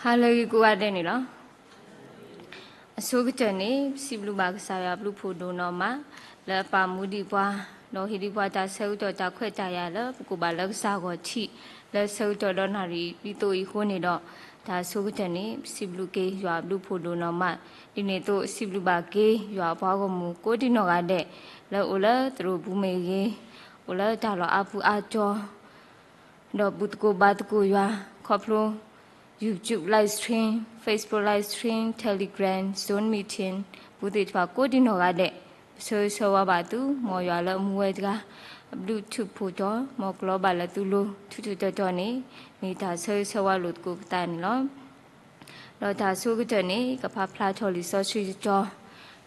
ဟါလၢအဂ့ၤကိးဂၤဒဲးန့ၣ်လီၤ. အဆိကတၢၢ်န့ၣ် ပစံးဘျုးဘၣ်ကစၢ်ယွၤဘျုးဖှိၣ်ဒိၣ်နီၢ်မး လၢအပာ်မူဒံးပှၤ ဒီးဟ့ၣ်ဒံးပှၤတၢ်ဆၢကတီၢ်တၢ်ခွဲးတၢ်ယာ်လၢပကအိၣ်ဘၣ်လၢကစၢ်ဂီၢ်ထံး လၢဆၢကတီၢ်ဒီးနၣ်ရံၣ်ဒ်သိးအံၤအဃိန့ၣ်ဒီး တၢ်အဆိကတၢၢ်န့ၣ် ပစံးဘျုးက့ၤယွၤဘျုးဖှိၣ်ဒိၣ်နီၢ်မး ဒ်န့ၣ်အသိးစံးဘျုးဘၣ်က့ၤယွၤအပှၤဂီၢ်မုၢ်ကိးဒံနီၢ်ဂၤဒဲး လၢအိၣ်လၢသရိာ်ပူၤမ့ၢ်ဂ့ၤ အိၣ်လၢတၢ်လီၢ်အါပူၤအါတီၤ ဒီးဘူၣ်သကိးဘါသကိးယွၤ ခီဖျိ YouTube live stream, Facebook live stream, Telegram, Zoom meeting ပူၤသ့ၣ်တဖၣ်ကိးဒံနီၢ်ဂၤဒဲး ပဆၢဂ့ၤဆၢဝါဘၣ်သု မ်ယွၤလၢအမူဝဲတဂၤ အဘျုးထူးဖှိၣ်တီၤ မ်ကလီဘၣ်လၢသုလိၤ ထူးထူးတီၤတီၤန့ၣ် မ့ၢ်တၢ်ဆၢဂ့ၤဆၢဝါလိာ်သကိးပသးန့ၣ်လီၤ. ဒီးတၢ်အဆိကတၢၢ်န့ၣ် ကဖးဖျါထီၣ်လံာ်စီဆှံတတီၤ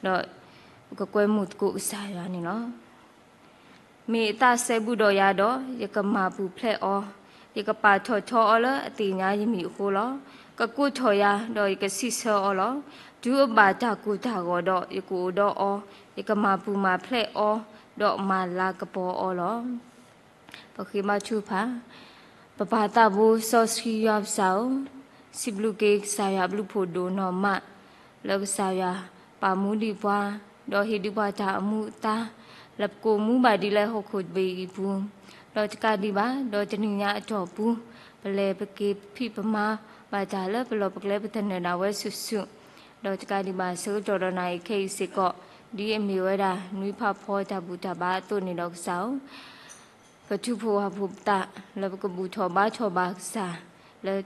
ဒီးကကွဲမုာ်သကိးကစၢ်ယွၤန့ၣ်လီၤ. မ့ၢ်အသးစဲဘူးဒီးယၤဒီး ယကမၤပူၤဖျဲးအီၤ, ယကပာ်ထီၣ်ထီအီၤလၢအသ့ၣ်ညါယမံၤအဃိလီၤ. ကကိးထီၣ်ယၤ ဒီးယကစံးဆၢအီၤလီၤ. တုၤအဘၣ်တၢ်ကိၢ်တၢ်ဂီၤဒီး ယကအိၣ်ဒီးအီၤ, ယကမၤပူၤမၤဖျဲးအီၤ, ဒီးမၤလၤကပီၤအီၤလီၤ. ပဃ့ဘါထုကဖၣ်, ပပၢ်သးဘိစီဆှံယွၤပစၢ်ဧၢ, စံးဘျုးက့ၤကစၢ်ယွၤဘျုးဖှိၣ်ဒိၣ်နီၢ်မး လၢကစၢ်ယွၤပာ်မူဒံးပှၤ, ဒီးဟ့ၣ်ဒံးပှၤတၢ်အမူအသါ, လၢပကအိၣ်မူဘၣ်ဒ်လဲၣ်ဟီၣ်ခိၣ်တဘ့ၣ်အံၤပူၤ, ဒီးတကးဒံးဘၣ် ဒီးတနံၤညါအတီၢ်ပူၤ, ပလဲၤပက့ၤဖံးပမၤဘၣ်တၢ်လၢပလီၢ်ပကျဲပသနၢၣ်ဒၣ်ဝဲစုာ်စုာ်, ဒီးတကးဒံးဘၣ်ဆၢကတီၢ်ဒီးနၤအံၤခဲအံၤစ့ၢ်ကီး, ဒ်အမ့ၢ်ဝဲဒၣ်နွံဖးဖီတၢ်ဘူၣ်တၢ်ဘါအသိးန့ၣ်ဒီးကစၢ်ဧၢ ပထူးဖိဝၣ်ဖိပသး လၢပကဘူၣ်ထီၣ်ဘါထီၣ်ဘၣ်ကစၢ် လၢ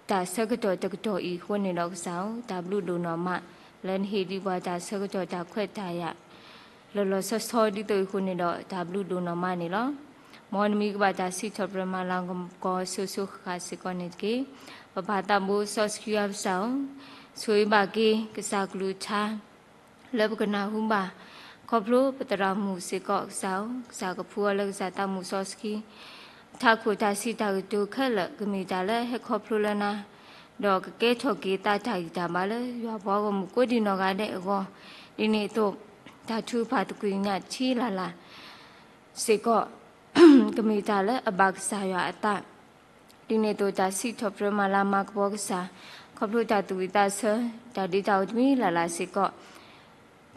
တၢ်ဆၢကတီၢ်တကတီၢ်အံၤအဃိန့ၣ်ဒီးကစၢ်ဧၢ, တၢ်ဘျုးဒိၣ်နီၢ်မး လၢနဟ့ၣ်ဒံးပှၤတၢ်ဆၢကတီၢ်တၢ်ခွဲးတၢ်ယာ် လီၤလီၤဆီဆီဒ်သိးအံၤအဃိန့ၣ်ဒီး တၢ်ဘျုးဒိၣ်နီၢ်မးန့ၣ်လီၤ. မ်နမံၤကဘၣ်တၢ်စံးထီၣ်ပတြၢၤမၤလၤကပီၤအစိၤစိၤဃၣ်ဃၣ်စ့ၢ်ကီးန့ၣ်တက့ၢ်. ပပၢ်သးဘိစီဆှံယွၤပစၢ်ဧၢ, ဆိၣ်ဂ့ၤဘၣ်က့ၤကစၢ်ကလုၢ်ကထါ လၢပကနၢ်ဟူဘၣ်, ခီဖျိပသရၣ်မုၣ်စ့ၢ်ကီးကစၢ်ဧၢ, ကစၢ်ကဖှူအီၤလၢကစၢ်သးမုၣ်စီဆှံ, ထးခိၣ်တၢ်စံးတၢ်ကတိၤခဲလၢာ် ကမ့ၢ်တၢ်လၢအဟဲခီဖျိလၢနၤ, ဒီးကကဲထီၣ်က့ၤသးတၢ်ဂံၢ်တၢ်ဘါလၢယွၤပှၤဂီၢ်မုၢ်ကိးဒံနီၢ်ဂၤဒဲးအဂီၢ်, ဒ်န့ၣ်အသိး တၢ်ထုကဖၣ်သကွံာ်ကညးထံလၢ်လၢ် စ့ၢ်ကီး ကမ့ၢ်တၢ်လၢအဘၣ်ကစၢ်ယွၤအသး, ဒ်န့ၣ်အသိးတၢ်စံးထီၣ်ပတြၢၤမၤလၤမၤကပီၤကစၢ်, ခီဖျိတၢ်သူၣ်ဝံၣ်သးဆၢ, တၢ်ဒ့တၢ်အူတမံၤလၢ်လၢ်စ့ၢ်ကီး,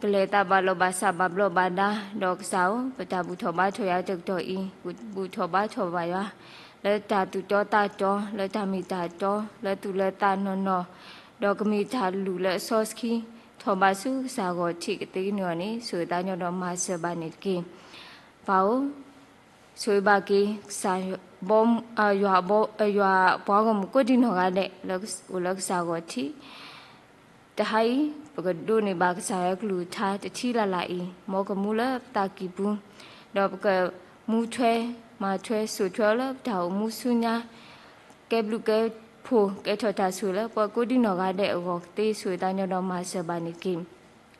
ကလဲၤသးဘၣ်လီၤဘၣ်စးဘၣ်ဘျီးဘၣ်ဒါ, ဒီးကစၢ်ဧၢ, ပတၢ်ဘူၣ်ထီၣ်ဘါထီၣ်ယၤတကတီၢ်အံၤ, ဘူၣ်ထီၣ်ဘါထီၣ်ဘၣ်ယွၤ, လၢတၢ်သူၣ်တီသးတီ, လၢတၢ်မ့ၢ်တၢ်တီ, လၢသူၣ်လၢသးနီၢ်နီၢ်, ဒီးကမ့ၢ်တၢ်လုၢ်လၢအစီဆှံ, ထီၣ်ဘးဆူကစၢ်ဂီၢ်ထံးကသ့ကန့ၢ်အီၤန့ၣ် ဆိၣ်ဂ့ၤသးညီဒီးမၤစၢၤဘၣ်န့ၣ်တက့ၢ်. ပၢ်ဧၢ, ဆိၣ်ဂ့ၤဘၣ်က့ၤ ကစၢ် ယွၤပှၤဂီၢ်မုၢ်ကိးဒံနီၢ်ဂၤဒဲး လၢအိၣ်လၢကစၢ်ဂီၢ်ထံး, တဟါအံၤ ပကဒိးန့ၢ်ဘၣ်ကစၢ်ယွၤကလုၢ်ကထါတထံလၢ်လၢ်အံၤ မ်ကမူလၢပသးကံၢ်ပူၤ, ဒီးပကမူထွဲ မၤထွဲစိာ်ထွဲအီၤလၢပတၢ်အိၣ်မူဆူညါ, ကဲဘျုးကဲဖှိၣ် ကဲထီၣ်တၢ်ဆိၣ်ဂ့ၤလၢပှၤကိးဒံနီၢ်ဂၤဒဲးအဂီၢ်ကသ့ ဆိၣ်ဂ့ၤသးညီဒီးမၤစၢၤဘၣ်န့ၣ်တက့ၢ်.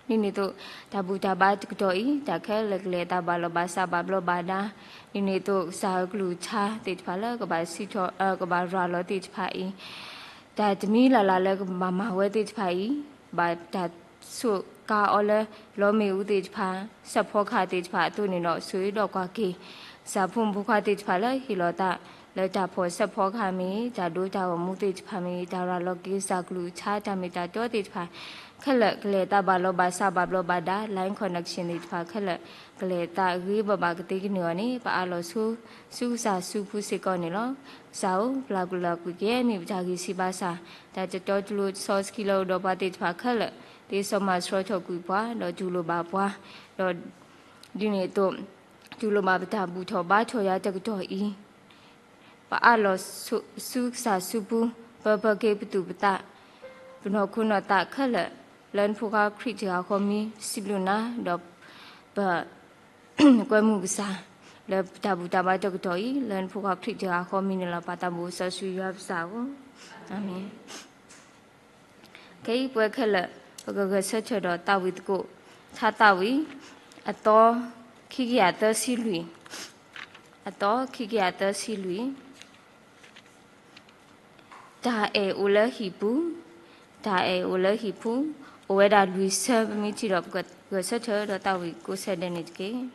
ဒ်န့ၣ်အသိး တၢ်ဘူၣ်တၢ်ဘါတကတီၢ်အံၤ တၢ်ခဲလၢာ်ကလဲၤသးဘၣ်လီၤဘၣ်စးဘၣ်ဘျီးဘၣ်ဒါ, ဒ်န့ၣ်အသိး ကစၢ်အကလုၢ်ကထါသ့ၣ်တဖၣ်လၢကဘၣ်စံးထီၣ် ကဘၣ်ရၤလီၤသ့ၣ်တဖၣ်အံၤ, တၢ်တမံၤလၢ်လၢ်လၢကဘၣ်မၤဝဲသ့ၣ်တဖၣ်အံၤ, ဘၣ်တၢ်စူးကါအီၤလၢ လီမ့ၣ်အူသ့ၣ်တဖၣ်, ဆၣ်ဖီခါသ့ၣ်တဖၣ်အသိးန့ၣ်ဒီး ဆိၣ်ဂ့ၤဒီးကွၢ်က့ၤ ကစၢ်ဖိမုၣ်ဖိခွါသ့ၣ်တဖၣ်လၢဟ့ၣ်လီၤသး လၢတၢ်ဖီၣ်ဆၣ်ဖီခါမ့ၢ်ဂ့ၤ, တၢ်ဒိတၢ်ဂီၤမူသ့ၣ်တဖၣ်မ့ၢ်ဂ့ၤ, တၢ်ရၤလီၤက့ၤကစၢ်ကလုၢ်ကထါ တၢ်မ့ၢ်တၢ်တီသ့ၣ်တဖၣ် ခဲလၢာ်ကလဲၤသးဘၣ်လီၤဘၣ်စးဘၣ်ဘျီးဘၣ်ဒါ, line connection သ့ၣ်တဖၣ်ခဲလၢာ် ကလဲၤသးဂ့ၤဘၣ်ဘၣ်ကသ့ကန့ၢ်အီၤန့ၣ် ပအးလီၤဆူ ဆူကစၢ်စုပူၤစ့ၢ်ကီးန့ၣ်လီၤ. ကစၢ်ဧၢ, ပျၢ်ကွံာ်လၢကွံာ်ကယဲၢ်မ့ၢ်ပတၢ်ဂံၢ်စၢ်ဘါစၢ်, တၢ်တတီတလိၤစီဆှံလၢအိၣ်ဒီးပှၤသ့ၣ်တဖၣ်ခဲလၢာ် သ့စီမၤဆှီထီၣ်ကွံာ်ပှၤ ဒီးတူၢ်လိာ်ဘၣ်ပှၤ, ဒီး ဒ်န့ၣ်အသိး တူၢ်လိာ်ဘၣ်ပတၢ်ဘူၣ်ထီၣ်ဘါထီၣ်ယၤတကတီၢ်အံၤ, ပအးလီၤဆူကစၢ်စုပူၤ, ပၢၤပၢၤက့ၤပသူၣ်ပသး, ပနီၢ်ခိနီၢ်သးခဲလၢာ်, လၢနဖိခွါခရံာ်တဂၤဃီမံၤ ပစံးဘျုးနၤ, ဒီးပ ကွဲမုာ်ကစၢ် လၢပတၢ်ဘူၣ်တၢ်ဘါတကတီၢ်အံၤ လၢနဖိခွါခရံာ်တဂၤဃီမံၤန့ၣ်လီၤ. ပၢ်သးဘိစီဆှံယွၤပစၢ်ဧၢ, အၤမ့ၣ်. ခဲအံၤပဝဲခဲလၢာ် ပကဂဲၤဆၢထၢၣ်ဒီးသးဝံၣ်သကိး ထါသးဝံၣ် အသီ ခံကယၤသၢဆံလွံၢ်, အသီ ခံကယၤသၢဆံလွံၢ်, တၢ်အဲၣ်အိၣ်လၢဟံၣ်ပူၤ, တၢ်အဲၣ်အိၣ်လၢဟံၣ်ပူၤ, အိၣ်ဝဲဒၣ်လွံၢ်ဆၢ ပမ့ၢ်ထံၣ်ဒီးပကဂဲၤဆၢထၢၣ်ဒီးသးဝံၣ်ကိးဆၢဒဲးန့ၣ်တက့ၢ်.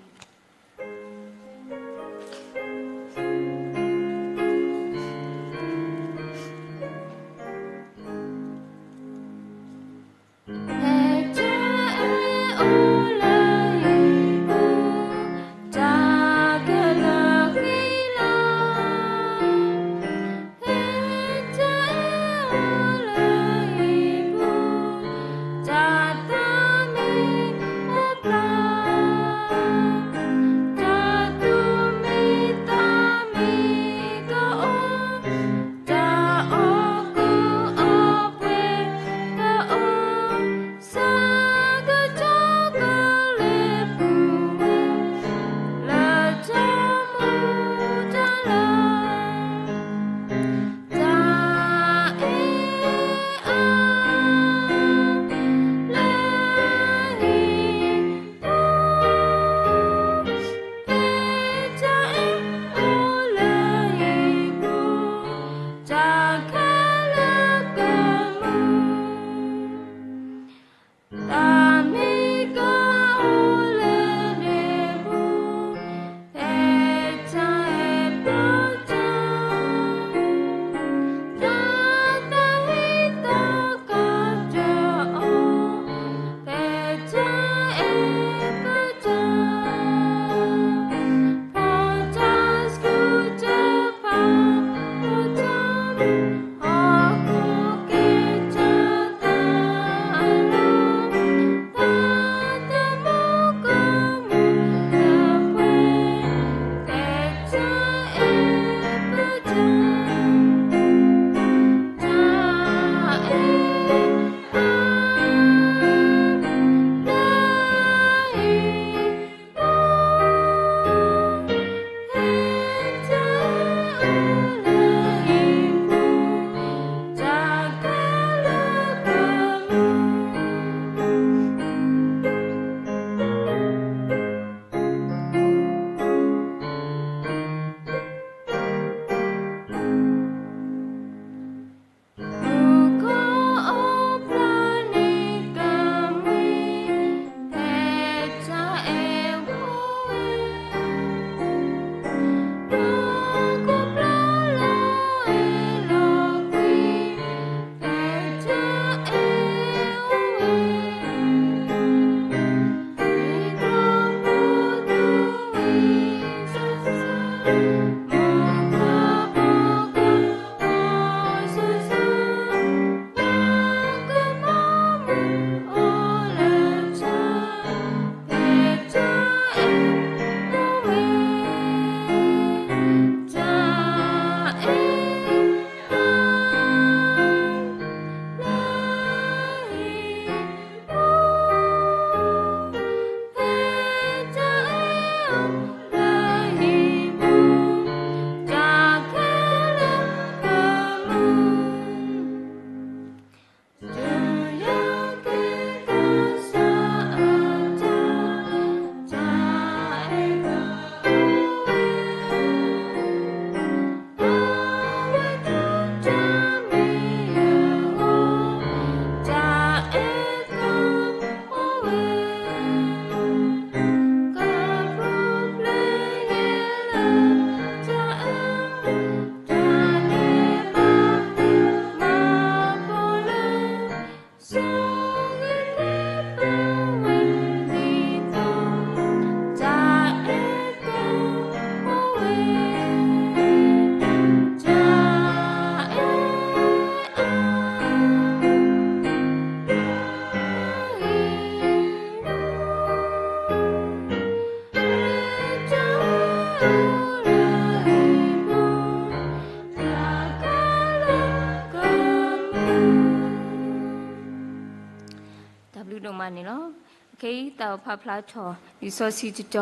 န့ၣ်လီၤ. ခဲအံၤ သးအိၣ်ဖးဖျါထီၣ် လံာ်စီဆှံတ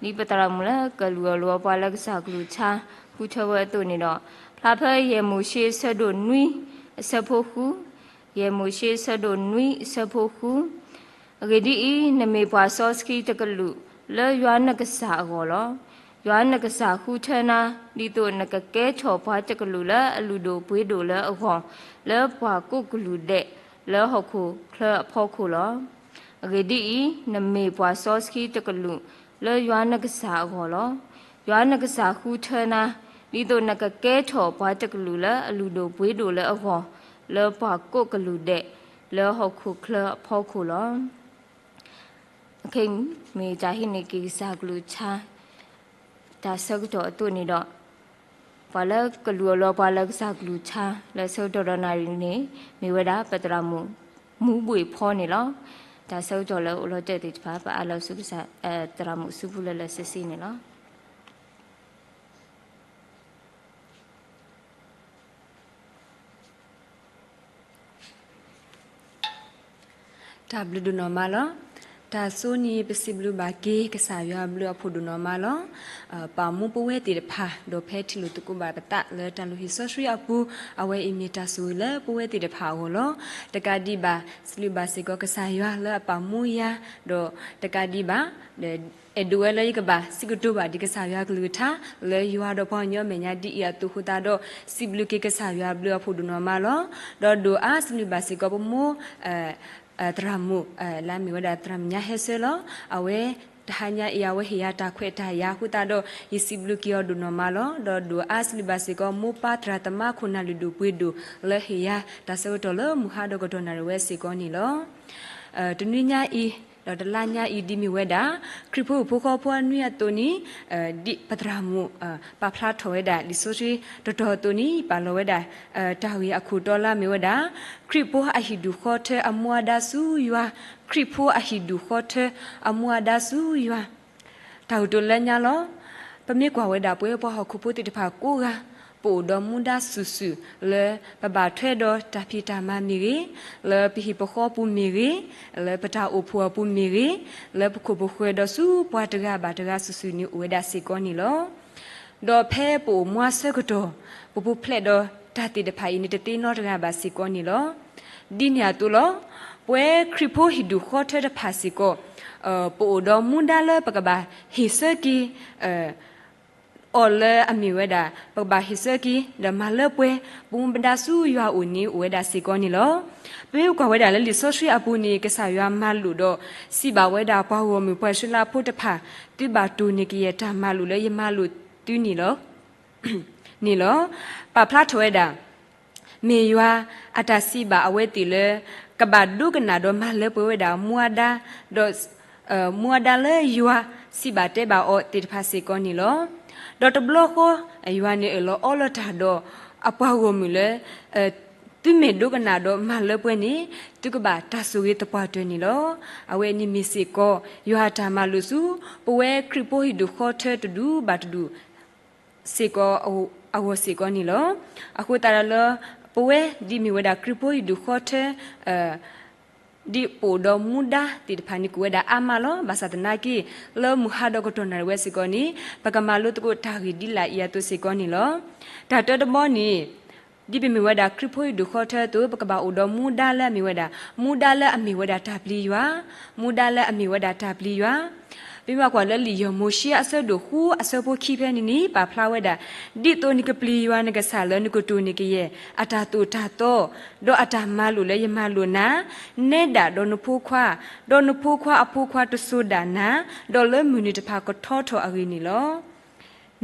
တီၤ ဒ်ပသရၣ်မုၣ်လၢကလူးအီၤလိၤအီၤပှၤလၢကစၢ်ကလုၢ်ကထါ ဃုထၢဝဲအသိးန့ၣ်ဒီး ဖျါဖဲယဲၢ်မိၤၡ့အဆၢဒိၣ်နွံ အဆၢဖိဃု, ယဲၢ်မိၤၡ့အဆၢဒိၣ်နွံ အဆၢဖိဃု, အဂ့ၢ်ဒ်အံၤ, နမ့ၢ်ပှၤစီဆှံတကလုာ် လၢယွၤနကစၢ်အဂီၢ်လီၤ. ယွၤနကစၢ်ဃုထၢနၤ ဒ်သိးနကကဲထီၣ်ပှၤတကလုာ်လၢအလုၢ်ဒိၣ်ပှ့ၤဒိၣ်လၢအဂီၢ်, လၢပှၤကိးကလုာ်ဒဲး လၢဟီၣ်ခိၣ်ချၢအဖီခိၣ်လီၤ. အဂ့ၢ်ဒ်အံၤ, နမ့ၢ်ပှၤစီဆှံတကလုာ် လၢယွၤနကစၢ်အဂီၢ်လီၤ. ယွၤနကစၢ်ဃုထၢနၤ ဒ်သိးနကကဲထီၣ်ပှၤတကလုာ်လၢအလုၢ်ဒိၣ်ပှ့ၤဒိၣ်လၢအဂီၢ်, လၢပှၤကိးကလုာ်ဒဲး လၢဟီၣ်ခိၣ်ချၢအဖီခိၣ်လီၤ. အခဲအံၤ မ့ၢ်တၢ်ဟံးန့ၢ်က့ၤကစၢ်ကလုၢ်ကထါ တၢ်ဆၢကတီၢ်အသိးန့ၣ်ဒီး ပှၤလၢကလူးအီၤလိၤအီၤပှၤလၢကစၢ်ကလုၢ်ကထါ လၢဆၢကတီၢ်ဒီးနၣ်ရံၣ်န့ၣ် မ့ၢ်ဝဲဒၣ်ပသရၣ်မုၣ် မူဘှ့ၣ်ဖီန့ၣ်လီၤ. တၢ်ဆၢကတီၢ်လၢအိၣ်လီၤတဲာ်သ့ၣ်တဖၣ် ပအၢၣ်လီၤဆူကစၢ် သရၣ်မုၣ်စုပူၤလၢလၢဆ့ဆ့န့ၣ်လီၤ. တၢ်ဘျုးဒိၣ်နီၢ်မးလီၤ. တၢ်ဆိန့ၣ် ပစံးဘျုးဘၣ်က့ၤကစၢ်ယွၤအဘျုးအဖှိၣ်ဒိၣ်နီၢ်မးလီၤ. ပာ်မူပဝဲသ့ၣ်တဖၣ် ဒီးဖဲထံၣ်လိာ်သကိးဘၣ်ပသးလၢတၢ်လုၢ်ဟံၣ်စီဆှံအပူၤ အဝဲအံၤမ့ၢ်တၢ်ဆိၣ်ဂ့ၤလၢပဝဲသ့ၣ်တဖၣ်အဂီၢ်လီၤ. တကးဒံးဘၣ် စံးဘျုးဘၣ်စ့ၢ်ကီးကစၢ်ယွၤလၢအပာ်မူယၤ, ဒီးတကးဒံးဘၣ် အဲၣ်ဒိးဝဲလၢယကဘၣ်စံးကတိၤဘၣ်ဒ်ကစၢ်ယွၤကလုၢ်ကထါ လၢယွၤဒီးပှၤကညီအမဲာ်ညါဒ်အံၤအသိးအဃိသတးဒီး စံးဘျုးက့ၤကစၢ်ယွၤအဘျုးအဖှိၣ်ဒိၣ်နီၢ်မးလီၤ. ဒီးဒိၣ်အါစံးဘျုးဘၣ်စ့ၢ်ကီးပမိၢ် သရၣ်မုၣ် လၢအမ့ၢ်ဝဲဒၣ်သရၣ်မုၣ်ညါဟဲဆၢလီၤ. အဝဲတဟါညါအံၤ အဝဲဟ့ၣ်ယၤတၢ်ခွဲးတၢ်ယာ်အဃိသတးဒီး ယစံးဘျုးက့ၤအီၤဒိၣ်နီၢ်မးလီၤ. ဒီးဒိၣ်အါစံးဘျုးဘၣ်စ့ၢ်ကီး မိၢ်ပၢ်သရၣ်သမါခိၣ်နၢ်လုၢ်ဒိၣ်ပှ့ၤဒိၣ် လၢဟ့ၣ်ယၤတၢ်ဆၢကတီၢ်လၢမုၢ်ဟါဒီးကတီၢ်နၣ်ရံၣ်ဝဲစ့ၢ်ကီးန့ၣ်လီၤ. တနွံညါအံၤ ဒီးတလါညါအံၤ ဒ်မ့ၢ်ဝဲဒၣ် ခရံာ်ဖိဟံၣ်ဖိဃီဖိအနွံအသိးန့ၣ် ဒ်ပသရၣ်မုၣ် ပာ်ဖျါထီၣ်ဝဲဒၣ် လံာ်စီဆှံတတီၤအသိးန့ၣ် ပာ်လီၤဝဲဒၣ် တၢ်ဂ့ၢ်အခိၣ်တီလၢအမ့ၢ်ဝဲဒၣ် ခရံာ်ဖိအဟံၣ်ဒူၣ်ဃီထၢအမူအဒါဆူယွၤ, ခရံာ်ဖိအဟံၣ်ဒူၣ်ဃီထၢအမူအဒါဆူယွၤ တၢ်ဂ့ၢ်တိၤလၢညါလီၤ. ပမ့ၢ်ကွၢ်ဝဲဒၣ်ပဝဲပှၤဟီၣ်ခိၣ်ဖိသ့ၣ်တဖၣ်ကိးဂၤ ပအိၣ်ဒီးမူဒါစုာ်စုာ်လၢ ပဘၣ်ထွဲဒီးတၢ်ဖံးတၢ်မၤမ့ၢ်ဂ့ၤ, လၢပဟံၣ်ပဃီပူၤမ့ၢ်ဂ့ၤ, လၢပတၢ်အိၣ်ဖှိၣ်အပူၤမ့ၢ်ဂ့ၤ, လၢပခိၣ်ပဃၢၤဒီးဆူပှၤတဂၤဘၣ်တဂၤစုာ်စုာ်န့ၣ်အိၣ်ဝဲဒၣ်စ့ၢ်ကီးန့ၣ်လီၤ. ဒီးဖဲပအိၣ်မူအဆၢကတီၢ် ပပူၤဖျဲးဒီးတၢ်သ့ၣ်တဖၣ်အံၤန့ၣ် တသ့နီတဂၤဘၣ်စ့ၢ်ကီးန့ၣ်လီၤ. ဒ်န့ၣ်အသိးလီၤ. ပဝဲခရံာ်ဖိဟံၣ်ဒူၣ်ဃီထၢတဖၣ်စ့ၢ်ကီး ပအိၣ်ဒီးမူဒါလၢပကဘၣ်ဟ့ၣ်ဆၢက့ၤ အီၤလၢအမ့ၢ်ဝဲဒၣ် ပကဘၣ်ဟ့ၣ်ဆၢက့ၤ ဒီးမၤလၢပှဲၤ ပမူပဒါဆူယွၤအအိၣ်န့ၣ်အိၣ်ဝဲဒၣ်စ့ၢ်ကီးန့ၣ်လီၤ. ပမ့ၢ်ကွၢ်ဝဲဒၣ်လၢလံာ်စီဆှံအပူၤန့ၣ် ကစၢ်ယွၤမၤလိာ်ဒီး စံးဘၣ်ဝဲဒၣ်ပှၤဂီၢ်မုၢ်ပှၤအံၣ်စရ့လးဖိတဖၣ် သုဘၣ်တိၢ်န့ၢ်ကယဲၢ်တၢ်မၤလိာ်လၢယမၤလိာ်သုန့ၣ်လီၤ. န့ၣ်လီၤ. ပာ်ဖျါထီၣ်ဝဲဒၣ် မ့ၢ်ယွၤအတၢ်စံးဘၣ်အဝဲသ့ၣ်လၢ ကဘၣ်ဒိကနၣ်ဒီးမၤလၢပှဲၤဝဲဒၣ်မူအဒါ, ဒီး မူအဒါလၢယွၤစံးဘၣ်တဲဘၣ်အီၤသ့ၣ်တဖၣ်စ့ၢ်ကီးန့ၣ်လီၤ. ဒီးတဘျီဃီ ယွၤန့ၣ်အၢၣ်လီၤအီလီၤတၢ်ဒီး အပှၤဂီၢ်မုၢ်လၢ သုမ့ၢ်ဒိကနၣ်ဒီးမၤလၢပှဲၤန့ၣ် သုကဘၣ်တၢ်ဆိၣ်ဂ့ၤသပှၢ်တၢၢ်န့ၣ်လီၤ. အဝဲန့ၣ်မ့ၢ်စ့ၢ်ကီး ယွၤအတၢ်မၤလိာ်ဆူ ပဝဲခရံာ်ဖိဟံၣ်ဒူၣ်ဃီထၢတဒူၣ်ဘၣ်တဒူၣ် စ့ၢ်ကီးအဂီၢ်စ့ၢ်ကီးန့ၣ်လီၤ. အဃိသတးဒီးလၢ ပဝဲဒ်မ့ၢ်ဝဲဒၣ်ခရံာ်ဖိဟံၣ်ဒူၣ်ဃီထၢ ဒ်ပအိၣ်ဒီးမူဒါသ့ၣ်တဖၣ်န့ၣ် ကအိၣ်ဝဲဒၣ်အါမးလီၤ. ဘၣ်ဆၣ်သနာ်က့ လၢမုၢ်ဟါဒီးကတီၢ်နၣ်ရံၣ်ဝဲစ့ၢ်ကီးန့ၣ် ပကမၤလိသကိးတၢ်ဂ့ၢ်ဒ်လာ်အံၤအသိးစ့ၢ်ကီးန့ၣ်လီၤ. တၢ်တၢတဘီန့ၣ် ဒ်ပမ့ၢ်ဝဲဒၣ်ခရံာ်ဖိဟံၣ်ဒူၣ်ဃီထၢအသိး ပကဘၣ်အိၣ်ဒီးမူဒါလၢအမ့ၢ်ဝဲဒၣ် မူဒါလၢအမ့ၢ်ဝဲဒၣ်တၢ်ပျံၤယွၤ, မူဒါလၢအမ့ၢ်ဝဲဒၣ်တၢ်ပျံၤယွၤ ပမ့ၢ်ဘၣ်ကွၢ်လၢလံာ်ယဲၢ်မိၤၡ့အဆၢဒိၣ်ဃုအဆၢဖိခံဖဲန့ၣ်န့ၣ် ပာ်ဖျါဝဲဒၣ် ဒ်သိးနကပျံၤယွၤနကစၢ်လၢနကတိၢ်န့ၢ်ကယဲၢ် အတၢ်သိၣ်တၢ်သီ, ဒီးအတၢ်မၤလိာ်လၢယမၤလိာ်နၤ, နဲဒၣ်ဒီးနဖိခွါ, ဒီးနဖိခွါအဖိခွါတစိၤဒၣ်နၤ, ဒီးလၢမုၢ်နံၤတဖၣ်ကထီထီၣ်အဂ့ၢ်န့ၣ်လီၤ.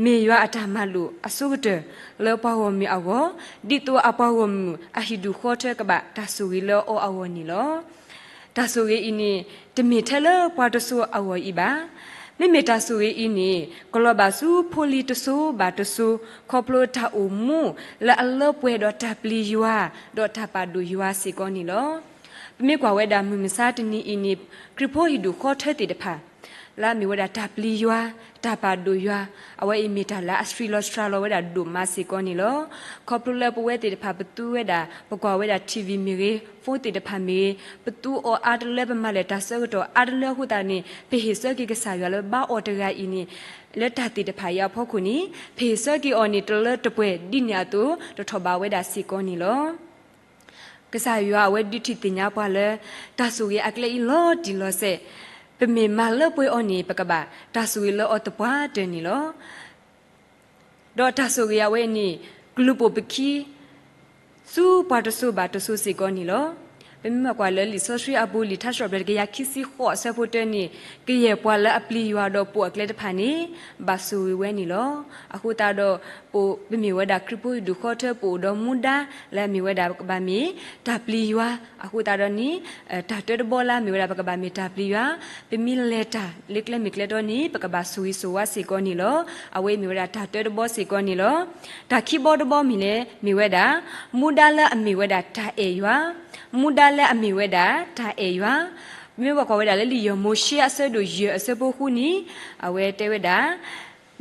မ့ၢ်ယွၤအတၢ်မၤလိာ်အဆိကတၢၢ်လၢပှၤဂီၢ်မုၢ်အဂီၢ်, ဒ်သိးအပှၤဂီၢ်မုၢ်အဟံၣ်ဒူၣ်ဃီထၢကဘၣ်တၢ်ဆိၣ်ဂ့ၤလၢအီၤအဂီၢ်န့ၣ်လီၤ. တၢ်ဆိၣ်ဂ့ၤအံၤန့ၣ် တမ့ၢ်ထဲလၢပှၤတစိၤအဂီၢ်အံၤဘၣ်. မ့မ့ၢ်တၢ်ဆိၣ်ဂ့ၤအံၤန့ၣ် ကလီၤဘၣ်ဆူဖိလံၤတစိၤဘၣ်တစိၤ ခီဖျိတၢ်အိၣ်မူလၢအလၢပှဲၤဒီးတၢ်ပျံၤယွၤ ဒီးတၢ်ပာ်ဒိၣ်ယွၤစ့ၢ်ကီးန့ၣ်လီၤ. ပမ့ၢ်ကွၢ်ဝဲဒၣ်မုၢ်မဆါတနံၤအံၤန့ၣ် ခရံာ်ဖိဟံၣ်ဒူၣ်ဃီထၢသ့ၣ်တဖၣ် လၢအမ့ၢ်ဝဲဒၣ်တၢ်ပျံၤယွၤ, တၢ်ပာ်ဒိၣ်ယွၤ, အဝဲအံၤမ့ၢ်တၢ်လၢအစှၤလီၤစှၤလီၤဝဲဒၣ်ဒိၣ်မးစ့ၢ်ကီးန့ၣ်လီၤ. ခီဖျိလၢပဝဲသ့ၣ်တဖၣ်ပသူဝဲဒၣ် ပကွၢ်ဝဲဒၣ် ထံၣ်ဝံၣ် မ့ၢ်ဂ့ၤ, ဖိသ့ၣ်တဖၣ်မ့ၢ်ဂ့ၤ, ပသူအီၤအါတလၢ ပမၤလဲၣ်တၢ်ဆၢကတီၢ်အါတလၢအဃိသတးန့ၣ် ပဟ့ၣ်ဆၢက့ၤကစၢ်ယွၤလၢဘါအီၤတဂၤအံၤန့ၣ် လၢတၢ်သ့ၣ်တဖၣ်အံၤအဖီခိၣ်န့ၣ် ပဟ့ၣ်ဆၢက့ၤအီၤန့ၣ် တလၢတပှဲၤဒ်န့ၣ်အသိး တထီၣ်ဘးဝဲဒၣ်စ့ၢ်ကီးန့ၣ်လီၤ. ကစၢ်ယွၤအဝဲဒုးထံၣ်သ့ၣ်ညါပှၤလၢ တၢ်ဆိၣ်ဂ့ၤအကျဲအံၤလီၤတံၢ်လီၤဆဲး, ပမ့ၢ်မၤလၢပှဲၤအီၤန့ၣ် ပကဘၣ်တၢ်ဆိၣ်ဂ့ၤလၢအီၤသပှၢ်တၢၢ်န့ၣ်လီၤ. ဒီးတၢ်ဆိၣ်ဂ့ၤအဝဲန့ၣ် ကလူၤပိာ်ပခံ ဆူပှၤတစိၤဘၣ်တစိၤစ့ၢ်ကီးန့ၣ်လီၤ. ပမ့ၢ်ဘၣ်ကွၢ်လၢလံာ်စီဆှံအပူၤ လံာ်ထါစံးပတြၢၤတကယၤခံဆံဃိးအဆၢဖိတၢန့ၣ် ကယဲၢ်ပှၤလၢအပျံၤယွၤဒီးပိာ်အကျဲတဖၣ်န့ၣ် ဘၣ်ဆိၣ်ဂ့ၤဝဲန့ၣ်လီၤ. အဃိသတးဒီး ပမ့ၢ်ဝဲဒၣ်ခရံာ်ဖိဒူၣ်ဃီထၢ ပအိၣ်ဒီးမူဒါလၢအမ့ၢ်ဝဲဒၣ်ပကဘၣ်မ့ၢ်တၢ်ပျံၤယွၤ, အဃိသတးဒီးန့ၣ် တၢ်တၢတဘီလၢအမ့ၢ်ဝဲဒၣ်ပကဘၣ်မ့ၢ်တၢ်ပျံၤယွၤ, ပမ့ၢ်လဲၤတၢ်လၢကျဲမ့ၢ်ကျဲတီန့ၣ် ပကဘၣ်ဆိၣ်ဂ့ၤဆိၣ်ဝါစ့ၢ်ကီးန့ၣ်လီၤ. အဝဲအံၤမ့ၢ်ဝဲဒၣ်တၢ်တၢတဘီစ့ၢ်ကီးန့ၣ်လီၤ. တၢ်ခံဘီတဘီမ့ၢ်လဲၣ် မ့ၢ်ဝဲဒၣ် မူဒါလၢအမ့ၢ်ဝဲဒၣ်တၢ်အဲၣ်ယွၤ, မူဒါလၢအမ့ၢ်ဝဲဒၣ်တၢ်အဲၣ်ယွၤ, ပမ့ၢ်ဘၣ်ကွၢ်ဝဲဒၣ်လၢလံာ်ယဲၢ်မိၤၡ့အဆၢဒိၣ်ယဲၢ်အဆၢဖိဃုန့ၣ် အဝဲတဲဝဲဒၣ်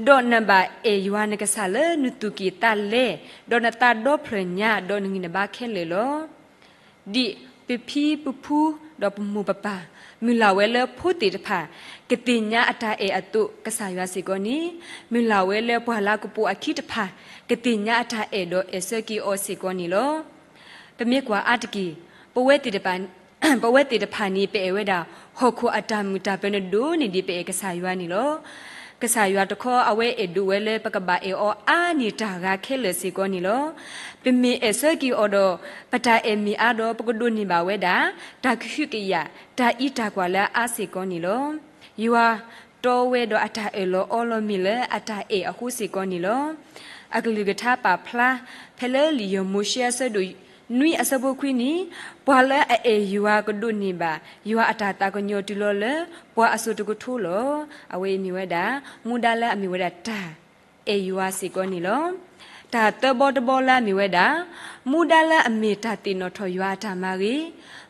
ဒီးနဘၣ်အဲၣ်ယွၤနကစၢ်လၢနသူၣ်ကံၢ်သးလဲ, ဒီးနသးဒီဖျၢၣ်ညါ, ဒီးနဂံၢ်နဘါခဲလၢာ်လီၤ. ဒ်ပဖံပဖု ဒီးပမိၢ်ပပၢ် မုၢ်လၢ်ဝဲလၢဖိသ့ၣ်တဖၣ် ကသ့ၣ်ညါအတၢ်အဲၣ်အသိး ကစၢ်ယွၤစ့ၢ်ကီးန့ၣ် မုၢ်လၢ်ဝဲလၢပှၤလၢကပိာ်အခံတဖၣ် ကသ့ၣ်ညါအတၢ်အဲၣ်ဒီးအဲၣ်ဆၢက့ၤအီၤစ့ၢ်ကီးန့ၣ်လီၤ. ပမ့ၢ်ကွၢ်အါတက့ၢ် ပဝဲသ့ၣ်တဖၣ် ပဝဲသ့ၣ်တဖၣ်န့ၣ် ပအဲၣ်ဝဲဒၣ် ဟီၣ်ခိၣ်အတၢ်မုာ်တၢ်ပၢၤန့ၣ်ဒိၣ်န့ၢ်ဒံးပအဲၣ်ကစၢ်ယွၤန့ၣ်လီၤ. ကစၢ်ယွၤတခီ အဝဲအဲၣ်ဒိးဝဲလၢပကဘၣ်အဲၣ်အီၤအါန့ၢ်တၢ်ဂၤခဲလၢာ်စ့ၢ်ကီးန့ၣ်လီၤ. ပမ့ၢ်အဲၣ်ဆၢက့ၤအီၤဒီး ပတၢ်အဲၣ်မ့ၢ်အါဒီး ပကဒိးန့ၢ်ဘၣ်ဝဲဒၣ် တၢ်ကဟုကယာ် တၢ်အံးတၢ်ကွၢ်လၢအအါစ့ၢ်ကီးန့ၣ်လီၤ. ယွၤတီဝဲဒီးအတၢ်အၢၣ်လီၤအီလီၤမ့ၢ်လၢအတၢ်အဲၣ်အဃိစ့ၢ်ကီးန့ၣ်လီၤ. အကလုၢ်ကထါပာ်ဖျါ ဖဲလၢလံာ်ယဲၢ်မိၤၡ့အဆၢဒိၣ်နွံအဆၢဖိခွံန့ၣ် ပှၤလၢအအဲၣ်ယွၤကဒိးန့ၢ်ဘၣ် ယွၤအတၢ်သးကညီၤတုၤလီၤလၢ ပှၤအစိၤတကထိလီၤ. အဝဲအံၤမ့ၢ်ဝဲဒၣ် မူဒါလၢအမ့ၢ်ဝဲဒၣ်တၢ်အဲၣ်ယွၤစ့ၢ်ကီးန့ၣ်လီၤ. တၢ်သၢဘီတဘီလၢအမ့ၢ်ဝဲဒၣ် မူဒါလၢအမ့ၢ်တၢ်သ့ၣ်နီၣ်ထီၣ်ယွၤအတၢ်မၤဂ့ၤ,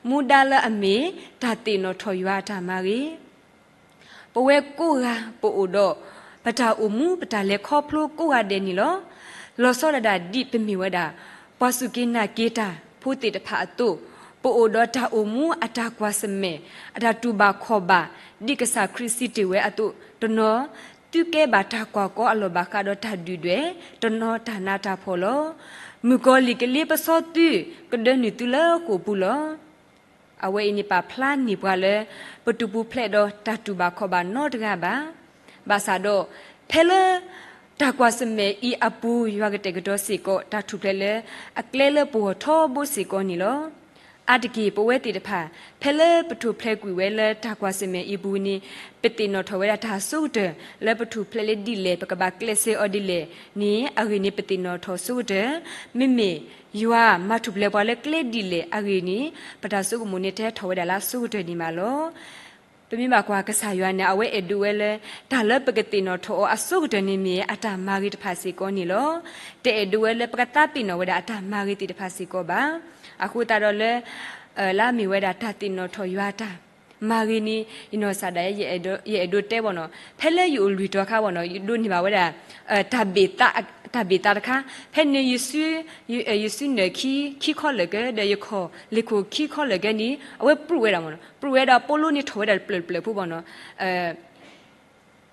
မူဒါလၢအမ့ၢ်တၢ်သ့ၣ်နီၣ်ထီၣ်ယွၤအတၢ်မၤဂ့ၤ ပဝဲကိးဂၤပအိၣ်ဒီး ပတၢ်အိၣ်မူပတၢ်လဲၤခီဖျိကိးဂၤဒဲးန့ၣ်လီၤ. လီၤဆီဒၣ်တၢ်ဒ်ပမ့ၢ်ဝဲဒၣ် ပှၤစူၢ်က့ၤနာ်က့ၤတၢ်ဖိသ့ၣ်တဖၣ်အသိး, ပအိၣ်ဒီးတၢ်အိၣ်မူအတၢ်ကွၢ်ဆၢၣ်မဲာ် အတၢ်တူၢ်ဘၣ်ခီၣ်ဘၣ် ဒ်ကစၢ်ခရံာ်စံးတ့ၢ်ဝဲအသိး, တနီၤ သုကဲဘၣ်တၢ်ကွၢ်ကီအလီၢ်ဘၣ်ဃးဒီးတၢ်ဒုၣ်ဒွဲၣ်, တနီၤတၢ်နးတၢ်ဖှီၣ်လီၤ. မုၣ်ကီၤလံၢ်ကလ့ပစီသု, ကဒၢနုာ်သုလၢဃိာ်ပူၤလီၤ. အဝဲအံၤန့ၣ်ပာ်ဖျါန့ၢ်ပှၤလၢ ပတူၢ်ပူၤဖျဲးဒီးတၢ်တူၢ်ဘၣ်ခီၣ်ဘၣ်နီတဂၤဘၣ်. ဘၣ်ဆၣ်ဒီး ဖဲလၢ တၢ်ကွၢ်ဆၢၣ်မဲာ်အံၤအပူၤ ယွၤကတဲာ်ကတီၤစ့ၢ်ကီး တၢ်ထူၣ်ဖျဲးလၢ အကျဲလၢပဂီၢ်ထီဘိစ့ၢ်ကီးန့ၣ်လီၤ. အါတက့ၢ်ပဝဲသ့ၣ်တဖၣ် ဖဲလၢပထူၣ်ဖျဲးကွံာ်ဝဲလၢတၢ်ကွၢ်ဆၢၣ်မဲာ်အံၤအပူၤန့ၣ် ပသ့ၣ်နီၣ်ထီၣ်ဝဲဒၣ်တၢ်အဆိကတၢၢ် လၢပထူၣ်ဖျဲးလၢဒ်လဲၣ် ပကဘၣ်ကျဲးစၢးအီၤဒ်လဲၣ်န့ၣ် အဂ့ၢ်န့ၣ် ပသ့ၣ်နီၣ်ထီၣ်ဆိကတၢၢ်, မ့မ့ၢ် ယွၤမၤထူၣ်ဖျဲးပှၤလၢကျဲဒ်လဲၣ်အဂ့ၢ်န့ၣ် ပတၢ်ဆိကမိၣ်န့ၣ် တဟဲထီၣ်ဝဲဒၣ်လၢအဆိကတၢၢ်ဒံးဘၣ်လီၤ. ပမ့ၢ်ဘၣ်ကွၢ်ကစၢ်ယွၤန့ၣ် အဝဲအဲၣ်ဒိးဝဲလၢ တၢ်လၢပကသ့ၣ်နီၣ်ထီၣ်အီၤအဆိကတၢၢ်န့ၣ်မ့ၢ်အတၢ်မၤဂ့ၤတဖၣ်စ့ၢ်ကီးန့ၣ်လီၤ. တအဲၣ်ဒိးဝဲလၢပကသးပ့ၤနီၣ်ဝဲဒၣ်အတၢ်မၤဂ့ၤသ့ၣ်တဖၣ်စ့ၢ်ကီးဘၣ်. အဃိသတးဒီးလၢ လၢအမ့ၢ်ဝဲဒၣ်တၢ်သ့ၣ်နီၣ်ထီၣ်ယွၤအတၢ်မၤဂ့ၤန့ၣ် ယနီၢ်ကစၢ်ဒၣ် ယအဲၣ်ဒိးတဲဘၣ်နီၤ ဖဲလၢယအိၣ်လွံၢ်တီၤအခါဘၣ်နီၤ ယဒိးန့ၢ်ဘၣ်ဝဲဒၣ် တၢ်ဘ့ၣ်သး တၢ်ဘ့ၣ်သးတခါ ဖဲန့ၣ် ယစု ယစုနၢၣ်ခံ ခံခီလၢာ်ကၢ ဒီးယခီၣ်လ့ၣ်ခိၣ်ခံခီလၢာ်ကၢန့ၣ် အဝဲပြူးဝဲဒၣ်မ့ၢ်နီၤ ပြူးဝဲဒီးပိလိန့ၣ်ထီၣ်ဝဲဒၣ်တဖျၢၣ်တဖျၢၣ်ဖိဘၣ်နီၤ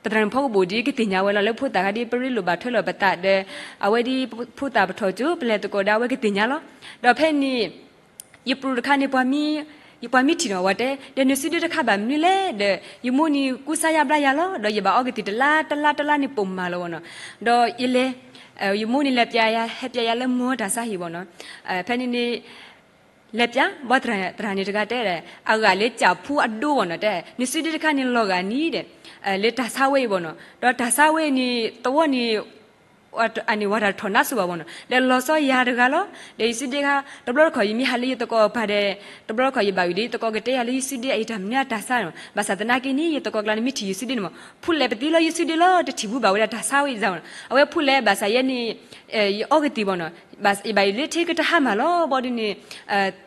ပသရၣ်မုၣ်ဖီကဘိၣ်ဒ်ကသ့ၣ်ညါဝဲလီၤ လၢဖိသၣ်ခါဒ်ပရ့လိာ်ဘၣ်ထွဲလိာ်ပသးဒီး အဝဲဒ်ဖိသၣ်ပထီၣ်ကၠိ ပလဲၤသကိးဒီးအဝဲကသ့ၣ်ညါလီၤ ဒီးဖဲန့ၣ် ယပြူးတခါန့ၣ် ပှၤမ့ၢ်ထံၣ်နီၤဝဲတဲ ဒီးနစုဒ့တခါဘၣ်မနုၤလဲၣ်ဒီး ယမိၢ်န့ၣ်ကူစါယါဘျါယၤလီၤ ဒီးယဘၣ်အီကသံၣ်တလါတလါတလါန့ၣ်ပိာ်မုၣ်လီၤဝဲနီၤ ဒီးယလဲၤ ယမိၢ်န့ၣ်လဲၤပျးယၤ ဟဲပျးယၤလၢမီတၢ်ဆါဟံၣ်ဘၣ်နီၤ ဖဲန့ၣ်န့ၣ် လဲၤပျး ဘၣ်သရၣ်န့ၣ်တဂၤတဲ အဂၤလၢကၠၣ်ဖူအဒိဘၣ်နီၤ တဲ နစုဒ့တခါန့ၣ်လီၤဂာ်နံၤဒီး လၢတၢ်ဆါဝဲအံၤဘၣ်နီၤ ဒီးတၢ်ဆါဝဲအံၤန့ၣ် သဝီန့ၣ် အန့ၣ်ဝၤတၢ်ထီၣ်နါစိၤဘၣ်ဘၣ်နီၤ ဒီးလီၤဆီယၤတဂၤလီၤ ဒီးယစုဒ့ခါ တဘျီတခီၣ် ယမ့ၢ်ဟးလၢယသကိးပၤဒီး တဘျီတခီၣ်ယဘၣ်အုၣ်ဒီးယသကိးကတဲယၤလၢယစုဒ့အံၤတၢ်မနုၤအတၢ်ဆါန့ၣ် ဘၣ်ဆၣ်သနာ်က့န့ၣ် ယသကိးကျါန့ၣ်မ့ၢ်ထံၣ်ယစုဒ့န့ၣ်မး ဖူလဲၣ်ပသံလၢယစုဒ့လီၤ တထံၣ်ဘူးဘၣ်ဝဲဒၣ်တၢ်ဆါဝဲအံၤစ့ၢ်နီၤ အဝဲဖူလဲၣ်ဘၣ်ဆၣ်ယဲန့ၣ် ယအီကသံၣ်ဘၣ်နီၤ ယဘၣ်ယလၢထံကတၢ်ဟါမၢ်လီၤ. ဘၣ်ဒ်န့ၣ်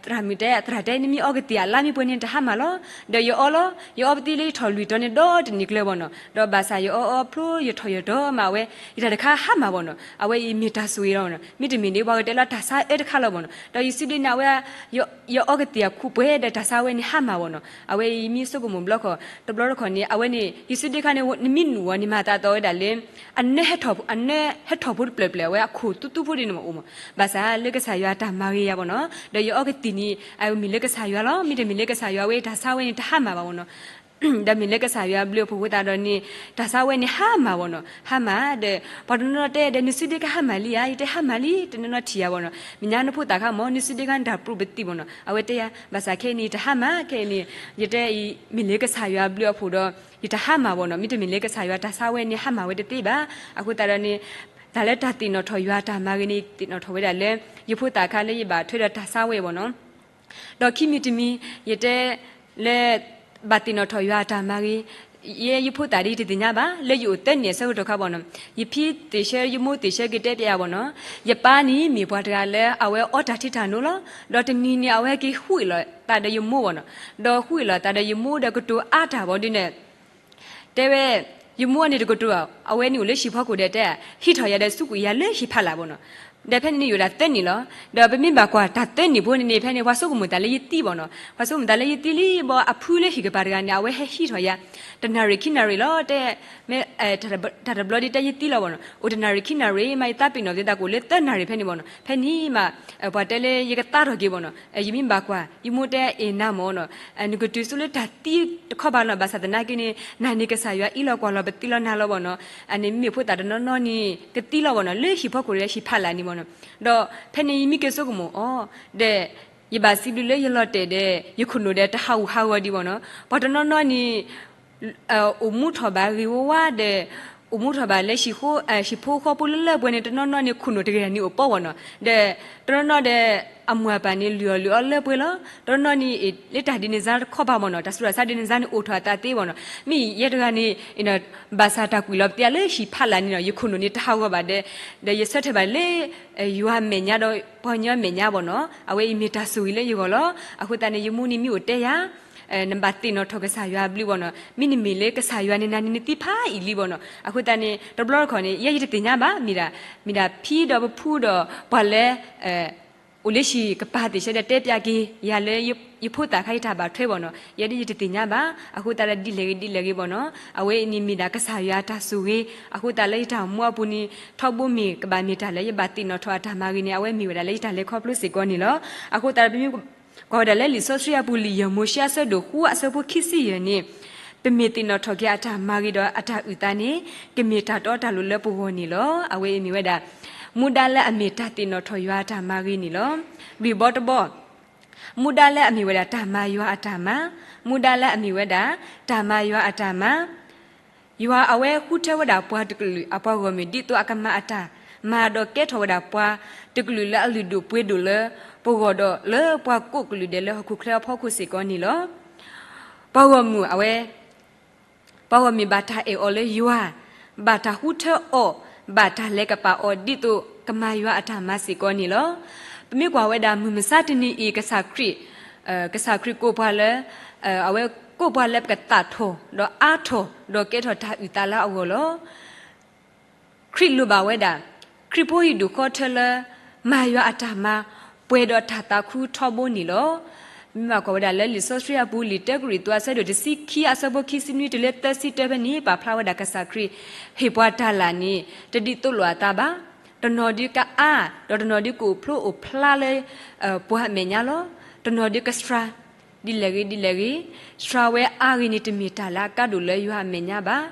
သရၣ်မုၣ်တဲ သရၣ်တဲ နမ့ၢ်အီကသံၣ်အလါမ့ၢ်ပှဲၤန့ၣ် တဟါမၢ်လီၤ. ဒီးယအီလီၤ, ယအီပသံလၢယထီၣ်လွံၢ်တီၤန့ၣ် ဒီတနံၤကျၢၤဘၣ်နီၤ. ဒီးဘၣ်ဆၣ်ယအီအီဖျိ ယထီၣ်ယတီၤမး အဝဲ ယတၢ်တခါဟါမၢ်ဘၣ်နီၤ. အဝဲအံၤမ့ၢ်တၢ်ဆိၣ်ဂ့ၤလီၤနီၤ. မ့တမ့ၢ်ဒ်ပှၤကတဲလၢတၢ်ဆါအၢတခါလီၤဘၣ်နီၤ. ဒီးယစုဒ့န့ၣ် အဝဲ ယအီကသံၣ်အခိၣ်ပှဲၤဒီး တၢ်ဆါဝဲန့ၣ်ဟါမၢ်ဘၣ်နီၤ. အဝဲအံၤမ့ၢ်ဆိကမိၣ်ဘျီခီၣ် တဘျီတခီၣ်န့ၣ် အဝဲန့ၣ် ယစုဒ့ခါန့ၣ် နမ့ၢ်နုာ်အီၤန့ၣ် မၤသးသီဝဲဒၣ်လၢ အနၢ အနၢဟဲထီၣ်ဖိတဖျၢၣ်ဖျၢၣ် အဝဲအခိၣ်သူသူဖိဒ်န့ၣ်မ့ၢ်အိၣ်မး. ဘၣ်ဆၣ်လၢကစၢ်ယွၤတၢ်မၤဂ့ၤယၤဘၣ်နီၤ. ဒီးယအီကသံၣ်န့ၣ် အမ့ၢ်လၢကစၢ်ယွၤလီၤ. မ့တမ့ၢ်လၢကစၢ်ယွၤ အဝဲတၢ်ဆါဝဲန့ၣ် တဟါမၢ်ဘၣ်ဘၣ်နီၤ. ဒီးမ့ၢ်လၢကစၢ်ယွၤဘျုးအဖှိၣ်အဃိသတးဒီးန့ၣ် တၢ်ဆါဝဲန့ၣ်ဟါမၢ်ဘၣ်နီၤ. ဟါမၢ်ဒီး ပှၤတနီၤနီၤတဲဒီး နစုဒ့ခါဟါမၢ်လံဧါ, ယတဲဟါမၢ်လံ, တနီၤနီၤထံၣ်ယၤဘၣ်နီၤ. မ့ၢ်ညါနဖိသၣ်ခါမ့ၢ် နစုဒ့ခါန့ၣ် တၢ်ပြူၢ်ပသံၣ်ဘၣ်နီၤ. အဝဲတဲယၤ ဘၣ်ဆၣ်ခဲအံၤန့ၣ် ယတဟါမၢ်, ခဲအံၤန့ၣ် ယတဲအံၤ မ့ၢ်လၢကစၢ်ယွၤဘျုးအဖှိၣ်ဒီး ယတဟါမၢ်ဘၣ်နီၤ. မ့တမ့ၢ်လၢကစၢ်ယွၤတၢ်ဆါဝဲန့ၣ် ဟါမၢ်ဝဲတသ့ဘၣ်. အဃိသတးဒီးန့ၣ် တၢ်လၢတၢ်သ့ၣ်နီၣ်ထီၣ်ယွၤတၢ်မၤဂ့ၤန့ၣ် သ့ၣ်နီၣ်ထီၣ်ဝဲဒၣ်လၢ ယဖိသၣ်ခါလၢယဘၣ်ထွဲဒီးတၢ်ဆါဝဲဘၣ်နီၤ. ဒီးခံမံၤတမံၤ ယတဲလၢ ဘၣ်သ့ၣ်နီၣ်ထီၣ်ယွၤအတၢ်မၤဂ့ၤ, ယဲယဖိသၣ်ဒီး ယတသ့ၣ်ညါဘၣ်, လၢယအိၣ်သၢနံၣ်အဆၢကတီၢ်ခါဘၣ်နီၤ, ယဖံသ့ၣ်ဆၢ ယမိၢ်သ့ၣ်ဆၢက့ၤတဲပျဲယၤဘၣ်နီၤ, ယပၢ်န့ၣ်မ့ၢ်ပှၤတဂၤလၢအဝဲအီတၢ်ထံတၢ်နိလီၤ. ဒီးတနံၤန့ၣ် အဝဲက့ၤဃုအ့ၣ်လိာ်သးဒီးယမိၢ်ဘၣ်နီၤ, ဒီးဃုအ့ၣ်လိာ်သးဒီးယမိၢ်ဒီးကတိၤအါတၢ်ဘၣ်ဒ်န့ၣ် တဲဝဲ, ယမိၢ်န့ၣ်တကတိၤဘၣ်, အဝဲန့ၣ်အိၣ်လၢဟံၣ်ဖီခိၣ်ဒီးတဲ, ဟံးထီၣ်ယၤဒီးစူးကွံာ်ယၤလၢဟံၣ်ဖးလာ်ဘၣ်နီၤ. ဒီးဖဲန့ၣ်န့ၣ် ယအိၣ်ဒၣ်သၢနံၣ်လီၤ. ဒီးပမ့ၢ်ဘၣ်ကွၢ်တၢ်သၢနံၣ်ဖိန့ၣ်န့ၣ် ဖဲန့ၣ် ပှၤဆိကမိၣ်သးလၢယသံဘၣ်နီၤ, ပှၤဆိကမိၣ်သးလၢယသံလံဘၣ်. အဖုလၢဟံၣ်ကပၤတဂၤန့ၣ် အဝဲဟဲဟံးထီၣ်ယၤ တနၣ်ရံၣ်ခံနၣ်ရံၣ်လီၤ. တဲ မ့ၢ် တၢ်တဘျီဒ်တဲယသံလီၤဘၣ်နီၤ, အိၣ်တနၣ်ရံၣ်ခံနၣ်ရံၣ်မး ယသးပ့ၤနီၣ်သ့သးကအိၣ်လၢသၢနၣ်ရံၣ်ဖဲန့ၣ်ဘၣ်နီၤ. ဖဲန့ၣ်မး ပှၤတဲလၢယကသါထီၣ်က့ၤဘၣ်နီၤ. ယမ့ၢ်ဘၣ်ကွၢ် ယမိၢ်တဲအ့ၣ် နၤမ့ၢ်နီၤ, နကတုၤဆူလၢတၢ်သံတခီဘၣ်နီၤ, ဘၣ်ဆၣ်သနာ်က့န့ၣ် နၤန့ၣ်ကစၢ်ယွၤအ့ၣ်လိာ်ကွၢ်လိာ်ပသံလီၤနၤလီၤဘၣ်နီၤ. အန့ၣ်မ့မ့ၢ်ဖိသၣ်တနီၤနီၤန့ၣ် ကသံလီၤဘၣ်နီၤ, လၢဟံၣ်ဖီခိၣ်ဒီးဟံၣ်ဖးလာ်န့ၣ်ဘၣ်နီၤ. ဒီးဖဲန့ၣ်ယမ့ၢ်က့ၤဆိကမိၣ်အီၤ ဒီး ယဘၣ်စံးဘျုးလၢယလီၤတဲာ်ဒီး ယခိၣ်နူာ်ဒီးတဟးဂူာ်ဟးဂီၤဒံးဘၣ်နီၤ. ပှၤတနီၤနီၤန့ၣ် အိၣ်မူထီၣ်ဘၣ်ဂ့ၤဝါဝါဒီး အိၣ်မူထီၣ်ဘၣ်လၢ ဟံၣ်ဖိဃီဖိလၢလၢပှဲၤန့ၣ် တနီၤနီၤန့ၣ် ခိၣ်နူာ်တဂ့ၤန့ၣ်အိၣ်ပီဘၣ်နီၤ. ဒီးတနီၤနီၤဒီး အမိၢ်အပၢ်န့ၣ် လုၢ်အီၣ်လုၢ်အီလၢပှဲၤလီၤ. တနီၤနီၤန့ၣ် လၢတၢ်ဒ်န့ၣ်စါတခီဘၣ်ဘၣ်နီၤ, တၢ်ဆူးတၢ်ဆါဒ်န့ၣ်စါန့ၣ် အိၣ်ထီၣ်အသးသ့ဘၣ်နီၤ. မ့ၢ်ယဲတဂၤန့ၣ် ဘၣ်ဆၣ်တၢ်ကွံာ်လီၤပသံလၢဟံၣ်ဖးလာ်န့ၣ်နီၤ, ယခိၣ်နူာ်န့ၣ်တဟးဂီၤဘၣ်ဒီး ဒီးယဆၢထၢၣ်ဘၣ်လၢ ယွၤအမဲာ်ညါဒီးပှၤကညီအမဲာ်ညါဘၣ်နီၤ. အဝဲအံၤမ့ၢ်တၢ်ဆိၣ်ဂ့ၤလၢယဂီၢ်လီၤ. အဃိသတးန့ၣ် ယမိၢ်န့ၣ်မ့ၢ်အိၣ်တဲယၤ နဘၣ်သ့ၣ်နီၣ်ထီၣ်ကစၢ်ယွၤအဘျုးဘၣ်နီၤ. မ့တမ့ၢ်လၢကစၢ်ယွၤန့ၣ် နၤန့ၣ်နသံဖးအံၤလံဘၣ်နီၤ. အဃိသတးန့ၣ် တဘျီတခီၣ်န့ၣ် ယဲယတသ့ၣ်ညါဘၣ်, မ့ၢ်ဒၣ် မ့ၢ်ဒၣ်ဖံဒီးပဖုဒီးပှၤလၢ အိၣ်လၢဟံၣ်ကပၤသ့ၣ်ဆၢဒီးတဲပျးက့ၤယၤလၢ ယဖိသၣ်ခါယတၢ်ဘၣ်ထွဲဘၣ်နီၤ. ယဲဒ်ယတသ့ၣ်ညါဘၣ်. အဃိသတးဒီးဒ်လဲၣ်ဂ့ၤဒ်လဲၣ်ဂ့ၤဘၣ်နီၤ, အဝဲအံၤန့ၣ်မ့ၢ်ဒၣ်ကစၢ်ယွၤအတၢ်ဆိၣ်ဂ့ၤ. အဃိသတးလၢယတၢ်အိၣ်မူအပူၤန့ၣ် ထီဘိမ့ၢ်ကဘၣ်မ့ၢ်တၢ်လၢယဘၣ်သ့ၣ်နီၣ်ထီၣ်အတၢ်မၤဂ့ၤန့ၣ် အဝဲမ့ၢ်ဝဲဒၣ်လၢယတၢ်လဲၤခီဖျိစ့ၢ်ကီးန့ၣ်လီၤ. အဃိသတးဒီးပမ့ၢ် ကွၢ်ဝဲဒၣ်လၢလံာ်စီဆှံအပူၤ လံာ်ယဲၢ်မိၤၡ့အဆၢဒိၣ်ဃုအဆၢဖိခံဆံယဲၢ်န့ၣ်, ပမ့ၢ်သ့ၣ်နီၣ်ထီၣ်က့ၤအတၢ်မၤဂ့ၤဒီးအတၢ်အုၣ်သးန့ၣ် ကမ့ၢ်တၢ်တီတၢ်လိၤလၢပဂီၢ်န့ၣ်လီၤ. အဝဲအံၤမ့ၢ်ဝဲဒၣ် မူဒါလၢအမ့ၢ်တၢ်သ့ၣ်နီၣ်ထီၣ်ယွၤအတၢ်မၤဂ့ၤန့ၣ်လီၤ. လွံၢ်ဘီတဘီ မူဒါလၢအမ့ၢ်ဝဲဒၣ် တၢ်မၤယွၤအတၢ်မၤ, မူဒါလၢအမ့ၢ်ဝဲဒၣ် တၢ်မၤယွၤအတၢ်မၤ ယွၤအဝဲဃုထၢဝဲဒၣ်ပှၤတကလုာ်အပှၤဂီၢ်မုၢ် ဒ်သိးအကမၤအတၢ်မၤဒီးကဲထီၣ်ဝဲဒၣ်ပှၤတကလုာ်လၢအလုၢ်ဒိၣ်ပှ့ၤဒိၣ်လၢပဂီၢ်ဒီးလၢပှၤကိးကလုာ်ဒဲးလၢဟီၣ်ခိၣ်ချၢအဖီခိၣ်စ့ၢ်ကီးန့ၣ်လီၤ. ပှၤဂီၢ်မုၢ်အဝဲ ပှၤဂီၢ်မုၢ်ဘၣ်တၢ်အဲၣ်အီၤလၢယွၤ, ဘၣ်တၢ်ဃုထၢအီၤ, ဘၣ်တၢ်လဲၤကပာ်အီၤဒ်သိးကမၤယွၤအတၢ်မၤစ့ၢ်ကီးန့ၣ်လီၤ. ပမ့ၢ်ကွၢ်ဝဲဒၣ်မုၢ်မဆါတနံၤအံၤ ကစၢ်ခရံာ် ကစၢ်ခရံာ်ကိးပှၤလၢ အဝဲကိးပှၤလၢပကသၣ်ထီၣ် ဒီးအါထီၣ် ဒီးကဲထီၣ်တၢ်အုၣ်သးလၢအဂီၢ်လီၤ. ခရံာ်လိၣ်ဘၣ်ဝဲဒၣ် ခရံာ်ဖိဟံၣ်ဒူၣ်ဃီထၢလၢ မၤယွၤအတၢ်မၤ ပှဲၤဒီးတၢ်သးခုထီဘိန့ၣ်လီၤ. မ့ၢ်ဘၣ်ကွၢ်ဝဲဒၣ်လၢလံာ်စီဆှံအပူၤ လံာ်တၢကရံၣ်သူးအဆၢဒိၣ်တဆံခံအဆၢဖိခံဆံနွံတုၤလၢသၢဆံတၢဖဲန့ၣ် ပာ်ဖျါဝဲဒၣ်ကစၢ်ခရံာ် ဟ့ၣ်ပှၤတၢ်လၢ်န့ၣ် တဒ်သိးလိာ်အသးဘၣ်. တနီၤဒုးကအါ, ဒီးတနီၤဒုးကအိၣ်ဖျိအိၣ်ဖျါလၢ ပှၤအမဲာ်ညါလီၤ. တနီၤဒုးကစှၤ ဒ်လဲၣ်ဂ့ၤဒ်လဲၣ်ဂ့ၤ, စှၤဝဲအါဂ့ၤန့ၣ် တမ့ၢ်တၢ်လၢအကါဒိၣ်လၢယွၤအမဲာ်ညါဘၣ်.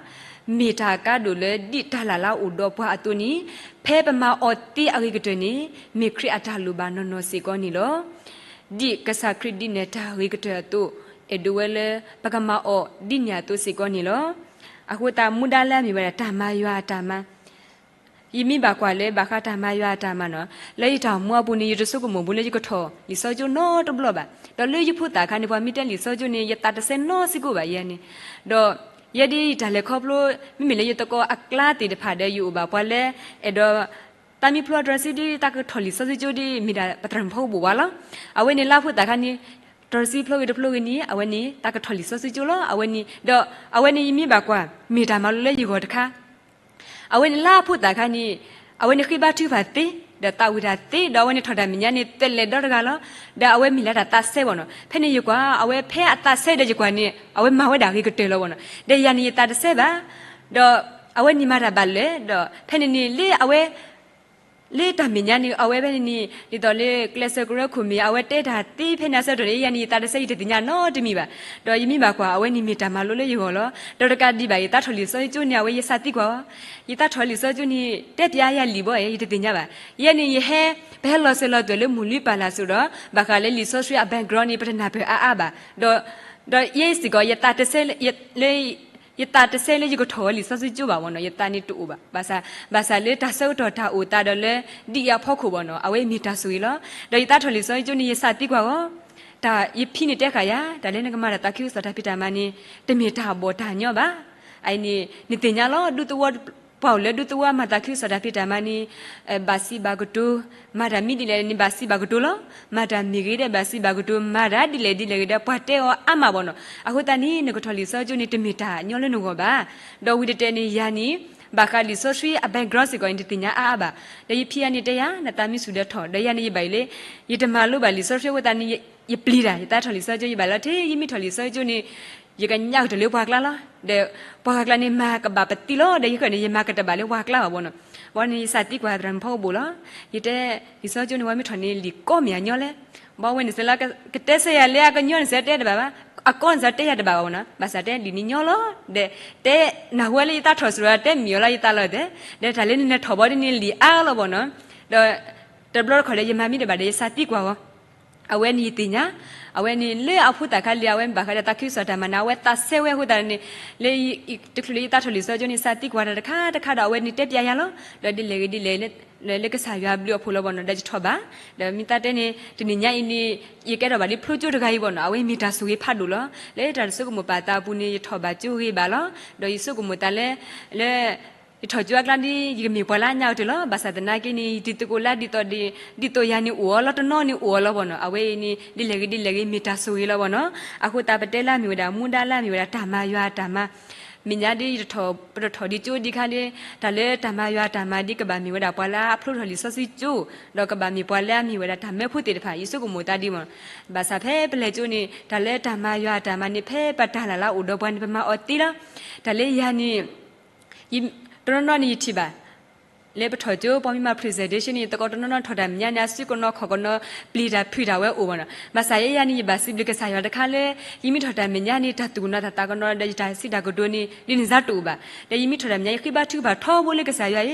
မ့ၢ်တၢ်အကါဒိၣ်လၢဒ်တၢ်လၢ်လၢအအိၣ်ဒီးပှၤအသိးန့ၣ် ဖဲပမၤအီၤသ့အဂ့ၤကတၢၢ်န့ၣ် မ့ၢ်ခရံာ်အတၢ်လိၣ်ဘၣ်နီၢ်နီၢ်စ့ၢ်ကီးန့ၣ်လီၤ. ဒ်ကစၢ်ခရံာ်ဒုးနဲၣ်တၢ်ဂ့ၤကတၢၢ်အသိး အဲၣ်ဒိးဝဲလၢပကမၤအီၤဒ်န့ၣ်အသိးစ့ၢ်ကီးန့ၣ်လီၤ. အဃိသတးမူဒါလၢအမ့ၢ်ဝဲဒၣ်တၢ်မၤယွၤအတၢ်မၤ ယမ့ၢ်ဘၣ်ကွၢ်လၢဘၣ်ဃးတၢ်မၤယွၤအတၢ်မၤနီၤ, လၢယတၢ်အိၣ်မူအပူၤန့ၣ် ယတဆိကမိၣ်ဘူးလၢယကထီၣ်လံာ်စီဆှံကၠိနီတဘျီဘၣ်. ဒီးလၢယဖိသၣ်အခါန့ၣ် ပှၤမ့ၢ်တဲလံာ်စီဆှံကၠိန့ၣ် ယသးတစဲနီစ့ၢ်ကီးဘၣ်ယဲန့ၣ်. ဒီးယဲဒ်ယတၢ်လဲၤခီဖျိ မ့မ့ၢ်လၢယသကိးအကျါသ့ၣ်တဖၣ်ဒီး ယအိၣ်ဘၣ်ပှၤလၢ အဲၣ်ဒိး တၢ်မ့ၢ်ဖျိအတြီဆံဒ်တၢ်ကထီၣ်လံာ်စီဆှံကၠိဒ် မ့ၢ်ဒၣ်ပသရၣ်မုၣ်ဖီကဘိၣ်ဝါလီၤ. အဝဲန့ၣ်လၢအဖိသၣ်ခါန့ၣ် တြီဆံဖျိဂ့ၤတဖျိဂ့ၤန့ၣ် အဝဲန့ၣ်တၢ်ကထီၣ်လံာ်စီဆှံကၠိလီၤ. အဝဲန့ၣ် ဒီးအဝဲန့ၣ်ယမ့ၢ်ဘၣ်ကွၢ် မ့ၢ်တၢ်မၤလိလၢယဂီၢ်တခါ အဝဲန့ၣ်လၢအဖိသၣ်ခါန့ၣ် အဝဲန့ၣ်ဃ့ဘါထုကဖၣ်သ့, ဒီးသးဝံၣ်တၢ်သ့, ဒီးအဝဲန့ၣ်ထီၣ်တၢ်မဲာ်ညါန့ၣ် သဲးလဲးဒီတဂၤလီၤ. ဒီးအဝဲမ့ၢ်လၢတၢ်သးစဲဘၣ်နီၤ. ဖဲန့ၣ်ယကွၢ် အဝဲဖဲအသးစဲဒီးယကွၢ်န့ၣ် အဝဲမၤဝဲဒၣ်ဂ့ၤကတၢၢ်လီၤဘၣ်နီၤ. ဒီးယၤန့ၣ်ယသးတစဲဘၣ်, ဒီးအဝဲန့ၣ်မၤတၢ်ဘၣ်လၢာ်, ဒီးဖဲန့ၣ်န့ၣ်လၢအဝဲ လၢတၢ်မဲာ်ညါန့ၣ် အဝဲဖဲန့ၣ်န့ၣ် ဒ်သိးလၢကျဲးစၢးကရၢခိၣ်မ့ၢ် အဝဲတဲတၢ်သ့ဖဲန့ၣ်အဆၢကတီၢ်န့ၣ် ယၤန့ၣ်ယသးတစဲ ယတသ့ၣ်ညါနီတမံၤဘၣ်. ဒီးယမ့ၢ်ဘၣ်ကွၢ် အဝဲန့ၣ်မ့ၢ်တၢ်မၤလိလၢယဂီၢ်လီၤ. ဒီးတကးဒံးဘၣ် ယသးထီၣ်လံာ်စီဆှံကၠိန့ၣ် အဝဲယသးသံကွၢ်အီၤ, ယသးထီၣ်လံာ်စီဆှံကၠိန့ၣ် တဲပျးယၤလံာ်ဘၣ် ယတသ့ၣ်ညါဘၣ်. ယဲန့ၣ်ယဟဲ ပဟဲလီၤစၢၤလီၤသွဲၣ်လၢမုၢ်လွံၢ်ပာ်လၢ်စိၤဒီး ဘၣ်ဃးလၢလံာ်စီဆှံအ background န့ၣ် ပတနၢ်ပၢၢ်အါအါဘၣ်. ဒီး ဒီးယဲစ့ၢ်ကီး ယသးတစဲလၢ ယသးတစဲလၢယကထီၣ်ဝဲလံာ်စီဆှံကၠိဘၣ်ဘၣ်နီၤ, ယသးန့ၣ်တအိၣ်ဘၣ်. ဘၣ်ဆၣ် ဘၣ်ဆၣ်လၢတၢ်ဆၢကတီၢ်တၢ်အိၣ်သးဒီးလၢ ဒ်အံၤအဖီခိၣ်ဘၣ်နီၤ အဝဲမ့ၢ်တၢ်ဆိၣ်ဂ့ၤလီၤ. ဒီးယသးထီၣ်လံာ်စီဆှံကၠိန့ၣ် ယသးသံကွၢ်အီၤ, တၢ်ယဖံန့ၣ်တဲဃာ်ယၤ တၢ်လၢနကမၤတၢ်သးခုကစီၣ်တၢ်ဖံးတၢ်မၤန့ၣ် တမ့ၢ်တၢ်ဘီၣ်တၢ်ညီဘၣ်. အအံၤန့ၣ် နသ့ၣ်ညါလီၤ ဒူသဝီ ပှၤအိၣ်လၢဒူသဝီမၤသးခုကစီၣ်တၢ်ဖံးတၢ်မၤန့ၣ် ဘၣ်စံးဘၣ်ကတိၤ, မၤတၢ်မံၤဒ်လဲၣ်န့ၣ် ဘၣ်စံးဘၣ်ကတိၤလီၤ. မၤတၢ်မ့ၢ်ဂ့ၤဒီးဘၣ်စံးဘၣ်ကတိၤ, မၤတၢ်ဒ်လဲၣ်ဒ်လဲၣ်ဂ့ၤဒီး ပှၤတဲအီၤအါမးဘၣ်နီၤ. အဃိသတးန့ၣ် နကထီၣ်လံာ်စီဆှံကၠိန့ၣ် တမ့ၢ်တၢ်ညီလၢနဂီၢ်ဘၣ်. ဒီးဝံၤတတဲန့ၣ် ယၤန့ၣ် ဘၣ်ဃးလံာ်စီဆှံအ background စ့ၢ်ကီးန့ၣ် တသ့ၣ်ညါအါအါဘၣ်. ဒီးယဖံအံၤန့ၣ်တဲယၤ နသးမံဆူၣ်ဒီးထီၣ်, ဒီးယၤန့ၣ်ယဘၣ်အံၤလၢ ယတမၤလိဘၣ်လံာ်စီဆှံအဃိသတးန့ၣ် ယပျံၤတၢ် ယသးထီၣ်လံာ်စီဆှံကၠိ ယဘၣ်လီၤထဲ ယမ့ၢ်ထီၣ်လံာ်စီဆှံကၠိန့ၣ် ယကညးကတၢၢ်လၢပှၤကျါလီၤ. ဒီးပှၤဂၤကျါန့ၣ် မၤကဘၣ်ပသံလီၤ. ဒီးယဃၢၤန့ၣ် ယမၤကတၢၢ်ဘၣ်လၢပှၤကျါဘၣ်ဘၣ်နီၤ. ဘၣ်န့ၣ် ယသးသံကွၢ်သရၣ်မုၣ်ဖီကဘိၣ်လီၤ. ယတဲ လံာ်စီဆှံကၠိန့ၣ် ဝဲမ့ၢ်ထီၣ်န့ၣ် လံာ်ကိးမ့ၢ်အညီလဲၣ်. ဘၣ်ဝဲန့ၣ်စ့ၢ်လၢ ကတဲဆၢယၤလၢအကညီန့ၣ်စ့ၢ်တဲတဘၣ်ဘၣ်, အကိးန့ၣ်စ့ၢ်တဲယၤတဘၣ်ဘၣ်ဘၣ်နီၤ. ဘၣ်ဆၣ်တဲလံာ်န့ၣ်ညီလီၤ. ဒီးတဲနၢ်ဟူဝဲလၢယသးထီၣ်စ့ၢ်ဒီး တဲမ့ၢ်အီၤလၢယသးလီၤတဲ, ဒီးတၢ်လၢနထီၣ်ဘီဒ်န့ၣ် လံာ်အါလီၤဘၣ်နီၤ. ဒီးတဘျီတခီၣ်ဒီး ယမၤမံတဘၣ်ဒီး ယသးသံကွၢ်အီၤ အဝဲန့ၣ်ယသ့ၣ်ညါ, အဝဲန့ၣ်လၢအဖိသၣ်ခါလံ အဝဲမ့ၢ်ဘၣ်ဃးဒီးသးခုကစီၣ်တၢ်မၤန့ၣ် အဝဲသးစဲဝဲအဃိသတးန့ၣ် လၢ တချုးလၢယသးထီၣ်လံာ်စီဆှံကၠိန့ၣ် သးသံကွၢ်တၢ်တခါတခါဒီး အဝဲန့ၣ်တဲပျးယၤလီၤ. ဒီးဒ်လဲၣ်ဂ့ၤဒ်လဲၣ် လၢကစၢ်ယွၤအဘျုးအဖှိၣ်လီၤဘၣ်နီၤ ဒီးယထီၣ်ဘၣ်. ဒီးမ့ၢ်သးတဲန့ၣ် တနံၤညါအံၤန့ၣ် ယကဲထီၣ်ဘၣ်လၢဖျိကၠိတဂၤအံၤဘၣ်နီၤ အဝဲမ့ၢ်တၢ်ဆိၣ်ဂ့ၤဖးဒိၣ်လီၤ. လၢတၢ်တဆိကမိၣ်ပာ်သးအပူၤန့ၣ် ယထီၣ်ဘၣ်ကၠိဂ့ၤဘၣ်လီၤ. ဒီးယဆိကမိၣ်သးလၢ လၢ ယထီၣ်ကၠိအကျါဒ် ယကမ့ၢ်ပှၤလၢအညါကတၢၢ်လီၤ. ဘၣ်ဆၣ်သနာ်က့န့ၣ် ယတံၤသကိးလၢဒ်သိးဒ် ဒ်သိးယၤန့ၣ်အိၣ်အီၤလီၤ တနီၤန့ၣ်အိၣ်အီၤလီၤဘၣ်နီၤ အဝဲအံၤန့ၣ် ဒ်လဲၣ်ဂ့ၤဒ်လဲၣ်ဂ့ၤ မ့ၢ်တၢ်ဆိၣ်ဂ့ၤလီၤဘၣ်နီၤ. အဃိသတးပတဲလၢအမ့ၢ်ဝဲဒၣ် မူဒါလၢအမ့ၢ်ဝဲဒၣ် တၢ်မၤယွၤအတၢ်မၤ မဲာ်ညါဒ်ယတထီၣ် ပတထီၣ်ဒံးကၠိဒံးခါဒ် တၢ်လၢတၢ်မၤယွၤအတၢ်မၤဒ်ကဘၣ်မ့ၢ်ဝဲဒၣ်ပှၤလၢအဖျိထီၣ်လံာ်စီဆှံကၠိ ဒီးကဘၣ်မ့ၢ်ပှၤလၢအမ့ၢ်ဝဲဒၣ်တၢ်မၢဖိသ့ၣ်တဖၣ် ယဆိကမိၣ်သးဒ်မး. ဘၣ်ဆၣ်ဖဲပလဲၤကၠိန့ၣ် တၢ်လၢတၢ်မၤယွၤအတၢ်မၤန့ၣ် ဖဲပတၢ်လၢ်လၢအိၣ်ဒီးပှၤန့ၣ် ပမၤအီၤသ့လီၤ. တၢ်လၢယၤန့ၣ် တနီၤနီၤန့ၣ်ယထံၣ်ဘၣ် လၢပထီၣ်ကၠိ ပှၤမ့ၢ်မၤ presentation န့ၣ် သကိးတနီၤနီၤထီၣ်တၢ်မဲာ်ညါန့ၣ် အစုကနီၤခီၣ်ကနီၤ ပျံၤတၢ်ဖုးတၢ်ဝဲအိၣ်ဘၣ်နီၤ. ဘၣ်ဆၣ်ယဲယၤန့ၣ် ယဘၣ်စံးဘျုးကစၢ်ယွၤတခါလၢ ယမ့ၢ်ထီၣ်တၢ်မဲာ်ညါန့ၣ် တၢ်သူၣ်ကနီၤတၢ်သးကနီၤ ဒီးယတၢ်စံးတၢ်ကတိၤန့ၣ် ဒ်န့ၣ်စ့ၢ်တအိၣ်ဘၣ်. ဒီးယမ့ၢ်ထီၣ်တၢ်မဲာ်ညါ ယဃ့ဘါထုကဖၣ်ထီဘိလၢကစၢ်ယွၤ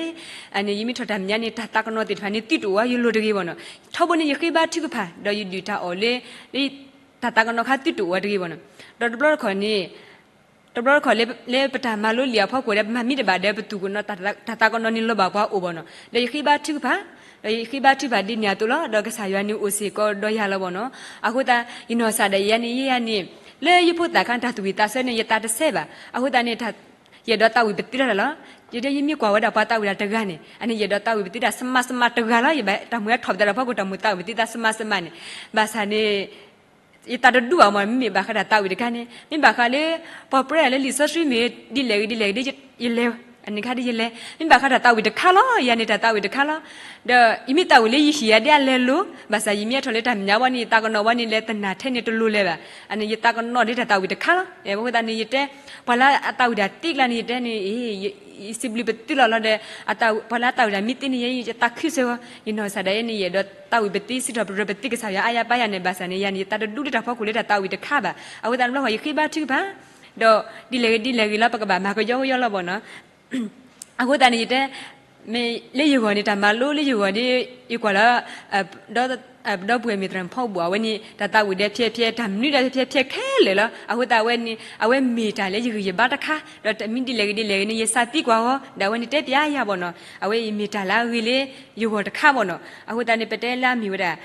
အံၤ အန့ၣ် ယမ့ၢ်ထီၣ်တၢ်မဲာ်ညါန့ၣ် တၢ်သးကနီၤသ့ၣ်တဖၣ်န့ၣ် သုတအိၣ်ဝဲယလိၤတဂ့ၤဘၣ်နီၤ. ထီဘိန့ၣ် ယဃ့ဘါထုကဖၣ် ဒီးယဒုးတၢ်အီၣ်လၢ တၢ်သးကနီၤခါသုတအိၣ်ဝဲတဂ့ၤဘၣ်နီၤ. ဒီးတဘျီတခီၣ်န့ၣ် တဘျီတခီၣ်လၢပတၢ်မၤလိလံာ်အဖီခိၣ်ဒီး ပမၤမံတဘၣ်ဒီး ပသူၣ်ကနီၤ တၢ်သးကနီၤန့ၣ်လီၤဘၣ်ပှၤအိၣ်ဘၣ်နီၤ. ဒီးယဃ့ဘါထုကဖၣ် ဒီးယဃ့ဘါထုကဖၣ်ဒ်န့ၣ်အသိးလီၤ. ဒီးကစၢ်ယွၤန့ၣ်အိၣ်စ့ၢ်ကီးဒီးယၤလီၤဘၣ်နီၤ. အဃိသတး ယနီၢ်ကစၢ်ဒၣ်ယၤန့ၣ် ယဲယၤန့ၣ် လၢယဖိသၣ်ခါတၢ်သူၣ်ဝံၣ်သးဆၢန့ၣ် ယသးတစဲဘၣ်. အဃိသတးန့ၣ် ယအဲၣ်ဒိးသးဝံၣ်ပသံတၢ်လီၤ. ယတဲယမ့ၢ်ကွၢ်ဝဲဒၣ်ပှၤသးဝံၣ်တၢ်တဂၤန့ၣ် အန့ၣ်ယအဲၣ်ဒိးသးဝံၣ်ပသံတၢ်စမးစမးတဂၤလီၤ. ယဘၣ်တၢ်မုၢ်ဟဲထီၣ်ပသးဒီးဖီခိၣ် တၢ်မုၢ်သးဝံၣ်ပသံတၢ်စမးစမးန့ၣ် ဘၣ်ဆၣ်န့ၣ် ယသးတဒူၣ်ဘၣ်မး မ့မ့ၢ်ဘၣ်ဃးတၢ်သးဝံၣ်တခါန့ၣ် မ့ၢ်ဘၣ်ဃးလၢ ပှၤပြၢတၢ်လၢလံာ်စီဆှံမ့ၢ် ဒ်လဲၣ်ဂ့ၤဒ်လဲၣ်ဂ့ၤဒီး ယလဲၤ အန့ၣ်ခါဒီးယလဲၤ မ့ၢ်ဘၣ်ဃးတၢ်သးဝံၣ်တခါလီၤ. ယၤန့ၣ်တၢ်သးဝံၣ်တခါလီၤ. ဒီးယမ့ၢ်သးဝံၣ်လၢယဟံၣ်ယၤဒ်အလဲၤလိၤ ဘၣ်ဆၣ်ယမ့ၢ်ဟဲထီၣ်လၢတၢ်မဲာ်ညါဘၣ်န့ၣ် ယသးကနီၤဘၣ်န့ၣ် လဲၤသနာ်ထဲန့ၣ်တလိၤလဲၤဘၣ်. အန့ၣ်ယသးကနီၤဒ်တၢ်သးဝံၣ်တခါလီၤ. အဃိသတးန့ၣ် ယတဲ ပှၤလၢအသးဝံၣ်တၢ်သ့ကျါန့ၣ် ယတဲန့ၣ် ယစံးဘျုးပသံလီၤလီၤဒီး ပှၤလၢအသးဝံၣ်တၢ်မံသ့န့ၣ် ယတၢ်ခုစၢၤဝဲ ယနီၢ်ကစၢ်ဒၣ်ယဲန့ၣ် ယအဲၣ်ဒိးသးဝံၣ်ပသံ စံးထီၣ်ပတြၢၤပသံကစၢ်ယွၤအါယါပါယါန့ၣ် ဘၣ်ဆၣ်န့ၣ် ယၤန့ၣ် ယသးတဒူၣ်လၢတၢ်ဖီခိၣ်လၢတၢ်သးဝံၣ်တခါဘၣ်. အဃိသတးန့ၣ်ဘျီဃီ ယဃ့ဘါထုကဖၣ် ဒီးဒ်လဲၣ်ဂ့ၤဒ်လဲၣ်ဂ့ၤလီၤ ပကဘၣ်မၤကယီကယီလီၤဘၣ်နီၤ. အဃိသတးန့ၣ် ယတဲ မ့ၢ်လၢယဂီၢ်န့ၣ် တၢ်မၤလိလၢယဂီၢ်န့ၣ် ယကွၢ်လၢ ဒီ ပဒီပုၢ်ဝဲၢ်မ့ၢ်သရၣ်မုၣ်ဖီကဘိၣ် အဝဲန့ၣ် တၢ်သးဝံၣ်ဒီးဖျဲးဖျဲး တၢ်မနုၤဒီးဖျဲးဖျဲးခဲလၢာ်လီၤ. အဃိသတးအဝဲန့ၣ် အဝဲမ့ၢ်တၢ်လၢယဂံၢ်ယဘါတခါ ဒီးတမ့ၢ်ဒ်လဲၣ်ဂ့ၤဒ်လဲၣ်ဂ့ၤန့ၣ် ယသးသံကွၢ်အီၤ ဒီးအဝဲန့ၣ်တဲပျးယၤဘၣ်နီၤ. အဝဲအံၤမ့ၢ်တၢ်လၢအဂ့ၤလၢယဂီၢ်တခါဘၣ်နီၤ. အဃိသတးန့ၣ် ပတဲလၢအမ့ၢ်ဝဲဒၣ်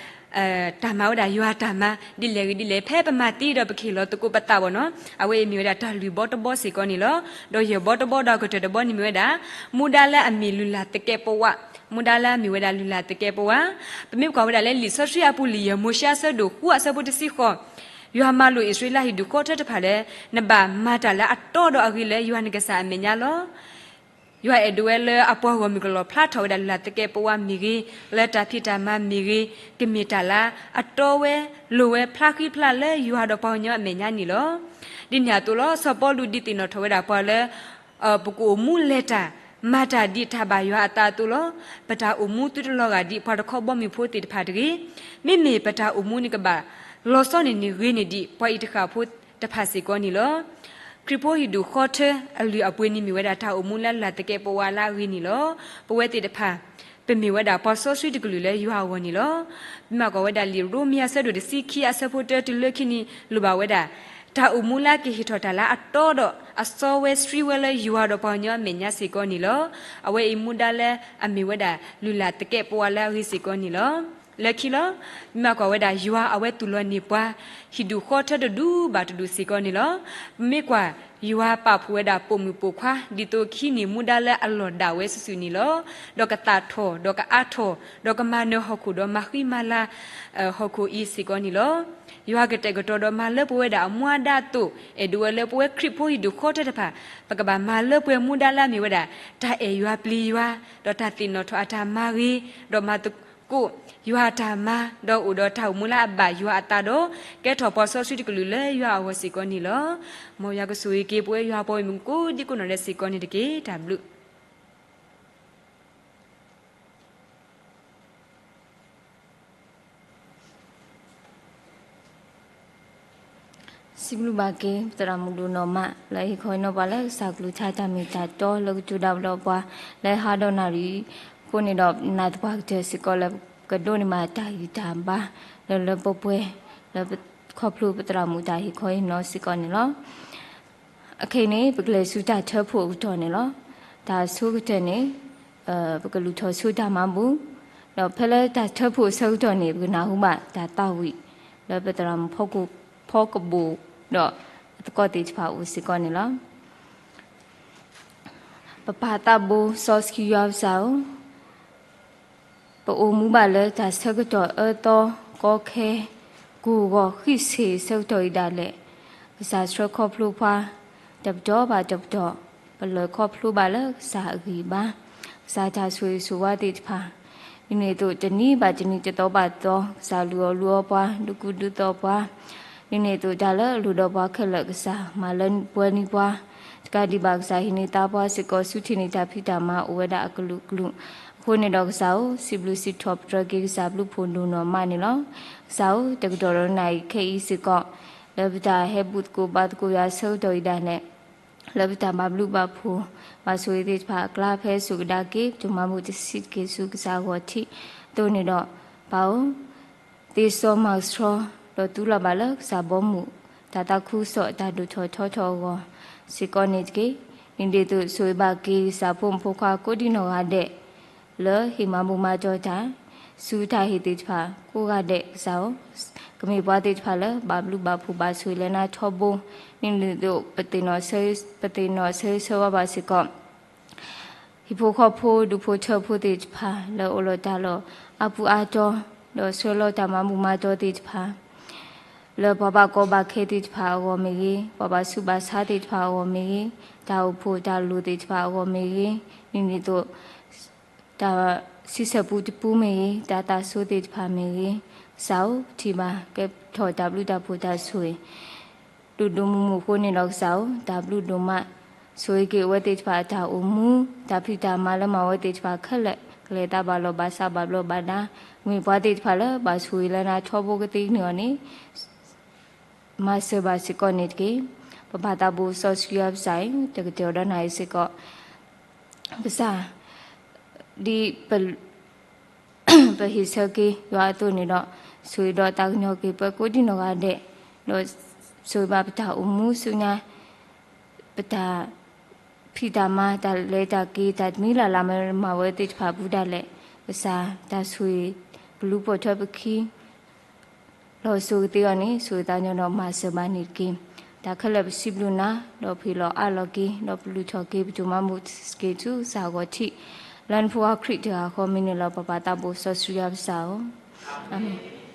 တၢ်မၤဝဲဒၣ်ယွၤတၢ်မၤ ဒ်လဲၣ်ဂ့ၤဒ်လဲၣ် ဖဲပမၤသ့ဒီးပကဟ့ၣ်လီၤသကိးပသးဘၣ်နီၤ. အဝဲအံၤမ့ၢ်ဝဲဒၣ်တၢ်လုၢ်ဘီတဘီစ့ၢ်ကီးန့ၣ်လီၤ. ဒီးယဲၢ်ဘီတဘီဒီးအကတၢၢ်တဘီန့ၣ်မ့ၢ်ဝဲဒၣ် မူဒါလၢအမ့ၢ်လုၢ်လၢ်သကဲးပဝး, မူဒါလၢအမ့ၢ်ဝဲဒၣ်လုၢ်လၢ်သကဲးပဝး. ပမ့ၢ်ကွၢ်ဝဲဒၣ်လၢလံာ်စီဆှံအပူၤ လံာ်ယဲၢ်မိၤၡ့အဆၢဒိၣ်ဃုအဆၢဖိတဆံဃိး, ယွၤမၤလိာ်အံၣ်စရ့လးဟံၣ်ဒူၣ်ဃီထၢတဖၣ်လၢ နဘၣ်မၤတၢ်လၢအတီဒီးအဂ့ၤလၢယွၤနကစၢ်အမဲာ်ညါလီၤ. ယွၤအဲၣ်ဒိးဝဲလၢအပှၤဂီၢ်မုၢ်ကလီၣ်ဖျါထီၣ်ဝဲဒၣ်လုၢ်လၢ်သကဲးပဝးမ့ၢ်ဂ့ၤ, လၢတၢ်ဖံးတၢ်မၤမ့ၢ်ဂ့ၤ, ကမ့ၢ်တၢ်လၢအတီဝဲ, လိၤဝဲ, ဖျါဃံဖျါလၢယွၤဒီးပှၤကညီအမဲာ်ညါန့ၣ်လီၤ. ဒ်န့ၣ်အသိးလီၤ စီၤပီလူးဒုးသ့ၣ်နီၣ်ထီၣ်ဝဲဒၣ်ပှၤလၢ ပကအိၣ်မူလဲၤတၢ်, မၤတၢ်ဒ်တၢ်ဘၣ်ယွၤအသးအသိးလီၤ. ပတၢ်အိၣ်မူသုတလီၤဂာ်ဒ်ပှၤတခီဘီမုၢ်ဖိသ့ၣ်တဖၣ်တဂ့ၤ. မ့မ့ၢ်ပတၢ်အိၣ်မူန့ၣ်ကဘၣ် လီၤဆီန့ၢ်န့ၣ်ဂ့ၤန့ၢ်ဒံး ပှၤအံၤတဃၣ်ဖိတဖၣ်စ့ၢ်ကီးန့ၣ်လီၤ. ခရံာ်ဖိဟံၣ်ဒူၣ်ဃီထၢအလုၢ်အပှ့ၤန့ၣ်မ့ၢ်ဝဲဒၣ်တၢ်အိၣ်မူလၢအလုၢ်လၢ်သကဲးပဝးလၢအဂ့ၤန့ၣ်လီၤ. ပဝဲသ့ၣ်တဖၣ် ပမ့ၢ်ဝဲဒၣ်ပှၤစီဆှံတကလုာ်လၢယွၤအဂီၢ်န့ၣ်လီၤ. ပမ့ၢ်ကွၢ်ဝဲဒၣ်လံာ်ရိမ့ၤအဆၢဒိၣ်တဆံခံအဆၢဖိတၢတုၤလၢခံန့ၣ် လိၣ်ဘၣ်ဝဲဒၣ် တၢ်အိၣ်မူလၢအကဟ့ၣ်ထီၣ်တၢ်လၢအတီဒီးအစီဝဲဆှံဝဲလၢယွၤဒီးပှၤကညီအမဲာ်ညါစ့ၢ်ကီးန့ၣ်လီၤ. အဝဲအံၤမူဒါလၢအမ့ၢ်ဝဲဒၣ်လုၢ်လၢ်သကဲးပဝးလၢအဂ့ၤစ့ၢ်ကီးန့ၣ်လီၤ. လၢခံလီၤ မ့ၢ်ကွၢ်ဝဲဒၣ်ယွၤအဝဲသူၣ်လီၤန့ၢ်ပှၤ ဟံၣ်ဒူၣ်ဃီထၢတဒူၣ်ဘၣ်တဒူၣ်စ့ၢ်ကီးန့ၣ်လီၤ. ပမ့ၢ်ကွၢ် ယွၤပာ်ဖှိၣ်ဝဲဒၣ်ပိာ်မုၣ်ပိာ်ခွါ ဒ်သိးကဟံးန့ၢ်မူဒါလၢအလီၢ်ဒၣ်ဝဲစုာ်စုာ်န့ၣ်လီၤ. ဒီးကသးထီၣ် ဒီးကအါထီၣ် ဒီးကမၤနၢၤဟီၣ်ခိၣ်ဒီးမၤဃံမၤလၤ ဟီၣ်ခိၣ်အံၤစ့ၢ်ကီးန့ၣ်လီၤ. ယွၤကတဲာ်ကတီၤဒီးမၤလၢပှဲၤဝဲဒၣ်အမူအဒါအသိး အဲၣ်ဒိးဝဲလၢပဝဲခရံာ်ဖိဟံၣ်ဒူၣ်ဃီထၢတဖၣ် ပကဘၣ်မၤလၢပှဲၤမူဒါလၢအမ့ၢ်ဝဲဒၣ် တၢ်အဲၣ်ယွၤပျံၤယွၤ ဒီးတၢ်သ့ၣ်နီၣ်ထီၣ်အတၢ်မၤဂ့ၤ ဒီးမၤသကိးယွၤအတၢ်မၤ ဒီးအိၣ်ဒီးတၢ်အိၣ်မူလၢအဘၣ်ယွၤအသးဒီး ကဲထီၣ်ပှၤစီဆှံတကလုာ်လၢယွၤအဂီၢ်စ့ၢ်ကီးန့ၣ်လီၤ. မ်ယွၤကဆိၣ်ဂ့ၤက့ၤပဝဲယွၤပှၤဂီၢ်မုၢ်ကိးဒံကိးနီၢ်ဒဲးစ့ၢ်ကီးန့ၣ်တက့ၢ်. တၢ်ဘျုး စံးဘျုးဘၣ်က့ၤ ပသရၣ်မုၣ်ဒိၣ်နီၢ်မး လၢအဟ့ၣ်ခီဟ့ၣ်နီၤပှၤလၢကစၢ်ကလုၢ်ကထါတၢ်မ့ၢ်တၢ်တီ လၢကတိၤတၢ်ဒီးပှၤ လၢဟါဒီးနၣ်ရံၣ်အံၤ အဃိန့ၣ်ဒီး နာ်သပှၢ်ကတၢၢ်စ့ၢ်ကီးလၢ ကဒိးန့ၢ်ဘၣ်တၢ်ဂံၢ်တၢ်ဘါ လၢလၢပှဲၤပှဲၤ လၢခီဖျိပသရၣ်မုၣ်တၢ်ဟ့ၣ်ခီဟ့ၣ်နီၤစ့ၢ်ကီးန့ၣ်လီၤ. အခဲအံၤန့ၣ် ပကလဲၤဆူတၢ်ထၢဖှိၣ်အကတီၢ်န့ၣ်လီၤ. တၢ်အဆိကတၢၢ်န့ၣ် ပကလူၤထီၣ်ဆိတၢ်မၤဘူၣ်, ဒီးဖဲလၢတၢ်ထၢဖှိၣ်အဆၢကတီၢ်န့ၣ် ပကနၢ်ဟူဘၣ်တၢ်သးဝံၣ် လၢပသရၣ်မုၣ်ဖီကဘိၣ် ဒီးအသကိးသ့ၣ်တဖၣ်အိၣ်စ့ၢ်ကီးန့ၣ်လီၤ. ပပၢ်သးဘိစီဆှံယွၤပကစၢ်ဧၢ, ပအိၣ်မူဘၣ်လၢတၢ်ဆၢကတီၢ်အၢသီကီခဲ ကိၢ်ဂီၤဃံးဆ့ၣ်အဆၢကတီၢ်အံၤဒၣ်လဲာ်, ကစၢ်ဆှၢခီဖျိပှၤ တပတီၢ်ဘၣ်တပတီၢ်, ပလၢၢ်ခီဖျိဘၣ်လၢကစၢ်အဂံၢ်အဘါ, ကစၢ်တၢ်ဆိၣ်ဂ့ၤဆိၣ်ဝါသ့ၣ်တဖၣ်, ဒ်န့ၣ်အသိးတနံၤဘၣ်တနံၤတသီဘၣ်တသီ ကစၢ်လုၢ်အီၣ်လုၢ်အီပှၤ ဒုးကူဒုးသိးပှၤ, ဒ်န့ၣ်အသိးတၢ်လၢအလိၣ်ဒီးပှၤခဲလၢာ်ကစၢ်မၤလၢပှဲၤန့ၢ်ပှၤ, တကးဒံးဘၣ်ကစၢ်ဟ့ၣ်န့ၢ်သါပှၤစ့ၢ်ကီး ဆူထံၣ်န့ၢ်တၢ်ဖံးတၢ်မၤအိၣ်ဝဲဒၣ်အကလုာ်ကလုာ်, အဃိန့ၣ်ဒီးကစၢ်ဧၢ, စံးဘျုးစံးထီၣ်ပတြၢၤက့ၤကစၢ်ဘျုးဖှိၣ်ဒိၣ်နီၢ်မးန့ၣ်လီၤ. ကစၢ်ဧၢ, တကတီၢ်ဒီးနၤအံၤခဲအံၤစ့ၢ်ကီး လၢပတၢ်ဟဲဘူၣ်သကိးဘါသကိးယွၤအဆၢကတီၢ်အံၤဒၣ်လဲာ် လၢပတၢ်ဘၣ်ဘျုးဘၣ်ဖှိၣ် ဘၣ်ဆိၣ်ဂ့ၤသ့ၣ်တဖၣ်အကျါ ဖဲစိာ်ကဒါက့ၤ ပတၢ်မၤဘူၣ်တဆံးတက့ၢ်ဆူကစၢ်အဂီၢ်ထံးအသိးန့ၣ်ဒီး, ပၢ်ဧၢ, သ့စီမၤကဆှီ ဒီးသူလီၤဘၣ်လၢကစၢ်ဘီမုၢ် တၢ်သးခုကစီၣ်အတၢ်ဒိၣ်ထီၣ်ထီထီၣ်အဂီၢ်စ့ၢ်ကီးန့ၣ်တက့ၢ်. ဒ်န့ၣ်အသိးဆိၣ်ဂ့ၤဘၣ်က့ၤကစၢ်ဖိမုၣ်ဖိခွါကိးဒံနီၢ်ဂၤဒဲး လၢဟ့ၣ်မၤဘူၣ်မၤတီၤတၢ် ဆူတၢ်ဟ့ၣ်သ့ၣ်တဖၣ်ကိးဂၤဒဲးကစၢ်ဧၢ, ကမ့ၢ်ပှၤသ့ၣ်တဖၣ်လၢဘၣ်ဘျုးဘၣ်ဖှိၣ်ဘၣ်ဆိၣ်ဂ့ၤလၢနၤထီဘိ, ဒ်န့ၣ်အသိး ပသ့ၣ်နီၣ်ဆၢဂ့ၤဆၢဝါဘၣ်စ့ၢ်ကီး ဟံၣ်ဖိဃီဖိဒူၣ်ဖိထၢဖိသ့ၣ်တဖၣ် လၢအိၣ်လီၤတၢ်လီၢ်အါပူၤအါတီၤ, ဒီးဆှၢလီၤတၢ်မၤဘူၣ်မၤတီၤသ့ၣ်တဖၣ် လၢပှၤဘၣ်ကီဘၣ်ခဲသ့ၣ်တဖၣ်အဂီၢ်မ့ၢ်ဂ့ၤ, ပှၤဘၣ်ဆူးဘၣ်ဆါသ့ၣ်တဖၣ်အဂီၢ်မ့ၢ်ဂ့ၤ, တၢ်အိၣ်ဖှိၣ်တၢ်လိၤသ့ၣ်တဖၣ်အဂီၢ်မ့ၢ်ဂ့ၤ, ဒ်န့ၣ်အသိး တၢ်ဆံဆၢပူတပူမ့ၢ်ဂ့ၤ, တၢ်သးဆိသ့ၣ်တဖၣ်မ့ၢ်ဂ့ၤ, ကစၢ်ဧၢ, ပထံၣ်ဘၣ်ကဲထီၣ်တၢ်ဘျုးတၢ်ဖှိၣ်တၢ်ဆိၣ်ဂ့ၤ ဒိၣ်ဒိၣ်မုၢ်မုၢ်အဃိန့ၣ်ဒီးကစၢ်ဧၢ, တၢ်ဘျုးဒိၣ်မး, ဆိၣ်ဂ့ၤက့ၤအဝဲသ့ၣ်တဖၣ်အတၢ်အိၣ်မူ, တၢ်ဖံးတၢ်မၤလၢမၤဝဲသ့ၣ်တဖၣ်ခဲလၢာ်, ကလဲၤသးဘၣ်လီၤဘၣ်စးဘၣ်ဘျီးဘၣ်ဒါ, မ့ၢ်ပှၤသ့ၣ်တဖၣ်လၢဘၣ်ဆိၣ်ဂ့ၤလၢနၤထီဘိကသ့န့ၢ်အီၤန့ၣ် မၤစၢၤဘၣ်စ့ၢ်ကီးန့ၣ်တက့ၢ်. ပပၢ်သးဘိစီဆှံယွၤပကစၢ်အံၤ တကတီၢ်ဒီးနၤအံၤစ့ၢ်ကီး ကစၢ် ဒ်ပ ပဟ့ၣ်ဆၢက့ၤယွၤအသိးန့ၣ်ဒီး, ဆိၣ်ဂ့ၤဒီးသးကညီၤက့ၤပှၤကိးဒံနီၢ်ဂၤဒဲး, ဒီးဆိၣ်ဂ့ၤဘၣ်ပတၢ်အိၣ်မူဆူညါ, ပတၢ်ဖံးတၢ်မၤ တၢ်လဲၤတၢ်က့ၤ တၢ်တမံၤလၢ်လၢ်မၤဝဲသ့ၣ်တဖၣ်အပူၤဒၣ်လဲာ်, ကစၢ်တၢ်ဆိၣ်ဂ့ၤ ကလူၤပိာ်ထွဲပခံ ဒီးဆိၣ်ဂ့ၤသ့အီၤန့ၣ် ဆိၣ်ဂ့ၤသးညီဒီးမၤစၢၤဘၣ်န့ၣ်တက့ၢ်. တၢ်ခဲလၢာ်ပစံးဘျုးနၤ, ဒီးပဟ့ၣ်လီၤအးလီၤက့ၤ, ဒီးပလုၢ်ထီၣ်က့ၤ ပစိၤမၤမူးစ့ၢ်ကီးဆူစဟၣ်ဂီၤထံး, လၢနဖိခွါခရံာ်တဂၤဃီမံၤန့ၣ်လီၤ. ပပၢ်သးဘိစီဆှံယွၤပစၢ်ဧၢ, အၤမ့ၣ်. ပထံၣ်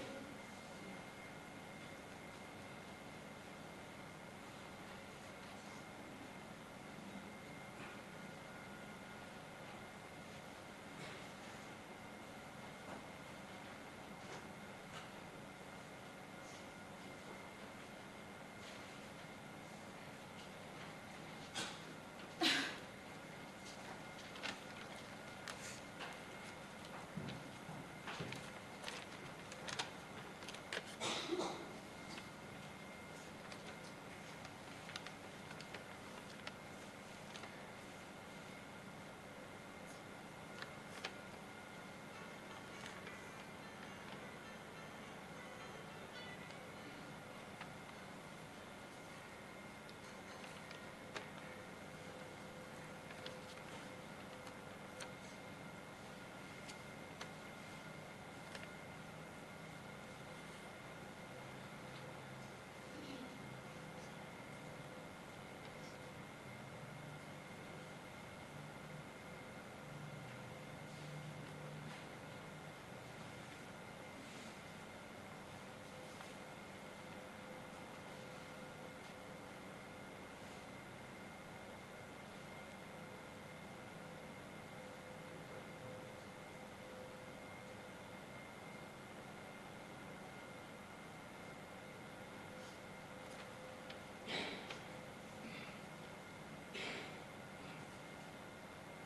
မုၢ်ဂီၤတၢ်ကပီၤ,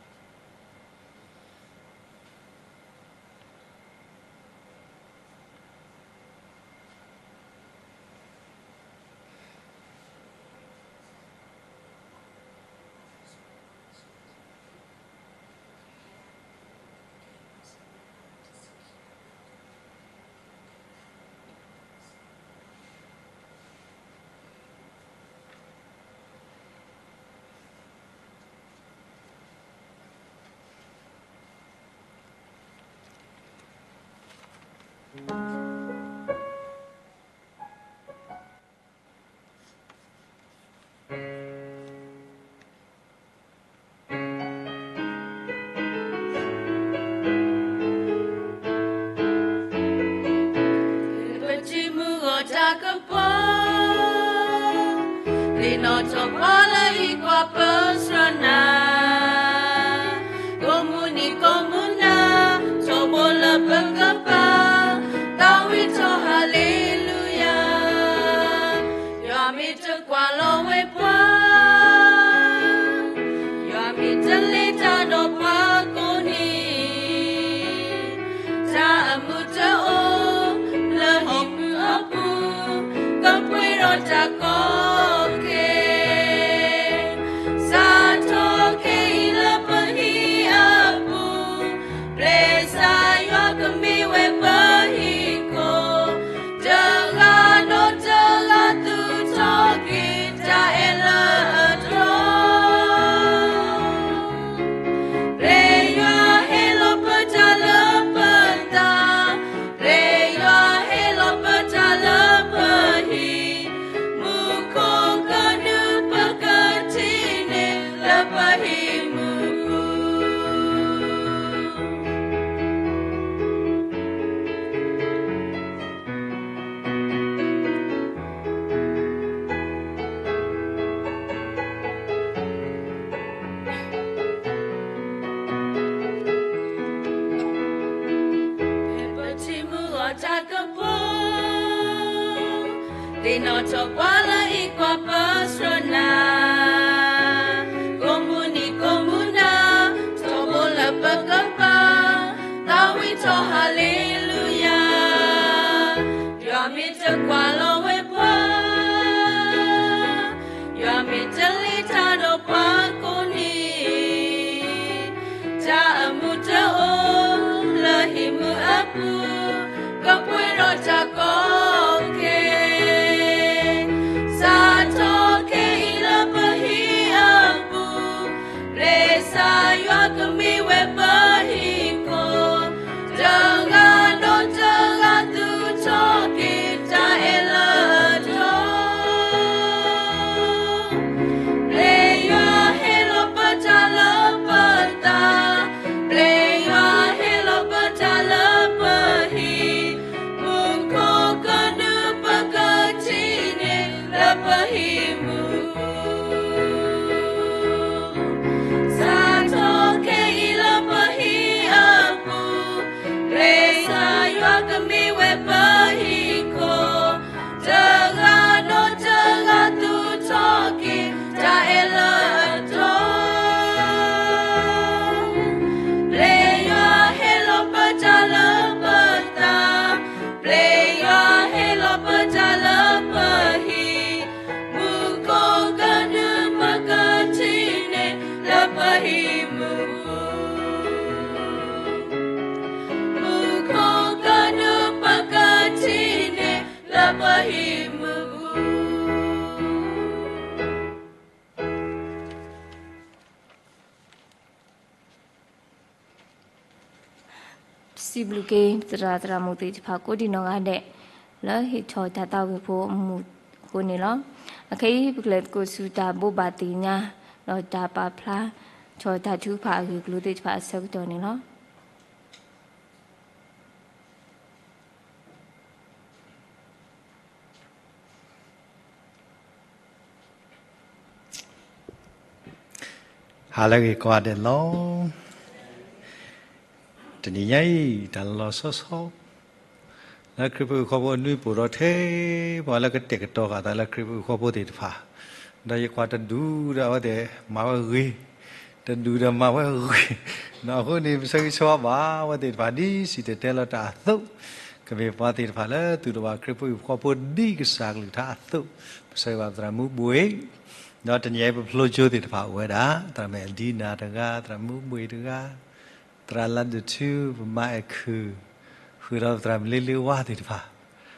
သ့ၣ်နီၣ်ထီၣ်ပှၤလၢဟံၣ်ကွၢ်ပၢဆှၢနၤ, ကိးမုၢ်နံၤကိးမုၢ်နၤ, ထီဘိလၢပကပၤ, သးဝံၣ်ထီၣ်ဟါလ့လူယၤ, ယွၤမ့ၢ်တကွၢ်လီၤဝဲပှၤ ယွၤမ့ၢ်တလ့ၤတၢ်ဒီးပှၤကိးနံၤ, တၢ်အမူတအိၣ်လၢဟံၣ်မုၢ်အပူၤ, ကပှ့ၤဒီးတၢ်ကီခဲ, စးထီၣ်ခဲအံၤလၢပဟံၣ်အပူၤ, ပျဲစးယွၤကမ့ၢ်ဝဲပဟံၣ်ခိၣ်, တဂၤဒီးတဂၤသူၣ်ထီၣ်က့ၤတၢ်အဲၣ်လၢအတြီ ပျဲယွၤဟ့ၣ်လီၤပတၢ်လၢပသး, ပျဲယွၤဟ့ၣ်လီၤပတၢ်လၢပဟံၣ်, မူခိၣ်ကဒုးပကထံၣ်န့ၢ်လၢပဟံၣ်မူခိၣ် ဖဲပထံၣ်မုၢ်ဂီၤတၢ်ကပီၤ, သ့ၣ်နီၣ်ထီၣ်ပှၤလၢဟံၣ်ကွၢ်ပၢဆှၢနၤ, ကိးမုၢ်နံၤကိးမုၢ်နၤ, ထီဘိလၢပကပၤ, သးဝံၣ်ထီၣ်ဟါလ့လူယၤ, ယွၤမ့ၢ်တကွၢ်လီၤဝဲပှၤ ယွၤမ့ၢ်တလ့ၤတၢ်ဒီးပှၤကိးနံၤ, တၢ်အမူတအိၣ်လၢဟံၣ်မုၢ်အပူၤ, ကပှ့ၤဒီးတၢ်ကီခဲ, စးထီၣ်ခဲအံၤလၢပဟံၣ်အပူၤ, ပျဲစးယွၤကမ့ၢ်ဝဲပဟံၣ်ခိၣ်, တဂၤဒီးတဂၤသူၣ်ထီၣ်က့ၤတၢ် စံးဘျုးက့ၤ သရၣ်သရၣ်မုၣ်သ့ၣ်တဖၣ် ကိးဒံနီၢ်ဂၤဒဲး လၢဟ့ၣ်ထီၣ်တၢ်သးဝံၣ်ဖိအမူးအဃိန့ၣ်လီၤ. အခဲအံၤ ပကလဲၤသကိးဆူတၢ်ဘိးဘၣ်သ့ၣ်ညါ ဒီးတၢ်ပာ်ဖျါထီၣ်တၢ်ထုကဖၣ်အဂ့ၢ်အကျိၤသ့ၣ်တဖၣ်အဆၢကတီၢ်န့ၣ်လီၤ. ဟါလၢအဂ့ၤကိးဂၤဒဲးလီၤ. တနံၤညါအံၤ တၢ်လီၤလီၤဆီဆီ လၢခရံာ်ဖိဟံၣ်ဖိဃီဖိအနွံပူၤဒီးထဲ ပှၤလၢကတဲာ်ကတီၤဃာ်သးလၢခရံာ်ဖိဟံၣ်ဖိဃီဖိသ့ၣ်တဖၣ်, ဒီးယကွၢ်တဒူၣ်ဒီးအဝဲသ့ၣ်မၤဝဲဂ့ၤ, တဒူၣ်ဒီးမၤဝဲဂ့ၤ, အဃိန့ၣ် ပဆၢဂ့ၤဆၢဝါဘၣ် အဝဲသ့ၣ်တဖၣ် ဒ်စံၣ်တဲၤတဲလီၤတၢ်အသိး, ကမ့ၢ်ပှၤသ့ၣ်တဖၣ်လၢသူၣ်တဘၣ်ခရံာ်ဖိဟံၣ်ဖိဃီဖိဒ်ကစၢ်ကလုၢ်ကထါအသိး, ပဆၢဂ့ၤဘၣ်သရၣ်မူဘှ့ၣ်, ဒီးတနံၤအံၤပဖျိကၠိသ့ၣ်တဖၣ်အိၣ်ဝဲဒၣ် သရၣ်မဲၣ်ဒံနၤတဂၤ, သရၣ်မူဘှ့ၣ်တဂၤ, သရၣ်လါဒိၣ်ထူ, ပမါအဲၣ်ခုၣ်, ဃုာ်ဒီးပသရၣ်မုၣ်လ့လ့ဝါသ့ၣ်တဖၣ်,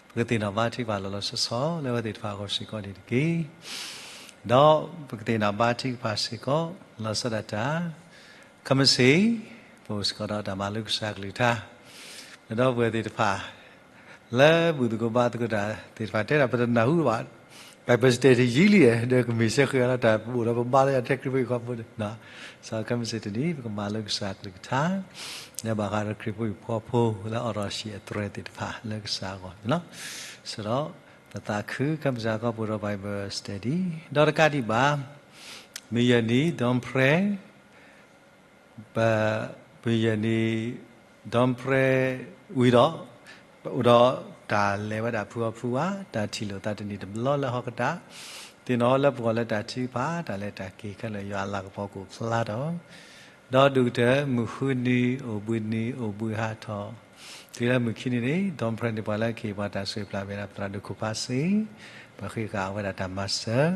ပကသ့ၣ်နီၣ်ဘါထုကဖၣ်လီၤလီၤဆီဆီ လၢအဝဲသ့ၣ်တဖၣ်အဂီၢ်စ့ၢ်ကီးန့ၣ်တက့ၢ်. ဒီးပကသ့ၣ်နီၣ်ဘါထုကဖၣ်စ့ၢ်ကီး လီၤဆီဒၣ်တၢ် ခဲမုၢ်ဆ့ၣ်, ပအိၣ်စ့ၢ်ကီးဒီးတၢ်မၤလိကစၢ်ကလုၢ်ကထါ, ဒီပုၢ်ဝဲၢ်သ့ၣ်တဖၣ် လၢဘူၣ်သကိးဘါသကိးတၢ်သ့ၣ်တဖၣ် တဲဒၣ်ပတနၢ်ဟူဘၣ်, Bible study ယံာ်လံ, ဒီးကမ့ၢ်စ့ၢ်ကီးလၢတၢ်အိၣ်ဒီးပဘါလၢယၤထဲခရံာ်ဖိဟံၣ်ဖိဃီဖိန့ၣ်, စးခဲမုၢ်ဆ့ၣ်တနံၤ ပကမၤလိကစၢ်ကလုၢ်ကထါ လၢဘၣ်ဃးဒီးခရံာ်ဖိဟံၣ်ဖိဃီဖိလၢအိးထီၣ်ဆံးအသရဲသ့ၣ်တဖၣ်လၢကစၢ်အဂီၢ်န့ၣ်လီၤ. စးဒီး ပသးခုခဲမုၢ်ဆ့ၣ်ခီဖျိဒီး Bible study ဒီးတကးဒံးဘၣ် မုၢ်ယဲၢ်နံၤ ဒီပြဲ ပ, မုၢ်ယဲၢ်နံၤ ဒီပြဲ ဝံၤဒီး ပအိၣ်ဒီးတၢ်လဲၤဝဲဒၣ်ဖုအီၣ်ဖုဝါ, တၢ်ထံၣ်လိာ်သးတနံၤတဘျီလၢဟီၣ်ကတၢၢ်, သ့ၣ်နီၣ်လၢပဂီၢ်လၢတၢ်ထုကဖၣ်, တၢ်လဲၤတၢ်က့ၤခဲလၢာ် ယွၤအလၤကပီၤကအိၣ်ဖျါထီၣ်, ဒီးဒိၣ်ကတၢၢ် မုၢ်ဃုနံၤ အိၣ်ဘှံးနံၤ အိၣ်ဘှံးဟးထီၣ်, တုၤလၢမုၢ်ခံနံၤန့ၣ် ဒီပြဲန့ၣ် ပှၤလၢကဟ့ၣ်ပှၤတၢ်ဆိၣ်ဂ့ၤပျၢ်မ့ၢ်ဒၣ် ပသရၣ်ဒိၣ်ခိၣ်ဖါစ့, ပဃ့ကၤအဝဲဒၣ်တၢ်မၤစၢၤ,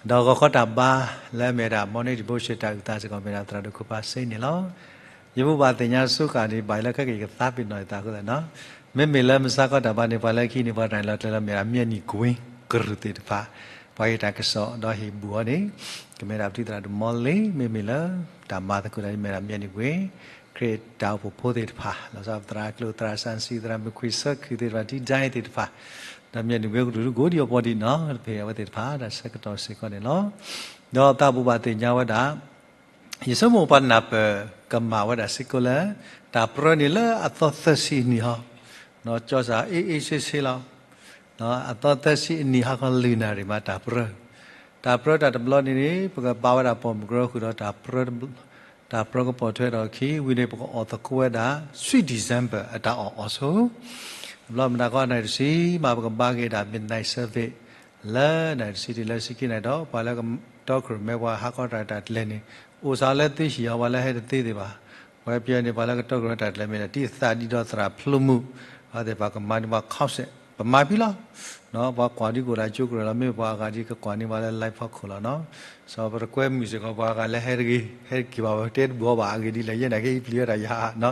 ဒီးဂီၤခီတၢ်ဘါလၢအမ့ၢ်ဒၣ် morning devotion တၢ်အုၣ်သးစ့ၢ်ကီး မ့ၢ်ဒၣ်ပသရၣ်ဒိၣ်ခိၣ်ဖါစ့န့ၣ်လီၤ. ယဘိးဘၣ်သ့ၣ်ညါစ့ၢ်ကီးန့ၣ် ဘၣ်လၢခဲက့ၤယကသးပ့ၤနီၣ်ယသးအဃိသတးနီၤ, မ့မ့ၢ်လၢမုၢ်ဆါခီတၢ်ဘါန့ၣ် ပှၤလၢခံန့ၣ် ပှၤတၢ်လဲၤလီၤကျဲၤလီၤ မ့ၢ်ဒၣ်မ့ၢ်နံၣ်ကွ့ကရူၢ်သ့ၣ်တဖၣ်, ပှၤဟ့ၣ်တၢ်ကစီၣ်ဒီးဟ့ၣ်ဘူၣ်အီၤန့ၣ် ကမ့ၢ်ဒၣ်ပတံၤသရၣ်ဒိၣ်မီလ့, မ့မ့ၢ်လၢတၢ်မၤသကိးတၢ်န့ၣ် မ့ၢ်ဒၣ်မ့ၢ်နံၣ်ကွ့ ခရံာ်တၢ်အိၣ်ဖှိၣ်ဖိသ့ၣ်တဖၣ်, လီၤဆီသရၣ်ကျိၣ် သရၣ်စၣ်စံး သရၣ်မုၣ်ခွံဆၢခုၣ်သ့ၣ်တဖၣ် ထံဒၣ်သ့ၣ်တဖၣ်, ဒီးမ့ၢ်နံၣ်ကွ့ကရူၢ် ကိးဒံးအပီဒံးနီၤ ပဟ့ၣ်အဝဲသ့ၣ်တဖၣ် တၢ်ဆၢကတီၢ်စ့ၢ်ကီးန့ၣ်လီၤ. ဒီးသးဘိးဘၣ်သ့ၣ်ညါဝဲဒၣ် ယဆိကမိၣ်ပှၤနၢ်ပၢၢ်ကမၣ်ဝဲဒၣ်စ့ၢ်ကီးလၢ တၢ်ပြၢန့ၣ်လၢအသီသၢဆံအနံၤဟီ, ကၠီစၢ် အေးအေးဆေးဆေးလီၤ. အသီသၢဆံအနံၤဟါခီလွံၢ်နၣ်ရံၣ်မး တၢ်ပြၢ, တၢ်ပြၢတၢ်တဘျီန့ၣ်န့ၣ် ပကဘါဝဲဒၣ်ပိာ်မုၣ်ကရၢဃုာ်ဒီးတၢ်ပြၢ, တၢ်ပြၢကပိာ်ထွဲဒီးခံ ဝံၤန့ၣ် ပကအီၣ်သကိးဝဲဒၣ် Sweet December အတၢ်အီၣ်အီၤဆိ, တဘျီမတၤခီနၣ်ရံၣ်တဆံမး ပကဘါက့ၤဒၣ် midnight service လၢနၣ်ရံၣ်တဆံတုၤလၢဆံခံနၣ်ရံၣ်ဒီး ပှၤလၢကတီခိၣ်ရိၣ်မဲပှၤဟးခီတၢ်တၢ်ကျဲၤန့ၣ် အိၣ်စးလၢသုဟံၣ်အီၤ ပှၤလၢဟဲတသ့သ့ၣ်ဘၣ်. ပှၤပယီၤန့ၣ် ပှၤလၢကတီခိၣ်ရိၣ်မဲတၢ်ကျဲၤမ့ၢ်ဒၣ် တံၤသးဒံးဒီးသရၣ်ဖျိမုၢ် အဝဲသ့ၣ်တဖၣ်ကမၤန့ၢ်ပှၤ concert ပမၤဖဲလီၤ. ပှၤကွၢ်ဒ်ကအိၣ်ဒၣ်ကၠိကရၢလီၤ မ့ၢ်ပှၤအဂၤဒ်ကကွၢ်န့ၢ်ပှၤလၢ live ဖီခိၣ်လီၤနီၤ. စီၤပတကွဲမုၢ်စ့ၢ်ကီး ပှၤအဂၤလၢဟဲတဂ့ၤ ဟဲတက့ၤဘၣ် ပတဲတဘူၣ်အီၤဘၣ် အဂ့ၢ်ဒ်လဲၣ် ယဲနာ်က့ ယပျံၤဝဲဒၣ်ယၤနီၤ.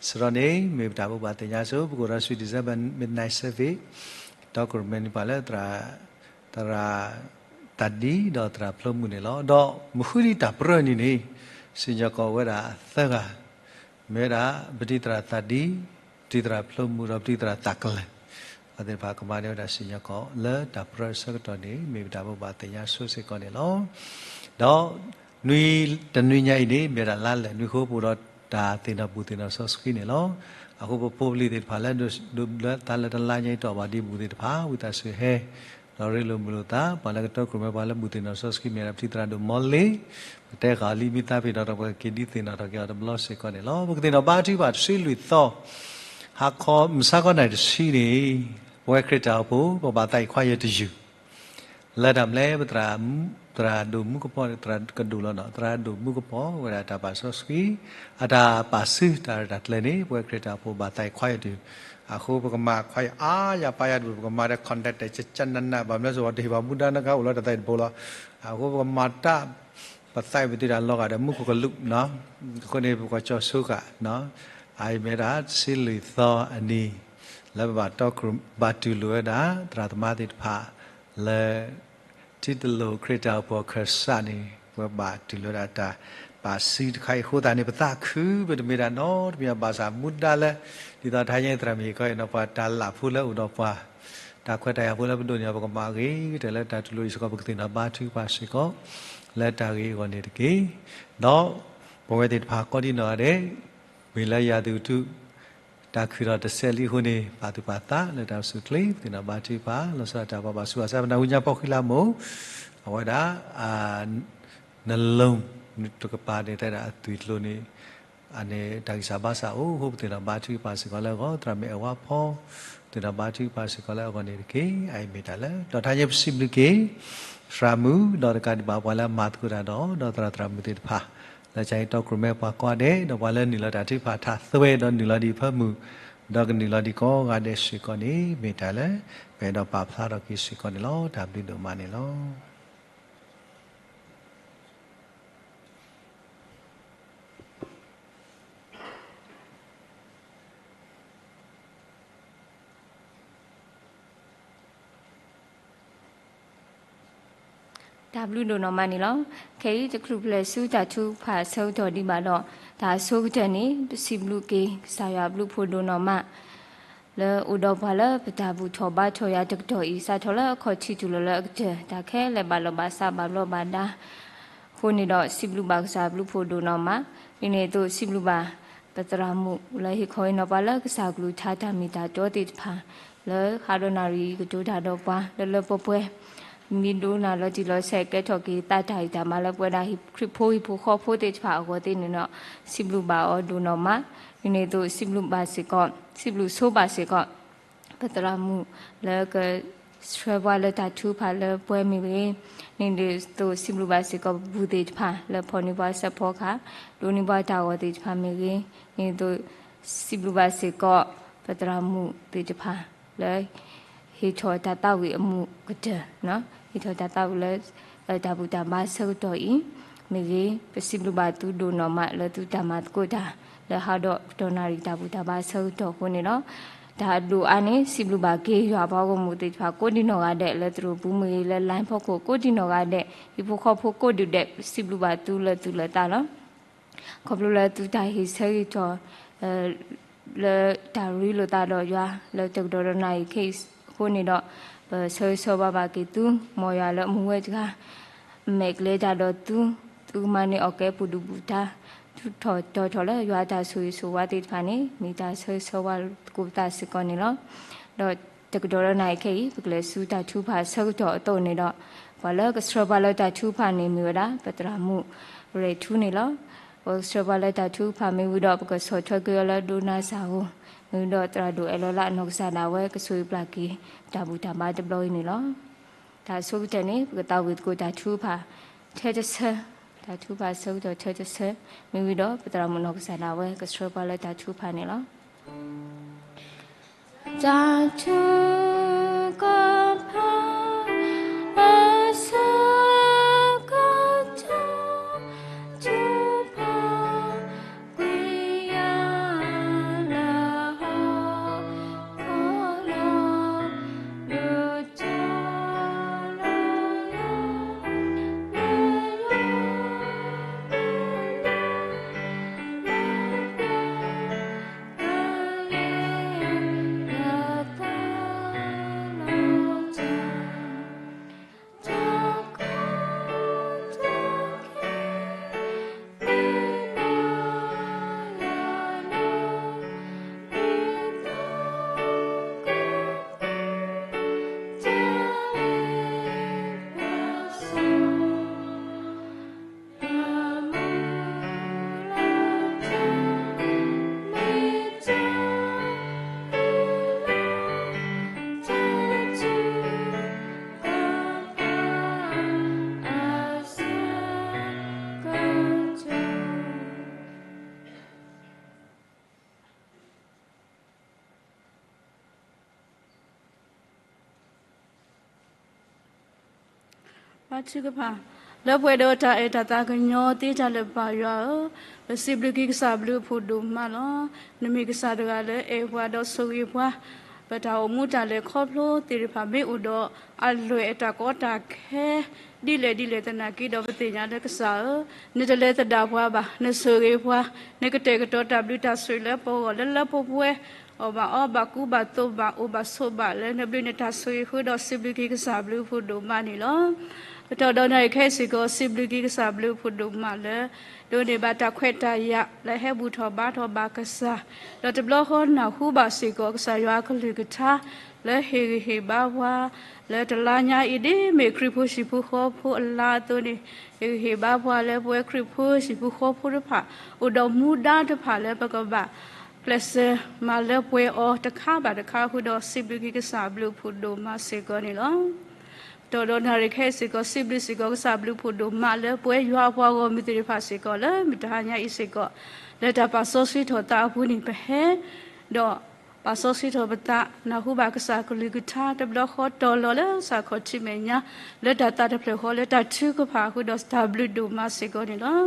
စရီန့ၣ် မ့ၢ်ပတၢ်ဘိးဘၣ်သ့ၣ်ညါဆိ ပကအိၣ်ဒီး Sweet December midnight service တီခိၣ်ရိၣ်မဲန့ၣ် ပှၤလၢသရၣ် သရၣ်သးဒံးဒီးသရၣ်ဖျိမုၢ်န့ၣ်လီၤ. ဒီးမုၢ်ဃုနံၤတၢ်ပြၢန့ၣ်န့ၣ် စံၣ်ညီၣ်ကွီၢ်ဝဲဒၣ်သၢဂၤ, မ့ၢ်ဝဲဒၣ် ပတံၤသရၣ်သးဒံး, ပတံၤသရၣ်ဖျိမုၢ် ဒီးပတံၤသရၣ်သးကလၢၤ, အဝဲသ့ၣ်တဖၣ်ကမၤန့ၢ်ဝဲဒၣ်စံၣ်ညီၣ်ကွီၢ်လၢတၢ်ပြၢအဆၢကတီၢ်န့ၣ် မ့ၢ်ပတၢ်ဘိးဘၣ်သ့ၣ်ညါဆိစ့ၢ်ကီးန့ၣ်လီၤ. ဒီးနွံ, တနွံညါအံၤန့ၣ် မ့ၢ်ဝဲဒၣ်လါလၢာ်နွံဃိ ပအိၣ်ဒီးတၢ်သ့ၣ်နီၣ်ဘူၣ်သ့ၣ်နီၣ်စီဆှံန့ၣ်လီၤ. အဃိပဖိပလံၤသ့ၣ်တဖၣ်လၢ ဒိးဘျၢသးလၢတလါညါအံၤ တီၢ်ဘၣ်ဒံးဘူၣ်သ့ၣ်တဖၣ် ဝံသးစူၤဟဲ ဒီးရ့လိာ်မုာ်လိာ်သး ပှၤလၢကတီခိၣ်ရိၣ်မဲ ပှၤလၢဘူၣ်သ့ၣ်နီၣ်စီဆှံ မ့ၢ်ဒၣ်ပတံၤသရၣ်ဒိၣ်မီလ့, ပတဲဃာ်လံမ့ၢ်သးပ့ၤနီၣ်ထီၣ် ပကက့ၤဒုးသ့ၣ်နီၣ်ထီၣ်က့ၤအီၤတဘျီစ့ၢ်ကီးန့ၣ်လီၤ. ပကသ့ၣ်နီၣ်ဘါထုကဖၣ်တဆံလွံၢ်သီ, ဟါခီ မုၢ်ဆါခီနၣ်ရံၣ်တဆံန့ၣ် ပဝဲခရံာ်တၢ်အိၣ်ဖှိၣ် ပဘၣ်သးအံၤခွါယတယုၢ် လၢတၢ်မနုၤလဲၣ် ပသရၣ်, သရၣ်ဒိၣ်မူကပီၤ သရၣ်ကဒိၣ်လီၤနီၤ သရၣ်ဒိၣ်မူကပီၤဝဲဒၣ်တၢ်ပာ်စီဆှံ, အတၢ်ပာ်စုတၢ်ရဲၣ်တၢ်ကျဲၤန့ၣ် ပဝဲခရံာ်တၢ်အိၣ်ဖှိၣ်ဘၣ်သးအံၤခွါယတယုၢ်, အဃိပကမၤခွါယအါယၤပာ်ယၤတဘျုး ပကမၤဒီး contact တကနန ဘၣ်မနုၤစ့ၢ်ကီး တဟ့ၣ်ဘၣ်မူဒါနကဟးအိၣ်လၢတၢ်သးအံၤတဘိလီၤ. အဃိပကမၤတၢ် ပသးအံၤပတုၤဒၣ်လီၤဂာ်ဒီးမူခိၣ်ကလူး, အဃိန့ၣ် ပကကွၢ်ကၠီဆိဃာ်, အအံၤမ့ၢ်ဒၣ်တဆံလွံၢ်သီအနံၤ, လၢပဘၣ်တီခိၣ် ဘၣ်တူၢ်လိာ်ဝဲဒၣ် သရၣ်သမါသ့ၣ်တဖၣ် လၢ ထံတလိာ်ခရံာ်တၢ်အိၣ်ဖှိၣ်အခၢၣ်စးန့ၣ် ပဘၣ်တူၢ်လိာ်ဝဲဒၣ်တၢ် ပာ်စံတခါအံၤအဃိသတးန့ၣ် ပသးခု ပတမ့ၢ်တၢ်နီတမံၤဘၣ်ဆၣ် မူဒါလၢ ဒ်သိးတဟါညါသရၣ်မုၣ်ဟ့ၣ်ခီအံၤနီၤ ပှၤတၢ်လၢ်ဖိလၢအိၣ်ဒီးပှၤ တၢ်ခွဲးတၢ်ယာ်ဖိလၢပဒိးန့ၢ်အီၤ ပကမၤဂ့ၤကတၢၢ်လၢတၢ်တူၢ်လိာ်အံၤစ့ၢ်ကီး ပကသ့ၣ်နီၣ်ဘါထုကဖၣ်စ့ၢ်ကီး လၢတၢ်ဂ့ၤအဂီၢ်န့ၣ်တက့ၢ်. ဒီးပဝဲသ့ၣ်တဖၣ်ကိးဒံနီၢ်ဂၤဒဲး မ့ၢ်လၢယၤသူၣ်ကထူၣ် တၢ်ခုၣ်ထီၣ်တစဲးလံအဃိန့ၣ် ပာ်သူၣ်ပာ်သးလၢတၢ်ပၢၢ်ဆၢချ့ ပသ့ၣ်နီၣ်ဘါထုကဖၣ် လီၤဆီဒၣ်တၢ်ပာ်ဘၣ်ဆူအစၢ် ပနၢ်ဟူညါဖီဃံလၤမိၢ် အဝဲဒၣ် နလိၤ တကပၤန့ၣ် တဲဒၣ်အသွံၣ်တလိၤန့ၣ် အန့ၣ်တၢ်ဂံၢ်စၢ်ဘါစၢ်အိၣ်အဃိ ပသ့ၣ်နီၣ်ဘါထုကဖၣ်စ့ၢ်ကီးလၢအဂီၢ် သရၣ်မုၣ်အဲၣ်ဝါဖီ ပသ့ၣ်နီၣ်ဘါထုကဖၣ်စ့ၢ်ကီးလၢအဂီၢ်န့ၣ်တက့ၢ်. အအံၤမ့ၢ်တၢ်လၢ ဒီးတဟါညါပစံးဘျုးက့ၤ သရၣ်မုၣ် ဒီးတကးဒံးဘၣ်ပှၤလၢအမၤသကိးတၢ်ဒီး ဒီးသရၣ်သရၣ်မုၣ်သ့ၣ်တဖၣ် လၢကဟဲတီခိၣ်ရိၣ်မဲပှၤကိးဂၤဒဲး ဒီးပှၤလၢနုာ်လီၤတၢ်ထုကဖၣ်ထးသွဲ ဒီးနုာ်လီၤဒံးအဖၢမုၢ် ဒီးကနုာ်လီၤဒံးကိးဂၤဒဲးစ့ၢ်ကီးန့ၣ် မ့ၢ်တၢ်လၢ ပအဲၣ်ဒိးပာ်ဖျါထီၣ်က့ၤစ့ၢ်ကီးန့ၣ်လီၤ. တၢ်ဘျုးဒိၣ်မးန့ၣ်လီၤ. တၢ်ဘျုးဒိၣ်နီၢ်မးန့ၣ်လီၤ. ခဲအံၤတချုးပလဲၤဆူတၢ်ထုကဖၣ်အဆၢကတီၢ်ဒံးဘၣ်ဒီး တၢ်အဆိကတၢၢ်န့ၣ် ပစံးဘျုးက့ၤ ကစၢ်ယွၤအဘျုးဖှိၣ်ဒိၣ်နီၢ်မး လၢအိၣ်ဒီးပှၤလၢပတၢ်ဘူၣ်ထီၣ်ဘါထီၣ်ယၤတကတီၢ်အံၤ စးထီၣ်လၢအခီၣ်ထံးတုၤလီၤလၢအကတၢၢ် တၢ်ခဲလၢာ်ဘၣ်လီၤဘၣ်စးဘၣ်ဘျီးဘၣ်ဒါ အဃိန့ၣ်ဒီး စံးဘျုးဘၣ်ကစၢ်အဘျုးဖှိၣ်ဒိၣ်နီၢ်မး, ဒ်န့ၣ်အသိး စံးဘျုးဘၣ် ပသရၣ်မုၣ်လၢဟ့ၣ်ခီဟ့ၣ်နီၤပှၤလၢကစၢ်ကလုၢ်ကထါတၢ်မ့ၢ်တၢ်တီသ့ၣ်တဖၣ် လၢဟးဒီးနၣ်ရံၣ်ကတိၤတၢ်ဒီးပှၤ လၢလၢပှဲၤပှဲၤ မ့ၢ်ဒိကနၣ်လီၤတံၢ်လီၤဆဲးကဲထီၣ်က့ၤသးတၢ်ဂံၢ်တၢ်ဘါလၢပဝဲဒၣ်ခရံာ်ဖိဟံၣ်ဖိဃီဖိသ့ၣ်တဖၣ်အဂီၢ်သ့ၣ်န့ၣ်ဒီး စံးဘျုးဘၣ်အီၤဒိၣ်နီၢ်မး, ဒ်န့ၣ်အသိး စံးဘျုးဘၣ်စ့ၢ်ကီး စံးဘျုးဆိဘၣ်စ့ၢ်ကီး ပသရၣ်မုၣ်လၢက ဆှၢပှၤလၢတၢ်ထုကဖၣ်လၢပှဲၤမ့ၢ်ဂ့ၤ, ဒ်န့ၣ်အသိးစံးဘျုးဘၣ်စ့ၢ်ကီးပပူၤသ့ၣ်တဖၣ် လၢဖီၣ်န့ၢ်ပှၤစဲးဖီကဟၣ်, ဒိးန့ၢ်ပှၤတၢ်ဂီၤသ့ၣ်တဖၣ်မ့ၢ်ဂ့ၤ, ဒ်န့ၣ်အသိး စံးဘျုးဘၣ်စ့ၢ်ကီး ပသရၣ်မုၣ်သ့ၣ်တဖၣ် လၢ ဟ့ၣ်ထီၣ်တၢ်သးဝံၣ်အမူးကတၢၢ်, ဟ့ၣ်ထီၣ်တၢ်သးဝံၣ်လၢ တၢ်ဘူၣ်တၢ်ဘါဆၢကတီၢ်အံၤ မ့ၢ်ဂ့ၤ, ပစံးဘျုးဘၣ်သုဒိၣ်နီၢ်မးလၢသုတၢ်မၤသကိးတၢ် လၢဟးဒီးကတီၢ်နၣ်ရံၣ်တၢ်ဘူၣ်တၢ်ဘါဆၢကတီၢ်အဃိန့ၣ်လီၤ. တၢ်အဒိၣ်အါန့ၣ် စံးဘျုးဘၣ်က့ၤယွၤအပှၤဂီၢ်မုၢ်သ့ၣ်တဖၣ်ကိးဒံနီၢ်ဂၤဒဲး လၢသရိာ်ပူၤမ့ၢ်ဂ့ၤ, လၢ line ဖီခိၣ်ကိးဒံနီၢ်ဂၤဒဲး, ဟံၣ်ဖိဃီဖိကိးဒံဒဲး စံးဘျုးဘၣ်သုလၢသုလၢသးလီၤ. ခီဖျိလၢသုတၢ်ဟ့ၣ်ဆၢကတီၢ် လၢတၢ်ရ့လိာ်သးဒီးယွၤ လၢတကတီၢ်ဒီးနၣ်ရံၣ်ခဲအံၤအဃိန့ၣ်ဒီး ပဆၢဂ့ၤဆၢဝါဘၣ်က့ၤသု မ်ယွၤလၢအမူဝဲတဂၤ အမဲာ်ကျဲတၢ်ဒီးသု, သုကမၤန့ၢ်အီၣ်ကဲပူၤဒူၣ်ပူၤတၢ်, ထူးထီၣ်တီၤထီၣ်လၢယွၤအတၢ်ဆိၣ်ဂ့ၤဆိၣ်ဝါသ့ၣ်တဖၣ်န့ၣ် မ့ၢ်တၢ်ဆၢဂ့ၤဆၢဝါသကိးပသးစ့ၢ်ကီးန့ၣ်လီၤ. ဒီးတကတီၢ်ဒီးနၣ်ရံၣ်ခဲအံၤ ပကလဲၤဆူတၢ်ထုကဖၣ်အဆၢကတီၢ်အသိးန့ၣ်ဒီး ပှၤလၢကဆှၢပှၤလၢတၢ်ထုကဖၣ်န့ၣ်မ့ၢ်ဝဲဒၣ် ပသရၣ်မုၣ်ရဲၣ်ထူန့ၣ်လီၤ. ပကဆှၢပှၤလၢတၢ်ထုကဖၣ်မ့ၢ်ဝံၤဒီး ပကဆီၣ်ထွဲက့ၤအီၤလၢဒိကနၣ်စၢ်ဧိၤ, မ့ၢ်ဝံၤဒီးသရၣ်ဒိၣ်အဲၣ်လီၤလၢအနီၢ်ကစၢ်ဒၣ်ဝဲ ကဆိၣ်ဂ့ၤပျၢ်က့ၤ တၢ်ဘူၣ်တၢ်ဘါတဘျီအံၤန့ၣ်လီၤ. တၢ်ဆိကတၢၢ်န့ၣ် ပကသးဝံၣ်သကိးတၢ်ထုကဖၣ် ထဲတဆၢ, တၢ်ထုကဖၣ်ဆၢကတီၢ်ထဲတဆၢ, မ့ၢ်ဝံၤဒီး ပသရၣ်မုၣ်နီၢ်ကစၢ်ဒၣ်ဝဲ ကဆှၢပှၤလၢတၢ်ထုကဖၣ်န့ၣ်လီၤ. တၢ်ထုကဖၣ် အဆၢကတီၢ် ထုကဖၣ် ကွံာ်ယၤလၢဟီၣ်ခိၣ်လီၤ. ဘါထုကဖၣ်, လၢပှဲၤဒီးတၢ်အဲၣ်တၢ်သးကညီၤသ့တၢ်လၢာ်ပၢ်ယွၤဧၢ, ပစံးဘျုးက့ၤကစၢ်ဘျုးအဖှိၣ်ဒိၣ်မးလီၤ. နမ့ၢ်ကစၢ်တဂၤလၢအဲၣ်ပှၤဒီးဆိၣ်ဂ့ၤပှၤ, ပတၢ်အိၣ်မူတၢ်လဲၤခီဖျိသ့ၣ်တဖၣ်မ့ၢ်အိၣ်ဒီး အလွဲၢ်အတၢ်ကီတၢ်ခဲ ဒ်လဲၣ်ဒ်လဲၣ်သနာ်က့ဒီး ပသ့ၣ်ညါလၢကစၢ်ဧၢ, နတလဲၤသဒၣ်ပှၤဘၣ်, နဆိၣ်ဂ့ၤပှၤ, နကတဲာ်ကတီၤတၢ်ဘျုးတၢ်ဆိၣ်ဂ့ၤလၢပဂီၢ်လၢလၢပှဲၤပှဲၤ, အီၣ်ဘၣ်အီဘၣ်ကူဘၣ်သိးဘၣ်အိၣ်ဘၣ်ဆိးဘၣ်လၢနဘျုးနတၢ်ဆိၣ်ဂ့ၤဃုာ်ဒီး စံးဘျုးက့ၤကစၢ်ဘျုးဖှိၣ်ဒိၣ်မးန့ၣ်လီၤ. ကတီၢ်ဒီးနၣ်ရံၣ်ခဲအံၤစ့ၢ်ကီး စံးဘျုးက့ၤကစၢ်ဘျုးဖှိၣ်ဒိၣ်မးလၢ ဒိးန့ၢ်ဘၣ်တၢ်ခွဲးတၢ်ယာ်လၢဟဲဘူၣ်ထီၣ်ဘါထီၣ်ဘၣ်ကစၢ်, ဒီးတဘျီဃီနၢ်ဟူဘၣ်စ့ၢ်ကီး ကစၢ်ယွၤအကလုၢ်ကထါ လၢဟ့ၣ်ဂံၢ်ဟ့ၣ်ဘါပှၤ လၢတလါညါအံၤ ဒ်မ့ၢ်ခရံာ်ဖိဟံၣ်ဖိဃီဖိအလါအသိးန့ၣ်, ဟ့ၣ်ဂံၢ်ဟ့ၣ်ဘါပှၤလၢပဝဲခရံာ်ဖိဟံၣ်ဖိဃီဖိတဖၣ် အိၣ်ဒီးမူဒါတဖၣ်လၢပကဘၣ် ကျဲးစၢးမၤလၢပှဲၤအီၤတခါဘၣ်တခါအဃိဒီး စံးဘျုးက့ၤကစၢ်ဘျုးဖှိၣ်ဒိၣ်မးစ့ၢ်ကီးန့ၣ်လီၤ. ကတီၢ်ဒီးနၣ်ရံၣ်ခဲအံၤစ့ၢ်ကီး စံးဘျုးစ့ၢ်ကီးကစၢ်ဘျုးဖှိၣ်ဒိၣ်မးလၢပဝဲယွၤအပှၤဂီၢ်မုၢ်သ့ၣ်တဖၣ်စ့ၢ်ကီး လၢမုၢ်တဟါညါအံၤစ့ၢ်ကီး လၢတၢ်ပာ်စီဆှံထီၣ်သးအပူၤန့ၣ် ပဟဲ ဒီး ပာ်စီဆှံထီၣ်ပသး နၢ်ဟူဘၣ်ကစၢ်ကလုၢ်ကထါတဘျီဃီတီၤလီၤလၢစးခီၣ်ထံးမဲာ်ညါ လၢတၢ်သးတဖျၢၣ်ဃီလၢတၢ်ထုကဖၣ်အဃိဒီးတၢ်ဘျုးဒိၣ်မးစ့ၢ်ကီးန့ၣ်လီၤ.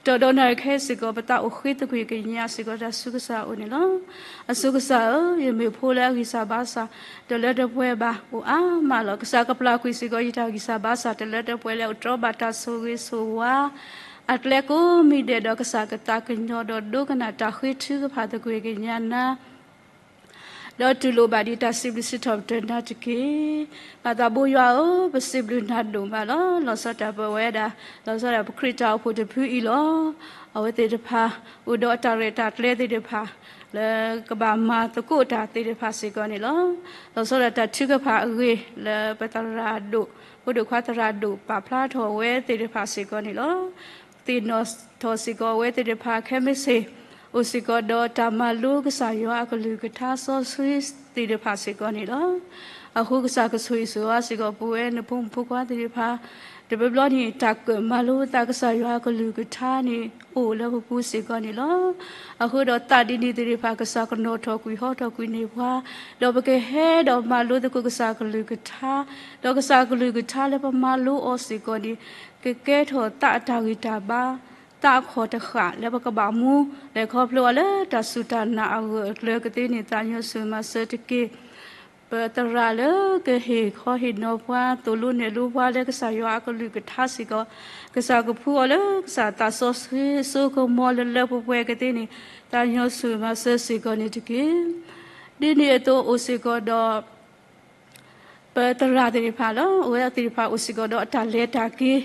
ကတီၢ်ဒီးနၣ်ရံၣ်ခဲအံၤစ့ၢ်ကီး ပသးအိၣ်ဃ့သကွံၢ်ကညးစ့ၢ်ကီးတၢ်ဆူကစၢ်အအိၣ်န့ၣ်လီၤ. အဆိကစၢ်ဧၢ, ယမ့ၢ်ဖိလၢအဂံၢ်စၢ်ဘါစၢ် တလၢတပှဲၤဘၣ် အိၣ်အါမးလီၤ. ကစၢ်ကပျၢ်ကွံာ်စ့ၢ်ကီးယတၢ်ဂံၢ်စၢ်ဘါစၢ်တလၢတပှဲၤလၢအိၣ်တြီဘၣ်တၢ်ဆိၣ်ဂ့ၤဆိၣ်ဝါ အကျဲကိးမံၤဒဲးဒီး ကစၢ်ကသးကညီၤဒီးဒိကနၣ်တၢ်ဃ့ထုကဖၣ်သကွံၢ်ကညးနၤ ဒီးတူၢ်လိာ်ဘၣ်ဒံးတၢ်စံးဘျုးစံးထီၣ်ပတြၢၤနၤတက့ၢ်. ပၢ်သးဘိယွၤဧၢ, ပစံးဘျုးနၤဒိၣ်မးလီၤ. လီၤဆီဒၣ်တၢ်ပဝဲဒၣ်, လီၤဆီဒၣ်တၢ်ပခရံာ်တၢ်အိၣ်ဖှိၣ်တဖုအံၤလီၤ. အဝဲသ့ၣ်တဖၣ် အိၣ်ဒီးအတၢ်ရဲၣ်တၢ်ကျဲၤသ့ၣ်တဖၣ် လၢကဘၣ်မၤသကိးတၢ်သ့ၣ်တဖၣ်စ့ၢ်ကီးန့ၣ်လီၤ. လီၤဆီဒၣ်တၢ်ထုကဖၣ်အဂ့ၢ်လၢပသရၣ်ဒိၣ်, ဖိဒိၣ်ခွါသရၣ်ဒိၣ်ပာ်ဖျါထီၣ်ဝဲသ့ၣ်တဖၣ်စ့ၢ်ကီးန့ၣ်လီၤ. သ့ၣ်နီၣ်ထီၣ်စ့ၢ်ကီးအဝဲသ့ၣ်တဖၣ်ခဲမုၢ်ဆ့ၣ်, အိၣ်စ့ၢ်ကီးဒီးတၢ်မၤလိကစၢ်ယွၤအကလုၢ်ကထါစီဆှံသ့ၣ်တဖၣ်စ့ၢ်ကီးန့ၣ်လီၤ. အဃိကစၢ်ကဆိၣ်ဂ့ၤဆိၣ်ဝါစ့ၢ်ကီးပဝဲနဖိမုၣ်ဖိခွါသ့ၣ်တဖၣ်, တဘျီဘျီန့ၣ် တၢ်ကမၤလိသးကစၢ်ယွၤအကလုၢ်ကထါန့ၣ် အိၣ်လၢပပူၤစ့ၢ်ကီးန့ၣ်လီၤ. အဃိဒီးသးဒ်န့ၣ်သ့ၣ်တဖၣ် ကစၢ်ကနီၣ်ထီၣ်ကွံာ်ဟီထီၣ်ကွံာ်န့ၢ်ပှၤ, ဒီးပကဟဲဒီးမၤလိသကိးကစၢ်ကလုၢ်ကထါ, ဒီးကစၢ်ကလုၢ်ကထါလၢပမၤလိအီၤစ့ၢ်ကီးန့ၣ် ကကဲထီၣ်သးအတၢ်ဂံၢ်တၢ်ဘါ, သးအခီၣ်တဃၣ်လၢပကဘၣ်မူ လဲၤခီဖျိအီၤလၢတၢ်စူၢ်တၢ်နာ်အဂၢၢ်အကျၢၤကသ့န့ၣ် သးညီဆိၣ်ဂ့ၤမၤစၢၤတက့ၢ်. ပသရၣ်လၢကဟ့ၣ်ခီဟ့ၣ်နီၤပှၤ သိၣ်လိနဲၣ်လိပှၤလၢကစၢ်ယွၤအကလုၢ်ကထါစ့ၢ်ကီး, ကစၢ်ကဖှူအီၤလၢကစၢ်သးစီဆှံစိကမီၤလၢလၢပှဲၤပှဲၤကသ့န့ၣ် သးညီဆိၣ်ဂ့ၤမၤစၢၤစ့ၢ်ကီးန့ၣ်တက့ၢ်. ဒ်န့ၣ်အသိးအိၣ်စ့ၢ်ကီးဒီး ပသရၣ်သ့ၣ်တဖၣ်လီၤ. အဝဲသ့ၣ်တဖၣ်အိၣ်စ့ၢ်ကီးဒီးအတၢ်လဲၤတၢ်က့ၤ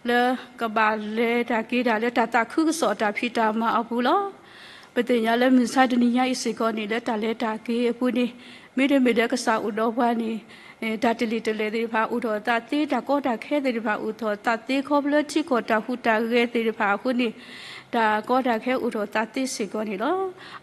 လၢကဘၣ်လဲၤတၢ်က့ၤတၢ်လၢတၢ်သးခုကစီၣ်အတၢ်ဖံးတၢ်မၤအပူၤလီၤ. ပသ့ၣ်ညါလၢမုၢ်ဆါတနံၤညါအံၤစ့ၢ်ကီးန့ၣ် လၢတၢ်လဲၤတၢ်က့ၤအပူၤန့ၣ် မ့တမ့ၢ်လၢကစၢ်အိၣ်ဒီးပှၤန့ၣ် တၢ်တလံၣ်တလဲၢ်သ့ၣ်တဖၣ်အိၣ်ထီၣ်သးသ့, တၢ်ကီတၢ်ခဲသ့ၣ်တဖၣ်အိၣ်ထီၣ်သးသ့, ခီဖျိထံကီၢ်တၢ်ဟူးတၢ်ဂဲၤသ့ၣ်တဖၣ်အဃိန့ၣ် တၢ်ကီတၢ်ခဲအိၣ်ထီၣ်သးသ့စ့ၢ်ကီးန့ၣ်လီၤ.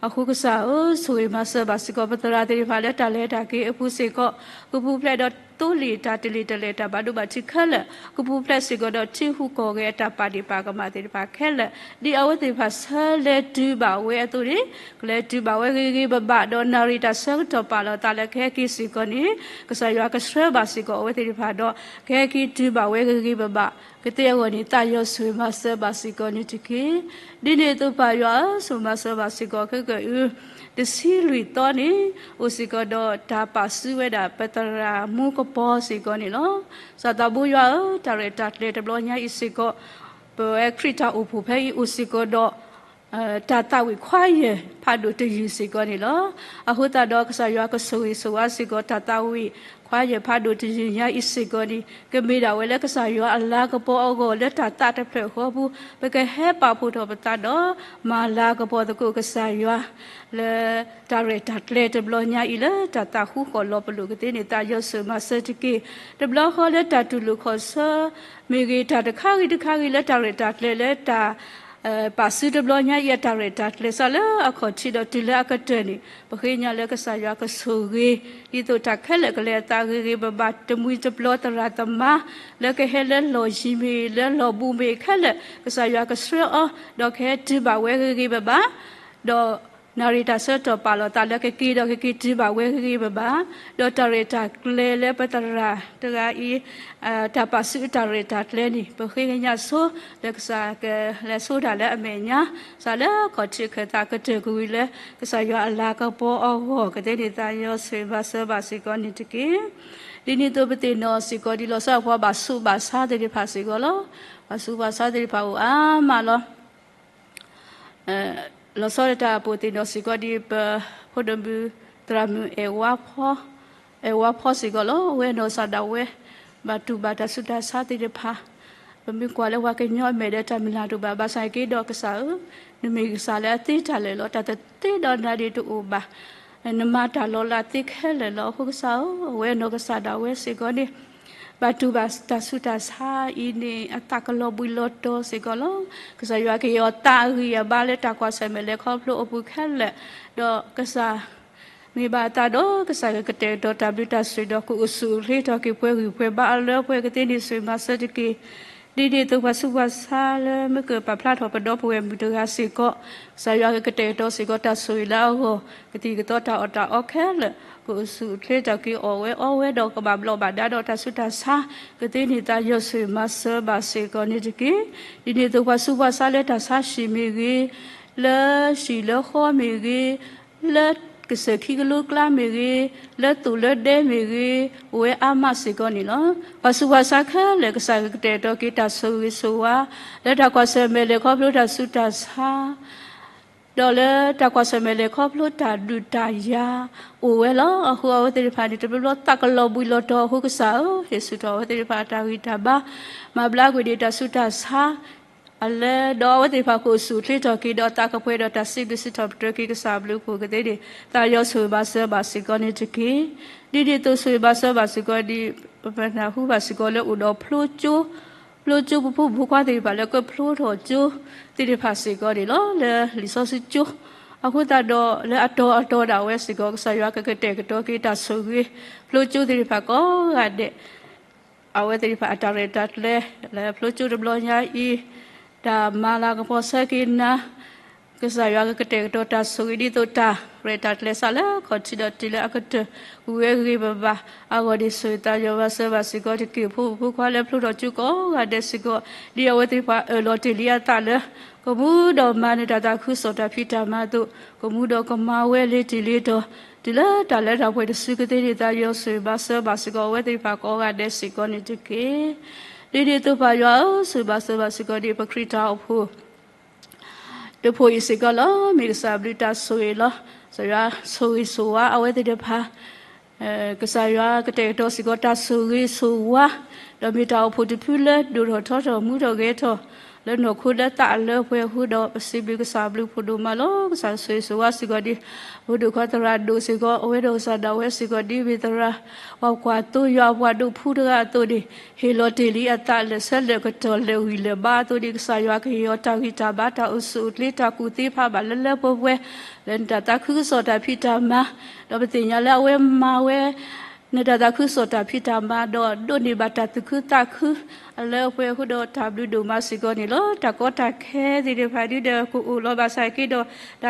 အဃိကစၢ်ဧၢ, ဆိၣ်ဂ့ၤမၤစၢၤဘၣ်စ့ၢ်ကီး ပသရၣ်သ့ၣ်တဖၣ်လၢတၢ်လဲၤတၢ်က့ၤအပူၤစ့ၢ်ကီး, ကပူၤဖျဲးဒီးသိလ့ၣ်တၢ်တလံၣ်တလဲၢ်တၢ်ဘၣ်ဒိဘၣ်ထံးခဲလၢာ်, ကပူၤဖျဲးစ့ၢ်ကီးဒီးထံဂုၤကီၢ်ဂၤအတၢ်ပာ်ဒ့ၣ်ပာ်ကမၣ်သ့ၣ်တဖၣ်ခဲလၢာ်, ဒ်အဝဲသ့ၣ်တဖၣ်ဆၢလဲၤတုၤဘၣ်ဝဲအသိးန့ၣ် ကလဲၤတုၤဘၣ်ဝဲဂ့ၤဂ့ၤဘၣ်ဘၣ်, ဒီးနၣ်ရံၣ်တၢ်ဆၢကတီၢ်ပာ်လီၤသးလၢကဟဲက့ၤစ့ၢ်ကီးန့ၣ် ကစၢ်ယွၤကဆှၢဘၣ်စ့ၢ်ကီးအဝဲသ့ၣ်တဖၣ်ဒီး ကဟဲက့ၤတုၤဘၣ်ဝဲဂ့ၤဂ့ၤဘၣ်ဘၣ် ကသ့အဂီၢ်န့ၣ် သးညီဆိၣ်ဂ့ၤမၤစၢၤဘၣ်စ့ၢ်ကီးန့ၣ်တက့ၢ်. ဒ်န့ၣ်အသိးပၢ်ယွၤဧၢ, ဆိၣ်ဂ့ၤမၤစၢၤဘၣ်စ့ၢ်ကီးခဲကနံၣ်အံၤ တဆံလွံၢ်သီန့ၣ် အိၣ်စ့ၢ်ကီးဒီးတၢ်ပာ်စုဝဲဒၣ်ပသရၣ်မူကပီၤစ့ၢ်ကီးန့ၣ်လီၤ. ကစၢ်သးဘိယွၤဧၢ, တၢ်ရဲၣ်တၢ်ကျဲၤတဘျီညါအံၤစ့ၢ်ကီး ပဝဲခရံာ်တၢ်အိၣ်ဖှိၣ်ဖဲအံၤအိၣ်စ့ၢ်ကီးဒီး တၢ်သးဝံၣ်ခွါယဲၢ်ဖးဒိၣ်တယုၢ်စ့ၢ်ကီးန့ၣ်လီၤ. အဃိသတးဒီးကစၢ်ယွၤကဆိၣ်ဂ့ၤဆိၣ်ဝါစ့ၢ်ကီး တၢ်သးဝံၣ်ခွါယဲၢ်ဖးဒိၣ်တယုၢ်ညါအံၤစ့ၢ်ကီးန့ၣ် ကမ့ၢ်ဒၣ်ဝဲလၢကစၢ်ယွၤအလၤကပီၤအဂီၢ် လၢတၢ်သးတဖျၢၣ်ဃီပူၤ ပကဟဲပာ်ဖှိၣ်ထီၣ်ပသးဒီး မၤလၤကပီၤသကိးကစၢ်ယွၤ လၢတၢ်ရဲၣ်တၢ်ကျဲၤတဘျီညါအံၤ လၢတၢ်သးဃူဃီၣ်လီၤပလိာ်ကသ့န့ၣ် သးညီဆိၣ်ဂ့ၤမၤစၢၤတက့ၢ်. တဘျီဃီလၢတၢ်တူၢ်လိာ်ခီၣ်ဆၢ မ့ၢ်ဂ့ၤ တၢ်တခါဂ့ၤတခါဂ့ၤ လၢတၢ်ရဲၣ်တၢ်ကျဲၤ လၢတၢ် ပာ်စုတဘျီညါအံၤ အတၢ်ရဲၣ်တၢ်ကျဲၤစးလၢအခီၣ်ထံးဒီးတုၤလၢအကတၢၢ်န့ၣ် ပဃ့ညါလၢကစၢ်ယွၤကဆိၣ်ဂ့ၤ ဒ်သိးတၢ်ခဲလၢာ်ကလဲၤအသးဂ့ၤဂ့ၤဘၣ်ဘၣ် တမှံၤတပျီၤသရၣ်သမါ လၢကဟဲလၢလီၢ်ယံၤမ့ၢ်ဂ့ၤ လၢလီၢ်ဘူးမ့ၢ်ဂ့ၤခဲလၢာ် ကစၢ်ယွၤကဆှၢအီၤ ဒီးကဟဲတုၤဘၣ်ဝဲဂ့ၤဂ့ၤဘၣ်ဘၣ် ဒီး နၣ်ရံၣ်တၢ်ဆၢကတီၢ်ပာ်လီၤသးလၢကက့ၤဒီးကက့ၤတုၤဘၣ်ဝဲဂ့ၤဂ့ၤဘၣ်ဘၣ်, ဒီးတၢ်ရဲၣ်တၢ်ကျဲၤလၢပသရၣ်တဂၤအံၤ တၢ်ပာ်ဆူအတၢ်ရဲၣ်တၢ်ကျဲၤန့ၣ် ပဃ့ကညးဆိလၢကစၢ်ကလဲၤဆိတၢ်လၢအမဲာ်ညါ, စးလၢခီၣ်ထံးခၢၣ်သးကတၢၢ်ကွံာ်လၢ ကစၢ်ယွၤအလၤကပီၤအဂီၢ် ကသ့န့ၢ်သးယီၤဆိၣ်ဂ့ၤဘၣ်စၢၤဘၣ်စ့ၢ်ကီးန့ၣ်တက့ၢ်. ဒ်န့ၣ်အသိးပသ့ၣ်နီၣ်စ့ၢ်ကီးဒ်လီၤဆီအပှၤဘၣ်ဆူးဘၣ်ဆါသ့ၣ်တဖၣ်စ့ၢ်ကီးလီၤ. ဘၣ်ဆူးဘၣ်ဆါသ့ၣ်တဖၣ်အိၣ်အါမးလီၤ. လီၤဆီဒၣ်တၢ်အပူၤသ့ၣ်နီၣ်စ့ၢ်ကီးဒ်ပဖိဒိၣ်မုၣ်သရၣ်မုၣ်အဲၣ်ဝါဖီ, အဲၣ်ဝါဖီစ့ၢ်ကီးလီၤ. အဝဲနီၢ်ကစၢ်ဒၣ်ဝဲ ဘၣ်တူၢ်ဘၣ်တၢ်ဆူးတၢ်ဆါသ့ၣ်တဖၣ်, ပမ့ၢ်ကွၢ်လၢပှၤကညီအမဲာ်ဒီးတၢ်မုၢ်လၢ်တအိၣ်ဘၣ် ဘၣ်ဆၣ်က့ဒီးကစၢ်ဧၢ, နမ့ၢ်ကစၢ်လၢအသ့တၢ်လၢာ်လီၤ. တၢ်တသ့ဒီးနၤဒ်တအိၣ်ဘၣ်. နမၤတၢ်လီၤလးသ့ခဲလၢာ်လီၤ. အဃိကစၢ်ဧၢ, အဝဲနီၢ်ကစၢ်ဒၣ်ဝဲစ့ၢ်ကီးန့ၣ် ဘၣ်တူၢ်ဘၣ်တၢ်ဆူးတၢ်ဆါအံၤန့ၣ် အသးကလီၤဘှံးလီၤတီၤစ့ၢ်ကီးလီၤ. ကစၢ်ယွၤကယီၤသးအဂံၢ်အဘါလၢတၢ်ကွၢ်ဆၢၣ်မဲာ်လဲၤခီဖျိအပူၤခဲလၢာ်, ဒီးကစၢ် မ့ၢ်ဘၣ်အသးဒီး ကစၢ်ကကတဲာ်ကတီၤတၢ်ဘျုးတၢ်ဆိၣ်ဂ့ၤဒီး ကအိၣ်ဆူၣ်အိၣ်ချ့ထီၣ်က့ၤပှၤဂံၢ်ပှၤဘါအလၢပှဲၤ ကသ့န့ၢ်ဆိၣ်ဂ့ၤမၤစၢၤတက့ၢ်. ဒ်န့ၣ်အသိးပှၤဆူးပှၤဆါလၢမ့ၢ်ကပာ်ဖျါထီၣ်ပဒီပုၢ်ဝဲၢ်မုၣ်တဂၤစ့ၢ်ကီး, ကစၢ်ယွၤကကတဲာ်ကတီၤစ့ၢ်ကီးတၢ်ဆိၣ်ဂ့ၤလၢအဂီၢ်, ကသံၣ်ကသီတၢ်အီၣ်တၢ်အီခဲလၢာ် ကအိၣ်ဆူၣ်အိၣ်ချ့ထီၣ်က့ၤအီၤဝဲအီဝဲဒီး ကဘၣ်ဘျီးဘၣ်ဒါဒီးတၢ်ဆူးတၢ်ဆါ, ကသ့န့ၢ်သးယီၤဆိၣ်ဂ့ၤမၤစၢၤဘၣ်စ့ၢ်ကီးန့ၣ်တက့ၢ်. ဒ်န့ၣ်အသိးပှၤဆူးပှၤဆါလၢတၢ်ဆါဟံၣ်မ့ၢ်ဂ့ၤ, လၢဟံၣ်လၢဃီမ့ၢ်ဂ့ၤ, လၢကစၢၢ်ခံကလိကျါမ့ၢ်ဂ့ၤ, လၢသိၣ်လၢဒဲမ့ၢ်ဂ့ၤ, အိၣ်ဝဲအါမးစ့ၢ်ကီးန့ၣ်လီၤ. ပှၤဆူးပှၤဆါခဲလၢာ်ကစၢ်ကကတဲာ်ကတီၤက့ၤတၢ်ဆိၣ်ဂ့ၤဆိၣ်ဝါ, လၢတၢ်ကွၢ်ဆၢၣ်မဲာ်လဲၤခီဖျိတၢ်ဆူးတၢ်ဆါ ဒီးလၢတၢ်ကွၢ်ဆၢၣ်မဲာ်လဲၤခီဖျိတၢ်ဒုးတၢ်ယၤ အိၣ်ဝဲလီၤ. အဃိအဝဲသ့ၣ်တဖၣ်န့ၣ် တဘျီဘျီသးကလီၤဘှံးလီၤတီၤအဃိကစၢ်ဧၢ, ဟ့ၣ်ဆူၣ်ထီၣ်အဝဲသ့ၣ်တဖၣ်အတၢ်ဂံၢ်တၢ်ဘါ, မၤဘျါကွံာ်ဒံးတၢ်ဆူးတၢ်ဆါ အလၢဒီးအဝဲသ့ၣ်တဖၣ်ကအိၣ်ဆူၣ်အိၣ်ချ့ထီၣ်က့ၤဒီး သးကပှဲၤဒီးတၢ်စံးဘျုးစံးထီၣ်ပတြၢၤက့ၤကစၢ်အဘျုးအဖှိၣ်ကသ့န့ၣ် သးယီၤဆိၣ်ဂ့ၤဘၣ်စၢၤဘၣ်စ့ၢ်ကီးန့ၣ်တက့ၢ်. ဒ်န့ၣ်အသိးဆိၣ်ဂ့ၤဘၣ်စၢၤဘၣ်စ့ၢ်ကီးဒ် ပနၢ်ဟူဘၣ်စ့ၢ်ကီးလၢအိၣ်ဒီးဖျိကၠိ ဖျိကၠိပဖိပဖိခွါသ့ၣ်တဖၣ်လၢကဖျိထီၣ်ကၠိသ့ၣ်တဖၣ်စ့ၢ်ကီးန့ၣ်လီၤ. လၢလံာ်စီဆှံကၠိ အဃိသတးဒီးလၢအတီၤအတီၤဒၣ်ဝဲစ့ၢ်ကီး ကစၢ်ယွၤကကတဲာ်ကတီၤက့ၤတၢ်ဆိၣ်ဂ့ၤ ဖျိကၠိသ့ၣ်တဖၣ်ကိးဂၤဒဲး အဝဲသ့ၣ်တဖၣ်အတၢ်ရဲၣ်တၢ်ကျဲၤ လၢဖျိကၠိတဘျီညါအံၤ တၢ်မၤလၤကပီၤဆၢက့ၤနၤ ကစၢ်ယွၤကကတဲာ်ကတီၤတၢ်ဆိၣ်ဂ့ၤဒ်သိးတၢ်ရဲၣ်တၢ်ကျဲၤစးလၢခီၣ်ထံးဒီးတုၤလၢအကတၢၢ် ဝံၤဝဲဂ့ၤဂ့ၤဘၣ်ဘၣ်အဂီၢ်န့ၣ် ဆိၣ်ဂ့ၤသးယီၤဘၣ်စၢၤဘၣ်စ့ၢ်ကီးတက့ၢ်. ဖိမုၣ်ဖိခွါလၢဖျိထီၣ်ကၠိကိးဂၤဒဲးစ့ၢ်ကီး ဒ်အဝဲသ့ၣ်တဖၣ်အၢၣ်လီၤတ့ၢ်လံအသးလၢ ကမူဒီးမၤနၢၤတၢ်သးခုကစီၣ်တၢ်ဖံးတၢ်မၤအသိး ကမူဒီးကမၤဝဲလၢတ့ၢ်လံတီၤ တုၤလၢတၢ်လၢတၢ်ပှဲၤတစုကသ့န့ၣ် သးယီၤဆိၣ်ဂ့ၤဘၣ်စၢၤဘၣ်စ့ၢ်ကီး အဝဲသ့ၣ်တဖၣ်ကိးဂၤဒဲးစ့ၢ်ကီးန့ၣ်တက့ၢ်. ဒ်န့ၣ်အသိးပၢ်ယွၤဧၢ, ဆိၣ်ဂ့ၤဘၣ်စၢၤဘၣ်စ့ၢ်ကီးဒ်ပခရံာ်တၢ်အိၣ်ဖှိၣ် တဖှိၣ်အံၤစ့ၢ်ကီးလီၤ. မ့ၢ်ကစၢ်အဘျုးတၢ်ဆိၣ်ဂ့ၤလီၤ. ကစၢ်ယွၤဆိၣ်ဂ့ၤဆိၣ်ဝါအဝဲသ့ၣ်တဖၣ် ကစၢ်ယွၤကတဲာ်ကတီၤစ့ၢ်ကီးတၢ်ဆိၣ်ဂ့ၤဆိၣ်ဝါ ဒီးမ့ၢ်တၢ်အိၣ်ဖှိၣ်တဖုလၢဒိၣ်ထီၣ်ထီထီၣ်မူထီၣ်ဂဲၤထီၣ် လၢနီၢ်ခိလၢသးအလၢပှဲၤအဃိဒီး ပစံးဘျုးကစၢ်အဘျုးဖှိၣ်ဒိၣ်မးလီၤ. ကစၢ်ဆိၣ်ဂ့ၤဆိၣ်ဝါစ့ၢ်ကီးဒ် ဖိဒိၣ်ခွါသရၣ်ဒိၣ်စ့ၢ်ကီး အဝဲဒီးကစၢ်ဒၣ်ဝဲစ့ၢ်ကီးဒ်မ့ၢ်သရၣ် ပှၤကွၢ်သိယွၤအပှၤဒိးဖှူတဂၤအသိးန့ၣ် ဟ့ၣ်လီၤတ့ၢ်လံအသးလၢာ်ဆၢလၢာ်ကတီၢ်လၢာ်ဂံၢ်လၢာ်ဘါအသိးန့ၣ် ကစၢ်ယွၤကဟ့ၣ်အီၤတၢ်ဂံၢ်တၢ်ဘါတၢ်အိၣ်ဆူၣ်အိၣ်ချ့တၢ်ကူၣ်သ့ဖးဘၣ်လၢလၢပှဲၤပှဲၤ လၢနတၢ်သးခုကစီၣ်တၢ်ဖံးတၢ်မၤ ဒီးပသ့ၣ်ညါလၢအဝဲမၤဝဲ နတၢ်သးခုကစီၣ်တၢ်ဖံးတၢ်မၤဒီးဒိးန့ၢ်ဘၣ်တၢ်သူၣ်ခုသးခု အလၢအပှဲၤအဃိဒီးတၢ်ဘျုးဒိၣ်မးစ့ၢ်ကီးန့ၣ်လီၤ. တၢ်ကီတၢ်ခဲသ့ၣ်တဖၣ်ဒ်ဒီးကအိၣ်လီၤဘၣ်ဆၣ်က့ဒီး တၢ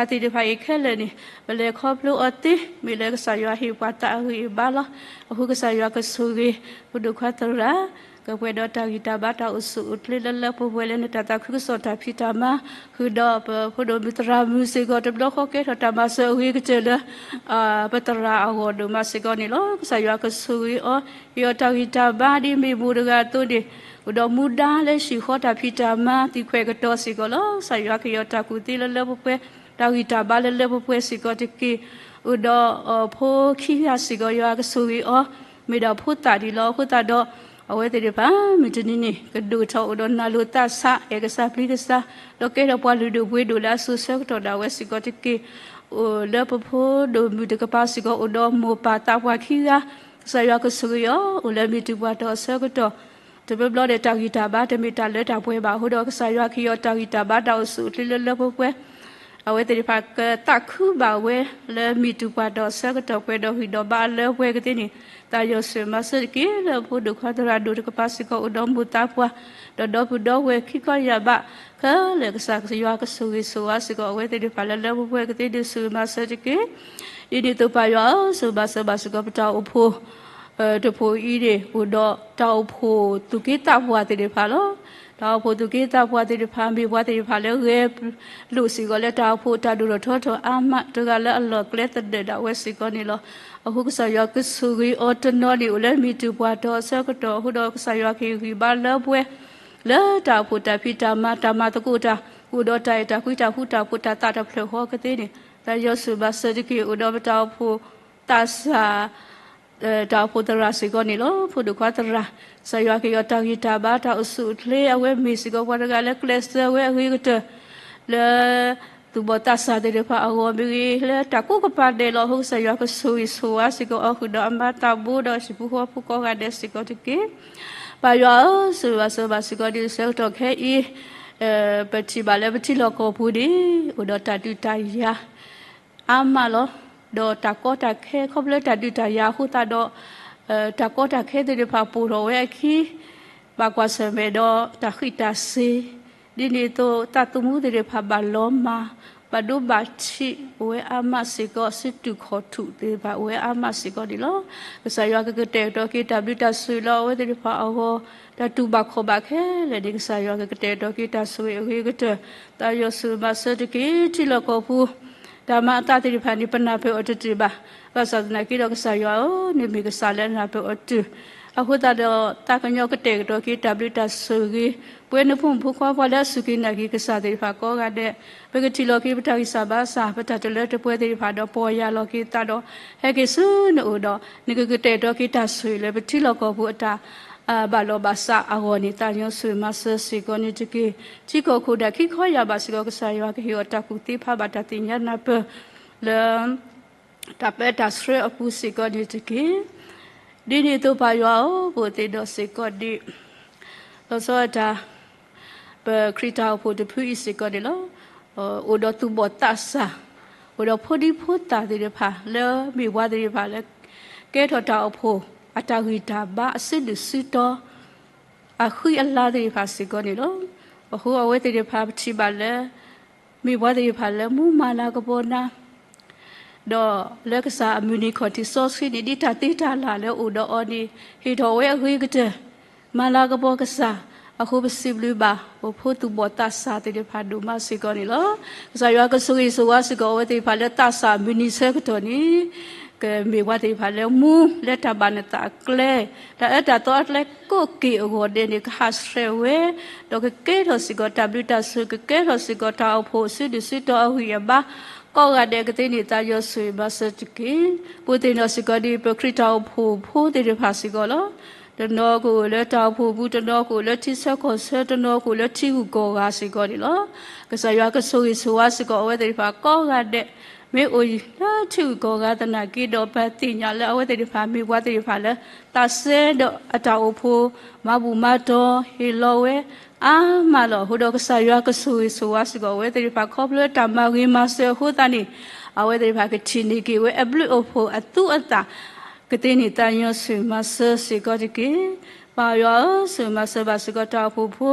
်သ့ၣ်တဖၣ်အံၤခဲလၢာ်န့ၣ် ပလဲၤခီဖျိအီၤသ့ မ့ၢ်လၢကစၢ်ယွၤဟ့ၣ်ပှၤသးအဂံၢ်အဘါလီၤ. အဃိကစၢ်ယွၤကဆိၣ်ဂ့ၤ ဖိဒိၣ်ခွါသရၣ် ကပှဲၤဒီးတၢ်ဂံၢ်တၢ်ဘါတၢ်အိၣ်ဆူၣ်အိၣ်ချ့လၢလၢပှဲၤပှဲၤလၢနတၢ်သးခုကစီၣ်တၢ်ဖံးတၢ်မၤ ဃုာ်ဒီးပဖိဒိၣ်မုၣ်သရၣ်မုၣ်စ့ၢ်ကီး တဘျီဃီကဲထီၣ်တၢ်မၤစၢၤအဂ့ၤကတၢၢ်လၢ ပသရၣ်အဂီၢ်ဒိၣ်မးစ့ၢ်ကီးန့ၣ်လီၤ. ကစၢ်ယွၤကဆိၣ်ဂ့ၤအီၤ ဟ့ၣ်အီၤတၢ်ဂံၢ်တၢ်ဘါဒ်မ့ၢ်မိၢ်တဂၤအသိးန့ၣ် အိၣ်ဒီးမူဒါလၢဟံၣ်ဃီတၢ်ဖံးတၢ်မၤ သံခွဲးကတီၤစ့ၢ်ကီးလီၤ. ကစၢ်ယွၤကဟ့ၣ်အီၤတၢ်ကူၣ်သ့လၢလၢပှဲၤပှဲၤ တၢ်ဂံၢ်တၢ်ဘါလၢလၢပှဲၤပှဲၤစ့ၢ်ကီးတက့ၢ်. အိၣ်ဒီးအဖိခံဂၤစ့ၢ်ကီး ယွၤကဆိၣ်ဂ့ၤအီၤ မ့ၢ်ဒၣ်ဖိသၣ်ဒံးလီၤ. အဃိသတးဒီး အဝဲသ့ၣ်တဖၣ် မုၢ်တနံၤန့ၣ် ကဒိၣ်ထီၣ်အိၣ်ဒီးနၢ်လိာ်သးဆး အဲၣ်ကစၢ်ပျံၤကစၢ် ဒီးကဲထီၣ်ပှၤလုၢ်ဒိၣ်ပှ့ၤဒိၣ်လၢအစိၤဆၢကတီၢ်ဒၣ်ဝဲစ့ၢ်ကီးတက့ၢ်. အိၣ်လၢပဖိဒိၣ်မုၣ်တကပၤစ့ၢ်ကီး အိၣ်ဒီးမိၢ်ပၢ်သးပှၢ်ခံဂၤ ကစၢ်ယွၤကဆိၣ်ဂ့ၤအီၤ အိၣ်လၢမ့ၢ်တုၤပှၤတီၢ်အဆၢကတီၢ် တဘျီဘျီဒီးတၢ်ဂံၢ်တၢ်ဘါတမ့ၢ်တၢ်လၢတၢ်ပှဲၤဘၣ်အဃိဒီး ကစၢ်ယွၤကဟ့ၣ်အီၤတၢ်ဂံၢ်တၢ်ဘါတၢ်အိၣ်ဆူၣ်အိၣ်ချ့လၢလၢပှဲၤပှဲၤ အဝဲသ့ၣ်တဖၣ်ကသးခုဘၣ်ဝဲ လၢမ့ၢ်တုၤပှၤဒီးအဆၢကတီၢ်ပှဲၤဒီးဂံၢ်ဒီးဘါအလၢပှဲၤကသ့န့ၣ် သးယီၤဆူၣ်မၤစၢၤတက့ၢ် လၢဖိဒိၣ်ခွါသရၣ်ဒိၣ်တကပၤစ့ၢ်ကီး အိၣ်ဒီးမိၢ်သးပှၢ် ဒီးဒီပုၢ်ဒီဝဲၢ်ခံခီယၢ်ဘး ခဲလၢာ်ကစၢ်ယွၤကဆိၣ်ဂ့ၤဆိၣ်ဝါစ့ၢ်ကီး အဝဲသ့ၣ်တဖၣ်လၢလၢပှဲၤပှဲၤကသ့ဒုးဆူၣ်မၤစၢၤတက့ၢ်. ဒ်န့ၣ်အသိးပၢ်ယွၤဧၢ ဆူၣ်မၤစၢၤဘၣ်စ့ၢ်ကီး ပတၢ်အိၣ်ဖှိၣ် တဖှိၣ်အံၤန့ၣ် အိၣ်ဒီးတၢ်အိၣ်ဖှိၣ်သူၣ်က့သးပှၢ်သ့ၣ်တဖၣ်လီၤ. တၢ်အိၣ်ဖှိၣ်သူၣ်က့သးပှၢ်သ့ၣ်တဖၣ် မ့ၢ်ပှၤသ့ၣ်တဖၣ်လၢဂဲၤလိာ်စ့ၢ်ကီးလၢတၢ်အိၣ်ဖှိၣ်တၢ်ဒိၣ်ထီၣ်ထီထီၣ်အါမး တဂၤလၢအလီၢ်ကျဲသဒၢးဒၣ်ဝဲစ့ၢ်ကီးန့ၣ်လီၤ. အဃိကစၢ်ယွၤကဆိၣ်ဂ့ၤအီၤတနီၤန့ၣ် အိၣ်လၢမ့ၢ်တုၤပှၤဒီးအဆၢကတီၢ် အဃိဒီးကစၢ်ယွၤကဟ့ၣ်ဂံၢ်ဘါလၢပှဲၤ လၢတၢ်အိၣ်ဖှိၣ်တၢ်ဖံးတၢ်မၤ တၢ်မၤသကိးတၢ် ကအိၣ်ဒီးတၢ်အဲၣ်တၢ်ကွံတၢ်ဃူတၢ်ဖိး တၢ်သးတဖျၢၣ်ဃီကသ့န့ၣ် သးယီၤဆူၣ်မၤစၢၤတက့ၢ် အိၣ်ဒီးပတၢ်အိၣ်ဖှိၣ်သးစၢ် တၢ်အိၣ်ဖှိၣ်သရၣ်စ့ၢ်ကီးန့ၣ်လီၤ. ဖိဒိၣ်ခွါသရၣ် ကစၢ်ယွၤကဟ့ၣ်အီၤတၢ်ဂံၢ်တၢ်ဘါ တၢ်အိၣ်ဆူၣ်အိၣ်ချ့ အဝဲမ့ၢ်စ့ၢ်ကီးပှၤတဂၤလၢကျဲးစၢးဝဲအဂ့ၤကတၢၢ် လၢ သူၣ်ဘီၣ်သးစၢ်သ့ၣ်တဖၣ်အဂီၢ်မ့ၢ်ဂ့ၤ လၢတၢ်ကိးကပၤဒဲးလီၤ. အဃိကစၢ်ယွၤကဆိၣ်ဂ့ၤဆိၣ်ဝါစ့ၢ်ကီးအီၤဃုာ်ဒီးအမါသးဘိဒီးဟံၣ်ဖိဃီဖိကိးဂၤဒဲးစ့ၢ်ကီးတက့ၢ်. ပၢ်ယွၤဧၢ ဆူၣ်မၤစၢၤဘၣ်စ့ၢ်ကီးဒ်ဆၢကတီၢ်ခဲအံၤ ပထံၣ်ဘၣ်လၢပထံလီၢ်ကီၢ်ပူၤန့ၣ် အိၣ်ဒီးတၢ်ဒုးတၢ်ယၤ အါမးလီၤ. ဒီးတၢ်ကီတၢ်ခဲ ခီဖျိတၢ်ဒုးတၢ်ယၤအဃိသတးဒီး တၢ်ကီတၢ်ခဲသ့ၣ်တဖၣ်ပိာ်ထီၣ်ဝဲအခံ ဘၣ်ကွၢ်ဆၢၣ်မဲာ်ဒီးတၢ်ဃံးတၢ်စ့ၤ ဒ်န့ၣ်အသိး သးသမူသ့ၣ်တဖၣ်ဘၣ်လီၤမၢ် ဘၣ်ဒိဘၣ်ထံး အိၣ်ဝဲအါမးစ့ၢ်ကီး စုတူာ်ခီၣ်ထူၣ်သ့ၣ်တဖၣ် အိၣ်ဝဲအါမးစ့ၢ်ကီးန့ၣ်လီၤ. ကစၢ်ယွၤကကတဲာ်ကတီၤက့ၤတၢ်ဘျုးတၢ်ဆိၣ်ဂ့ၤလၢအဝဲသ့ၣ်တဖၣ်အဂီၢ် တၢ်တူၢ်ဘၣ်ခီၣ်ဘၣ်ခဲလၢာ်န့ၣ် ကစၢ်ယွၤကကတဲာ်ကတီၤက့ၤတၢ်ဆိၣ်ဂ့ၤအဂ့ၤကတၢၢ် သးယီၤဆူၣ်မၤစၢၤတက့ၢ် ထံလီၢ်ကီၢ်ပူၤ တၢ်မၤအသးသ့ၣ်တဖၣ်န့ၣ် ပနၢ်ပၢၢ်အီၤတတုၤဘၣ်. ဘၣ်ဆၣ်သနာ်က့ဒီးကစၢ်ယွၤဧၢ နမ့ၢ်ကစၢ်လၢအနၢ်ပၢၢ်အီၤတတုၤ အဃိသတးဒီး သးကညီၤကတဲာ်ကတီၤက့ၤတၢ်ဘျုးတၢ်ဆိၣ်ဂ့ၤ ပဝဲနဖိမုၣ်ဖိခွါပှၤလၢအစူၢ်က့ၤနာ်က့ၤကစၢ်သ့ၣ်တဖၣ်ကိးဂၤဒဲး ပကထံၣ်လီၤက့ၤပတၢ်ဂံၢ်စၢ်ဘါစၢ် ပတၢ်တလၢတပှဲၤသ့ၣ်တဖၣ်ဒီး ပီၢ်ယၢ်လီၤက့ၤသးဒီး ဟဲက့ၤဆူနအိၣ်ဒီး နကကတဲာ်ကတီၤက့ၤတၢ်ဆိၣ်ဂ့ၤလၢပထံလီၢ်ကီၢ်ပူၤအတၢ်ဘၣ်လီၤဘၣ်စးအဂီၢ်န့ၣ် သးယီၤဆူၣ်မၤစၢၤစ့ၢ်ကီးန့ၣ်တက့ၢ်. ထံကီၢ်ခိၣ်ဒၣ်ခံခီယၢ်ဘးစ့ၢ်ကီး ကစၢ်ယွၤကဟ့ၣ်အီၤတၢ်ကူၣ်သ့ဖးဘၣ်တၢ်သ့ၣ်ညါနၢ်ပၢၢ် လၢ တၢ်ပၢတၢ်ဆှၢအပူၤစ့ၢ်ကီးန့ၣ်တက့ၢ်. ဒ်န့ၣ်အသိးပၢ်ယွၤဧၢ ပအိၣ်သ့ၣ်နီၣ်စ့ၢ်ကီးဒ် လီၤဆီဒၣ်တၢ် ပခရံာ်တၢ်အိၣ်ဖှိၣ်တဖုအံၤစ့ၢ်ကီးန့ၣ်လီၤ. အိၣ်ဒီးသူၣ်ဘီၣ်သးစၢ် အိၣ်ဒီးဖိဒံဖိသၣ်သ့ၣ်တဖၣ် လၢမ့ၢ်ပှၤသ့ၣ်တဖၣ်လၢ ကဲထီၣ်တၢ်အိၣ်ဖှိၣ် အတၢ်ဂံၢ်တၢ်ဘါ အစုဒုၣ်စုတီ အဃံအလၤသ့ၣ်တဖၣ်စ့ၢ်ကီးန့ၣ်လီၤ. အဃိအဝဲသ့ၣ်တဖၣ်ပထံၣ်ဘၣ်လၢ မ့ၢ်ပှၤသ့ၣ်တဖၣ်လၢမူမၤလၤကပီၤနၤ ဒီးလၢကစၢ်အမုၢ်နံၤခီၣ်ထံးစီဆှံန့ၣ် ဒ်တၢ်သ့တၢ်လၢ်လၢအိၣ်ဒီးအီၤန့ၣ် ဟ့ၣ်ထီၣ်ဝဲအဂ့ၤကတၢၢ် မၤလၤကပီၤကစၢ် အဃိပစံးဘျုးဘၣ် ပဖိသူၣ်ဘီၣ်သးစၢ်သ့ၣ်တဖၣ်ဒိၣ်မးစ့ၢ်ကီးန့ၣ်လီၤ. ကစၢ်ယွၤကဆိၣ်ဂ့ၤဆိၣ်ဝါစ့ၢ်ကီးအဝဲသ့ၣ်တဖၣ်လၢသးစၢ်မုၢ်နံၤဆၢကတီၢ်န့ၣ် ကမ့ၢ်ပှၤသ့ၣ်တဖၣ်လၢမူလၢတၢ်ဘၣ်နသးအကျဲ တၢ်အၢတၢ်သီအကျဲကိးက့ၢ်အဂီၢ်ဒဲးန့ၣ် ကဟးဆှဲးဝဲ ဒီးကကဲထီၣ်စ့ၢ်ကီးတၢ်ဘျုးတၢ်ဆိၣ်ဂ့ၤ ကကဲထီၣ်စ့ၢ်ကီးတၢ်အိၣ်ဖှိၣ်စုဒုၣ်စုတီအဂံၢ်အဘါ ကိးဂၤဒဲးကသ့န့ၣ် သးယီၤဆူၣ်မၤစၢၤတက့ၢ်. ပအိၣ်သ့ၣ်နီၣ်စ့ၢ်ကီးဒ်ပခရံာ်တၢ်အိၣ်ဖှိၣ်ဖိသ့ၣ်တဖၣ်စ့ၢ်ကီးလီၤ. တနီၤကအိၣ်လၢတၢ်အိၣ်ဖှိၣ်ပူၤ တနီၤကအိၣ်လၢထံဆၢကီၢ်ဆၢ တနီၤကအိၣ်လၢထံဂုၤကီၢ်ဂၤစ့ၢ်ကီးန့ၣ်လီၤ. ကစၢ်ယွၤကဆိၣ်ဂ့ၤဆိၣ်ဝါစ့ၢ်ကီးအဝဲသ့ၣ်တဖၣ်ကိးဂၤဒဲး မ့ၢ်အိၣ်လၢထံဂုၤကီၢ်ဂၤသနာ်က့ဒီး ပသ့ၣ်ညါလၢအဝဲသ့ၣ်တဖၣ်မ့ၢ်ပှၤသ့ၣ်တဖၣ်လၢ သးစဲဒီးအတၢ်အိၣ်ဖှိၣ် မၤဘူၣ်မၤတီၤ ဟ့ၣ်လီၤဝဲ အါမးလီၤ. အဃိဒီးကစၢ်ယွၤကဆိၣ်ဂ့ၤဆိၣ်ဝါစ့ၢ်ကီးအဝဲသ့ၣ်တဖၣ် ခီဖျိတၢ်မၤဂ့ၤမၤစၢၤအဃိသတးန့ၣ် အဝဲသ့ၣ်တဖၣ်ကထံၣ်န့ၢ်က့ၤဝဲအဘျုးအဖှိၣ်အသူအသၣ် ကသ့န့ၣ် သးယီၤဆူၣ်မၤစၢၤစ့ၢ်ကီးတက့ၢ်. ပၢ်ယွၤဧၢ ဆူၣ်မၤစၢၤဘၣ်စ့ၢ်ကီးတၢ်အိၣ်ဖှိၣ်ဖိ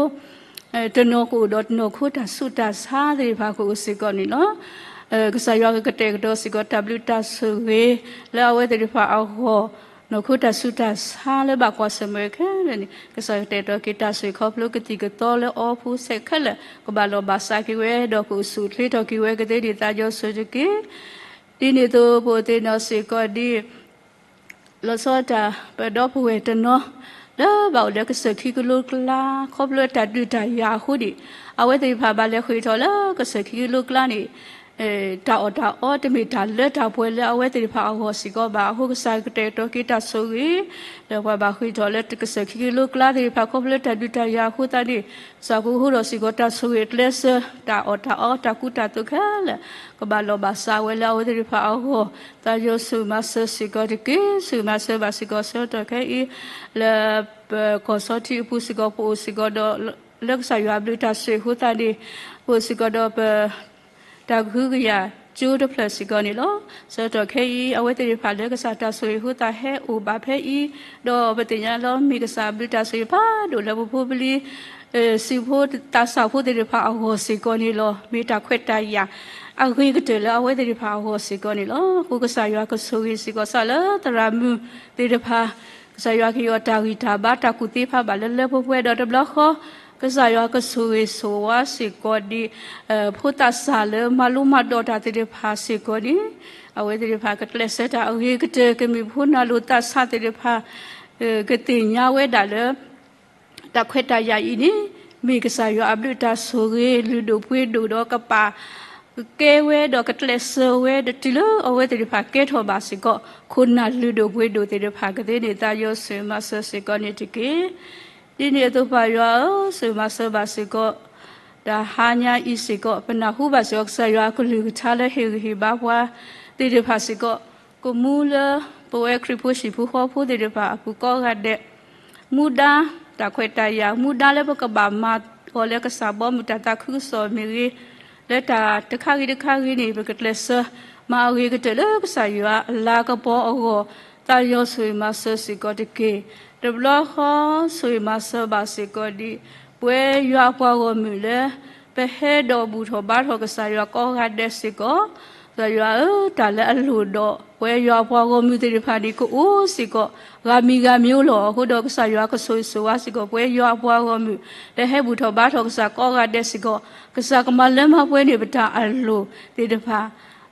တနီၤကအိၣ်ဒီးတနီၤခိတၢ်ဆူးတၢ်ဆါသ့ၣ်တဖၣ်ကအိၣ်စ့ၢ်ကီးန့ၣ်လီၤ. ကစၢ်ယွၤကကတဲာ်ကတီၤစ့ၢ်ကီးတၢ်ဘျုးတၢ်ဆိၣ်ဂ့ၤ လၢအဝဲသ့ၣ်တဖၣ်အဂီၢ် နီၢ်ခိတၢ်ဆူးတၢ်ဆါလၢဘၣ်ကွၢ်ဆၢၣ်မဲာ်ခဲလၢာ်န့ၣ် ကစၢ်ယွၤကတဲာ်ကတီၤက့ၤတၢ်ဆိၣ်ဂ့ၤခီဖျိကသံၣ်ကသီလၢအီၤဖိစဲးခဲလၢာ် ကဘၣ်လီၤဘၣ်စးက့ၤဝဲ ဒီးကအိၣ်ဆူၣ်အိၣ်ချ့ထီၣ်က့ၤဝဲကသ့န့ၣ် သးယီၤဆိၣ်တက့ၢ်. ဒ်န့ၣ်အသိးပအိၣ်သ့ၣ်နီၣ်စ့ၢ်ကီးဒ် လီၤဆီဒၣ်တၢ် ပဒီပုၢ်ဝဲၢ်တနီၤ လၢဘၣ်အိၣ်လၢကစၢၢ်ခံကလိကျါ ခီဖျိတၢ်ဒုးတၢ်ယၤအဃိန့ၣ် အဝဲသ့ၣ်တဖၣ်ဘၣ်လဲၤဃ့ၢ်ထီၣ်လၢကစၢၢ်ခံကလိကျါန့ၣ် တၢ်အီၣ်တၢ်အီတမ့ၢ်တၢ်လၢတၢ်ပှဲၤလၢအဝဲသ့ၣ်တဖၣ်အဂီၢ်စ့ၢ်ကီးဘၣ်. အဃိကစၢ်ကတဲာ်ကတီၤက့ၤတၢ်ဆိၣ်ဂ့ၤ လၢပှၤဘၣ်ဃ့ၢ်ထီၣ်လၢကစၢၢ်ခံကလိကျါသ့ၣ်တဖၣ် ခီဖျိတၢ်ဒုးတၢ်ယၤအဃိသတးန့ၣ် ကစၢ်ကဟူထီၣ်စ့ၢ်ကီးတၢ်ဆိၣ်ဂ့ၤအကျဲးစၢး တၢ်အီၣ်တၢ်အီတၢ်ကူတၢ်သိးခဲလၢာ် ကဘၣ်လီၤဘၣ်စးဝဲလၢအဝဲသ့ၣ်တဖၣ်အဂီၢ် သးယီၤဆူၣ်မၤစၢၤစ့ၢ်ကီးတက့ၢ်. ဆူၣ်မၤစၢၤဘၣ်စ့ၢ်ကီးဆၢကတီၢ်ခဲအံၤ လၢပကီၢ်စီထံအပူၤစ့ၢ်ကီး ပအိၣ်စ့ၢ်ကီးဒီး လၢကစၢ်ယွၤအဘျုးတၢ်ဆိၣ်ဂ့ၤအဃိသတးန့ၣ် ပအိၣ်စ့ၢ်ကီးဒီးပ တၢ်ကဟုကယာ်ကၠိတဖျၢၣ်စ့ၢ်ကီးန့ၣ်လီၤ. ဆၢကတီၢ်ခဲအံၤ အဝဲသ့ၣ်တဖၣ်လၢကစၢ်တၢ်ဆိၣ်ဂ့ၤအဃိသတးဟဲအိၣ်ဘၣ်ဖဲအံၤ, ဒီးပသ့ၣ်ညါလၢမ့ၢ်ကစၢ်အဘျုးတၢ်ဆိၣ်ဂ့ၤဖးဒိၣ်လၢပဖိပလံၤ စုဖိသးစၢ်ဖိသ့ၣ်တဖၣ်အဂီၢ်စ့ၢ်ကီးန့ၣ်လီၤ. မ့ၢ်တၢ်ခွဲးတၢ်ယာ်အဂ့ၤကတၢၢ်လၢအဝဲသ့ၣ်တဖၣ်အဂီၢ်စ့ၢ်ကီးန့ၣ်လီၤ. အဃိကစၢ်ယွၤကဆိၣ်ဂ့ၤစ့ၢ်ကီးစ့ၢ်လၢသရၣ်မုၣ်သ့ၣ်တဖၣ်, ကစၢ်ယွၤကယီၣ်တၢ်ဂံၢ်တၢ်ဘါတၢ်ကူၣ်သ့ဖးဘၣ်လၢလၢပှဲၤပှဲၤဒီးတဘျီဃီ ကစၢ်ယွၤကဆိၣ်ဂ့ၤဆိၣ်ဝါစ့ၢ်ကီးဒံး ဖိသးစၢ်လၢမၤလိမၤဒိးတၢ်သ့ၣ်တဖၣ်စ့ၢ်ကီးန့ၣ်, အဝဲသ့ၣ်တဖၣ်ကကျဲးစၢးတၢ်အဂ့ၤကတၢၢ် ကမ့ၢ်ဖိနၢ်လိာ်သးစၢ်သ့ၣ်တဖၣ် ကသ့ၣ်ညါဝဲဒၣ်လၢ တၢ်ခွဲးတၢ်ယာ်အံၤန့ၣ် မ့ၢ်ကစၢ်ယွၤအဘျုးတၢ်ဆိၣ်ဂ့ၤလုၢ်ဒိၣ်ပှ့ၤဒိၣ်ဒီးကပာ်ကဲဝဲဒီးကကျဲးစၢးဝဲဒီးတုၤလၢအဝဲသ့ၣ်တဖၣ်ကဲထီၣ်ဘၣ်စ့ၢ်ကီး ခိၣ်နၢ်လုၢ်ဒိၣ်ပှ့ၤဒိၣ်သ့ၣ်တဖၣ် ကသ့န့ၢ်သးယီၤဆိၣ်ဂ့ၤမၤစၢၤစ့ၢ်ကီးန့ၣ်တက့ၢ်. ဒ်န့ၣ်အသိးပၢ်ယွၤဧၢ, ဆိၣ်ဂ့ၤမၤစၢၤဘၣ်စ့ၢ်ကီး တၢ်ဟါညါအံၤစ့ၢ်ကီး ပနၢ်ဟူဘၣ်စ့ၢ်ကီး ကစၢ်ယွၤအကလုၢ်ကထါလၢဟ့ၣ်ဂံၢ်ဟ့ၣ်ဘါပှၤသ့ၣ်တဖၣ်စ့ၢ်ကီး ကမူလၢပဝဲခရံာ်ဖိဟံၣ်ဖိဃီဖိသ့ၣ်တဖၣ်အပူၤကိးဂၤဒဲး မူဒါ တၢ်ခွဲးတၢ်ယာ် မူဒါလၢပကဘၣ်မၤအီၤလၢကစၢ်ဘီမုၢ်တၢ်သးခုကစီၣ်မ့ၢ်ဂ့ၤ, လၢတၢ်တခါဂ့ၤတခါဂ့ၤန့ၣ် ပကကျဲးစၢးမၤအဂ့ၤကတၢၢ်လၢကစၢ်ယွၤအလၤကပီၤအဂီၢ် သးယီၤဆိၣ်ဂ့ၤမၤစၢၤစ့ၢ်ကီးတက့ၢ်. တဘျီဃီဆိၣ်ဂ့ၤမၤစၢၤဘၣ်စ့ၢ်ကီးဒံး ပဝဲယွၤအပှၤဂီၢ်မုၢ်လၢ ပဟဲဒီးဘူၣ်ထီၣ်ဘါထီၣ်ကစၢ်ယွၤကိးဂၤဒဲးစ့ၢ်ကီး, ကစၢ်ယွၤဧၢ, တၢ်လၢအလိၣ်ဒီးပဝဲယွၤအပှၤဂီၢ်မုၢ်သ့ၣ်တဖၣ်န့ၣ် ကအိၣ်စ့ၢ်ကီး ဂၤမံၤဂၤမံၤအိၣ်လီၤ. အဃိဒီးကစၢ်ယွၤကဆိၣ်ဂ့ၤဆိၣ်ဝါစ့ၢ်ကီး ပဝဲယွၤအပှၤဂီၢ်မုၢ် လၢဟဲဘူၣ်ထီၣ်ဘါထီၣ်ကစၢ်ကိးဂၤဒဲးစ့ၢ်ကီး, ကစၢ်ကမၤလၢမၤပှဲၤန့ၢ်ပတၢ်အလိၣ်သ့ၣ်တဖၣ်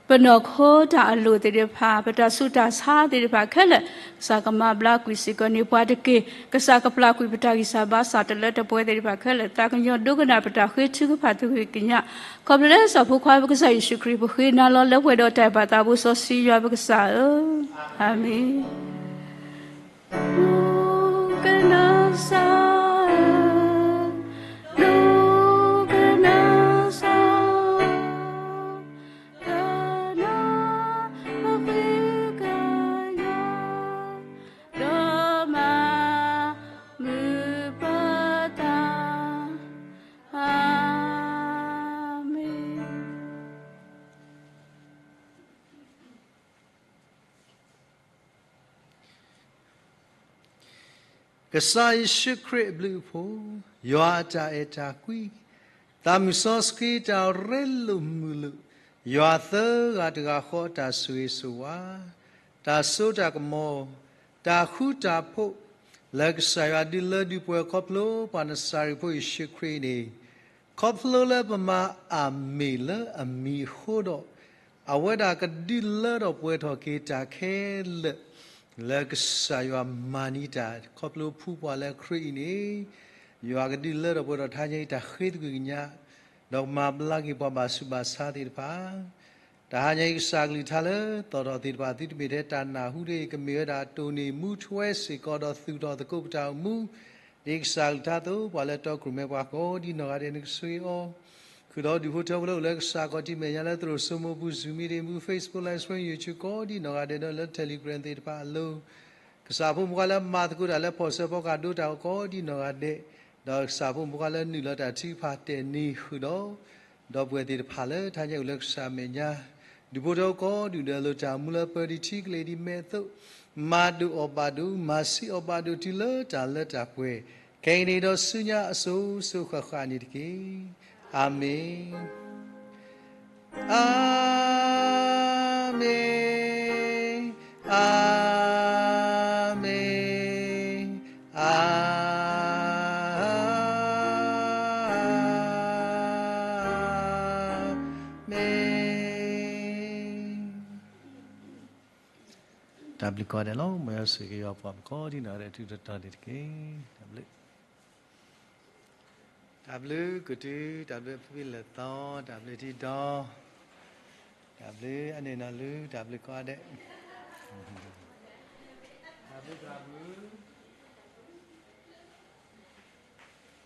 ပနီၢ်ခိတၢ်အလိၣ်သ့ၣ်တဖၣ် ပတၢ်ဆူးတၢ်ဆါသ့ၣ်တဖၣ်ခဲလၢာ် ကစၢ်ကမၤဘျါကွံာ်စ့ၢ်ကီးန့ၢ်ပှၤတက့ၢ်. ကစၢ်ကပျၢ်ကွံာ်ပတၢ်ဂံၢ်စၢ်ဘါစၢ်တလၢတပှဲၤသ့ၣ်တဖၣ်ခဲလၢာ် သးကညီၤဒိကနၣ်ပတၢ်ဃ့ထုကဖၣ်သုဂ့ၢ်ကညး ခီဖျိလၢစီၤဖိခွါပကစၢ်ယ့ၣ်ၡူးခရံာ် ပဃ့နၤလီၤလၢပှဲၤဒီးတၢ်အဲၣ်ဘၣ်သးဘိစီဆှံယွၤပကစၢ်ဧၢ, အၤမ့ၣ်. ကစၢ်ယ့ၣ်ၡူးခရံာ်အဘျုးအဖှိၣ်, ယွၤအတၢ်အဲၣ်တၢ်ကွံ, သးမုၢ်စီဆှံတၢ်ရ့လိာ်မုာ်လိာ်, ယွၤသၢဂၤတဂၤဃီအတၢ်ဆိၣ်ဂ့ၤဆိၣ်ဝါ, တၢ်စိတၢ်ကမီၤ, တၢ်ဃူတၢ်ဖိး, လၢကစၢ်ယွၤဒုးလၢဒုးပှဲၤခီဖျိပှၤနစၤရ့းဖိယ့ၣ်ၡူးခရံာ်န့ၣ် ခီဖျိလၢပမၤအၢၣ်မ့ၢ်လၢအမံၤအဃိဒီး, အဝဲဒၣ်ကဒုးလၢဒီးပှဲၤထီၣ်က့ၤတၢ်ခဲလၢာ်, လၢကစၢ်ယွၤမၤန့ၢ်တၢ်ခီဖျိဖှူပှၤလၢခရံာ်အံၤန့ၣ်, ယွၤကဒုးလၢဒီးပှဲၤထီၣ်တဟါညါအံၤတၢ်ဃ့သကွံၢ်ကညး, ဒီးကမၤဘျါက့ၤပှၤဘၣ်ဆူးဘၣ်ဆါသ့ၣ်တဖၣ် တဟါညါအံၤကစၢ်ကလုၢ်ကထါလၢသီၣ်ထီၣ်သ့ၣ်တဖၣ် သုတမ့ၢ်ထဲတၢ်နၢ်ဟူတဂ့ၤ ကမ့ၢ်ဝဲဒၣ်တိၢ်နီၣ်မူထွဲစ့ၢ်ကီးဒီးသူၣ်ထီၣ်သကိးပတၢ်အိၣ်မူ, ဒ်ကစၢ်ကလုၢ်ကထါအသိး ပှၤလၢတီခိၣ်ရိၣ်မဲပှၤကိးဒ်နီၢ်ဂၤဒဲးနကဆှၢအီၤ, ဃုာ်ဒီးဒုးဖိထၢဖိလၢအိၣ်လၢကစၢ်ခီၣ်ထံးမဲာ်ညါလၢသရိာ်စိမိပူၤ Zoom meeting ပူၤ Facebook Live Stream YouTube ကိးဒ်နီၢ်ဂၤဒဲးဒီးလၢ Telegram သ့ၣ်တဖၣ်အလိၤ ကစၢ်ဖိမုၣ်ခွါလၢမၤသကိးတၢ်လၢဖီၣ်ဆၢဖီကဟၣ်ဒိတၢ်အဂီၢ်ကိးဒ်နီၢ်ဂၤဒဲး, ဒီးကစၢ်ဖိမုၣ်ခွါလၢနုာ်လီၤတၢ်ထုကဖၣ်တဲာ်န့ၢ်ဃုာ်ဒီး ဒီပုၢ်ဝဲၢ်သ့ၣ်တဖၣ်လၢတဟါညါအံၤအိၣ်လၢကစၢ်မဲာ်ညါ, ဒုးဖိထၢကိးဒ်ဒီးလိၣ်တၢ်မူလၢပၢၤဒံးထံကလ့ၤဒံးမဲာ်အသိး, မၤဒိၣ်အီၣ်ဘၣ်ဒိၣ် မၤဆံးအီၣ်ဘၣ်ဒိၣ်တုၤလၢတၢ်လၢတၢ်ပှဲၤ, ခဲအံၤန့ၣ်ဒီးဆူညါအစိၤစိၤဃၣ်ဃၣ်န့ၣ်တက့ၢ်. အၤမ့ၣ်. အၤမ့ၣ်, အၤမ့ၣ်, အၤမ့ၣ်. တၢ်ဘျုးကိးဂၤဒဲးလီၤ. မ်ယွၤဆိၣ်ဂ့ၤက့ၤယွၤပှၤကိးဒ်နီၢ်ဂၤဒဲး ထူးထူးတီၤတီၤန့ၣ်တက့ၢ်. တၢ်ဘျုး, တၢ်ဘျုးကတုၤ, တၢ်ဘျုးဖုဘံၣ်လၢာ်သီ, တၢ်ဘျုးထံဒီ, တၢ်ဘျုးအန့ၣ်နီၢ်လူ, တၢ်ဘျုးကိးဂၤဒဲး, တၢ်ဘျုးတၢ်ဘျုး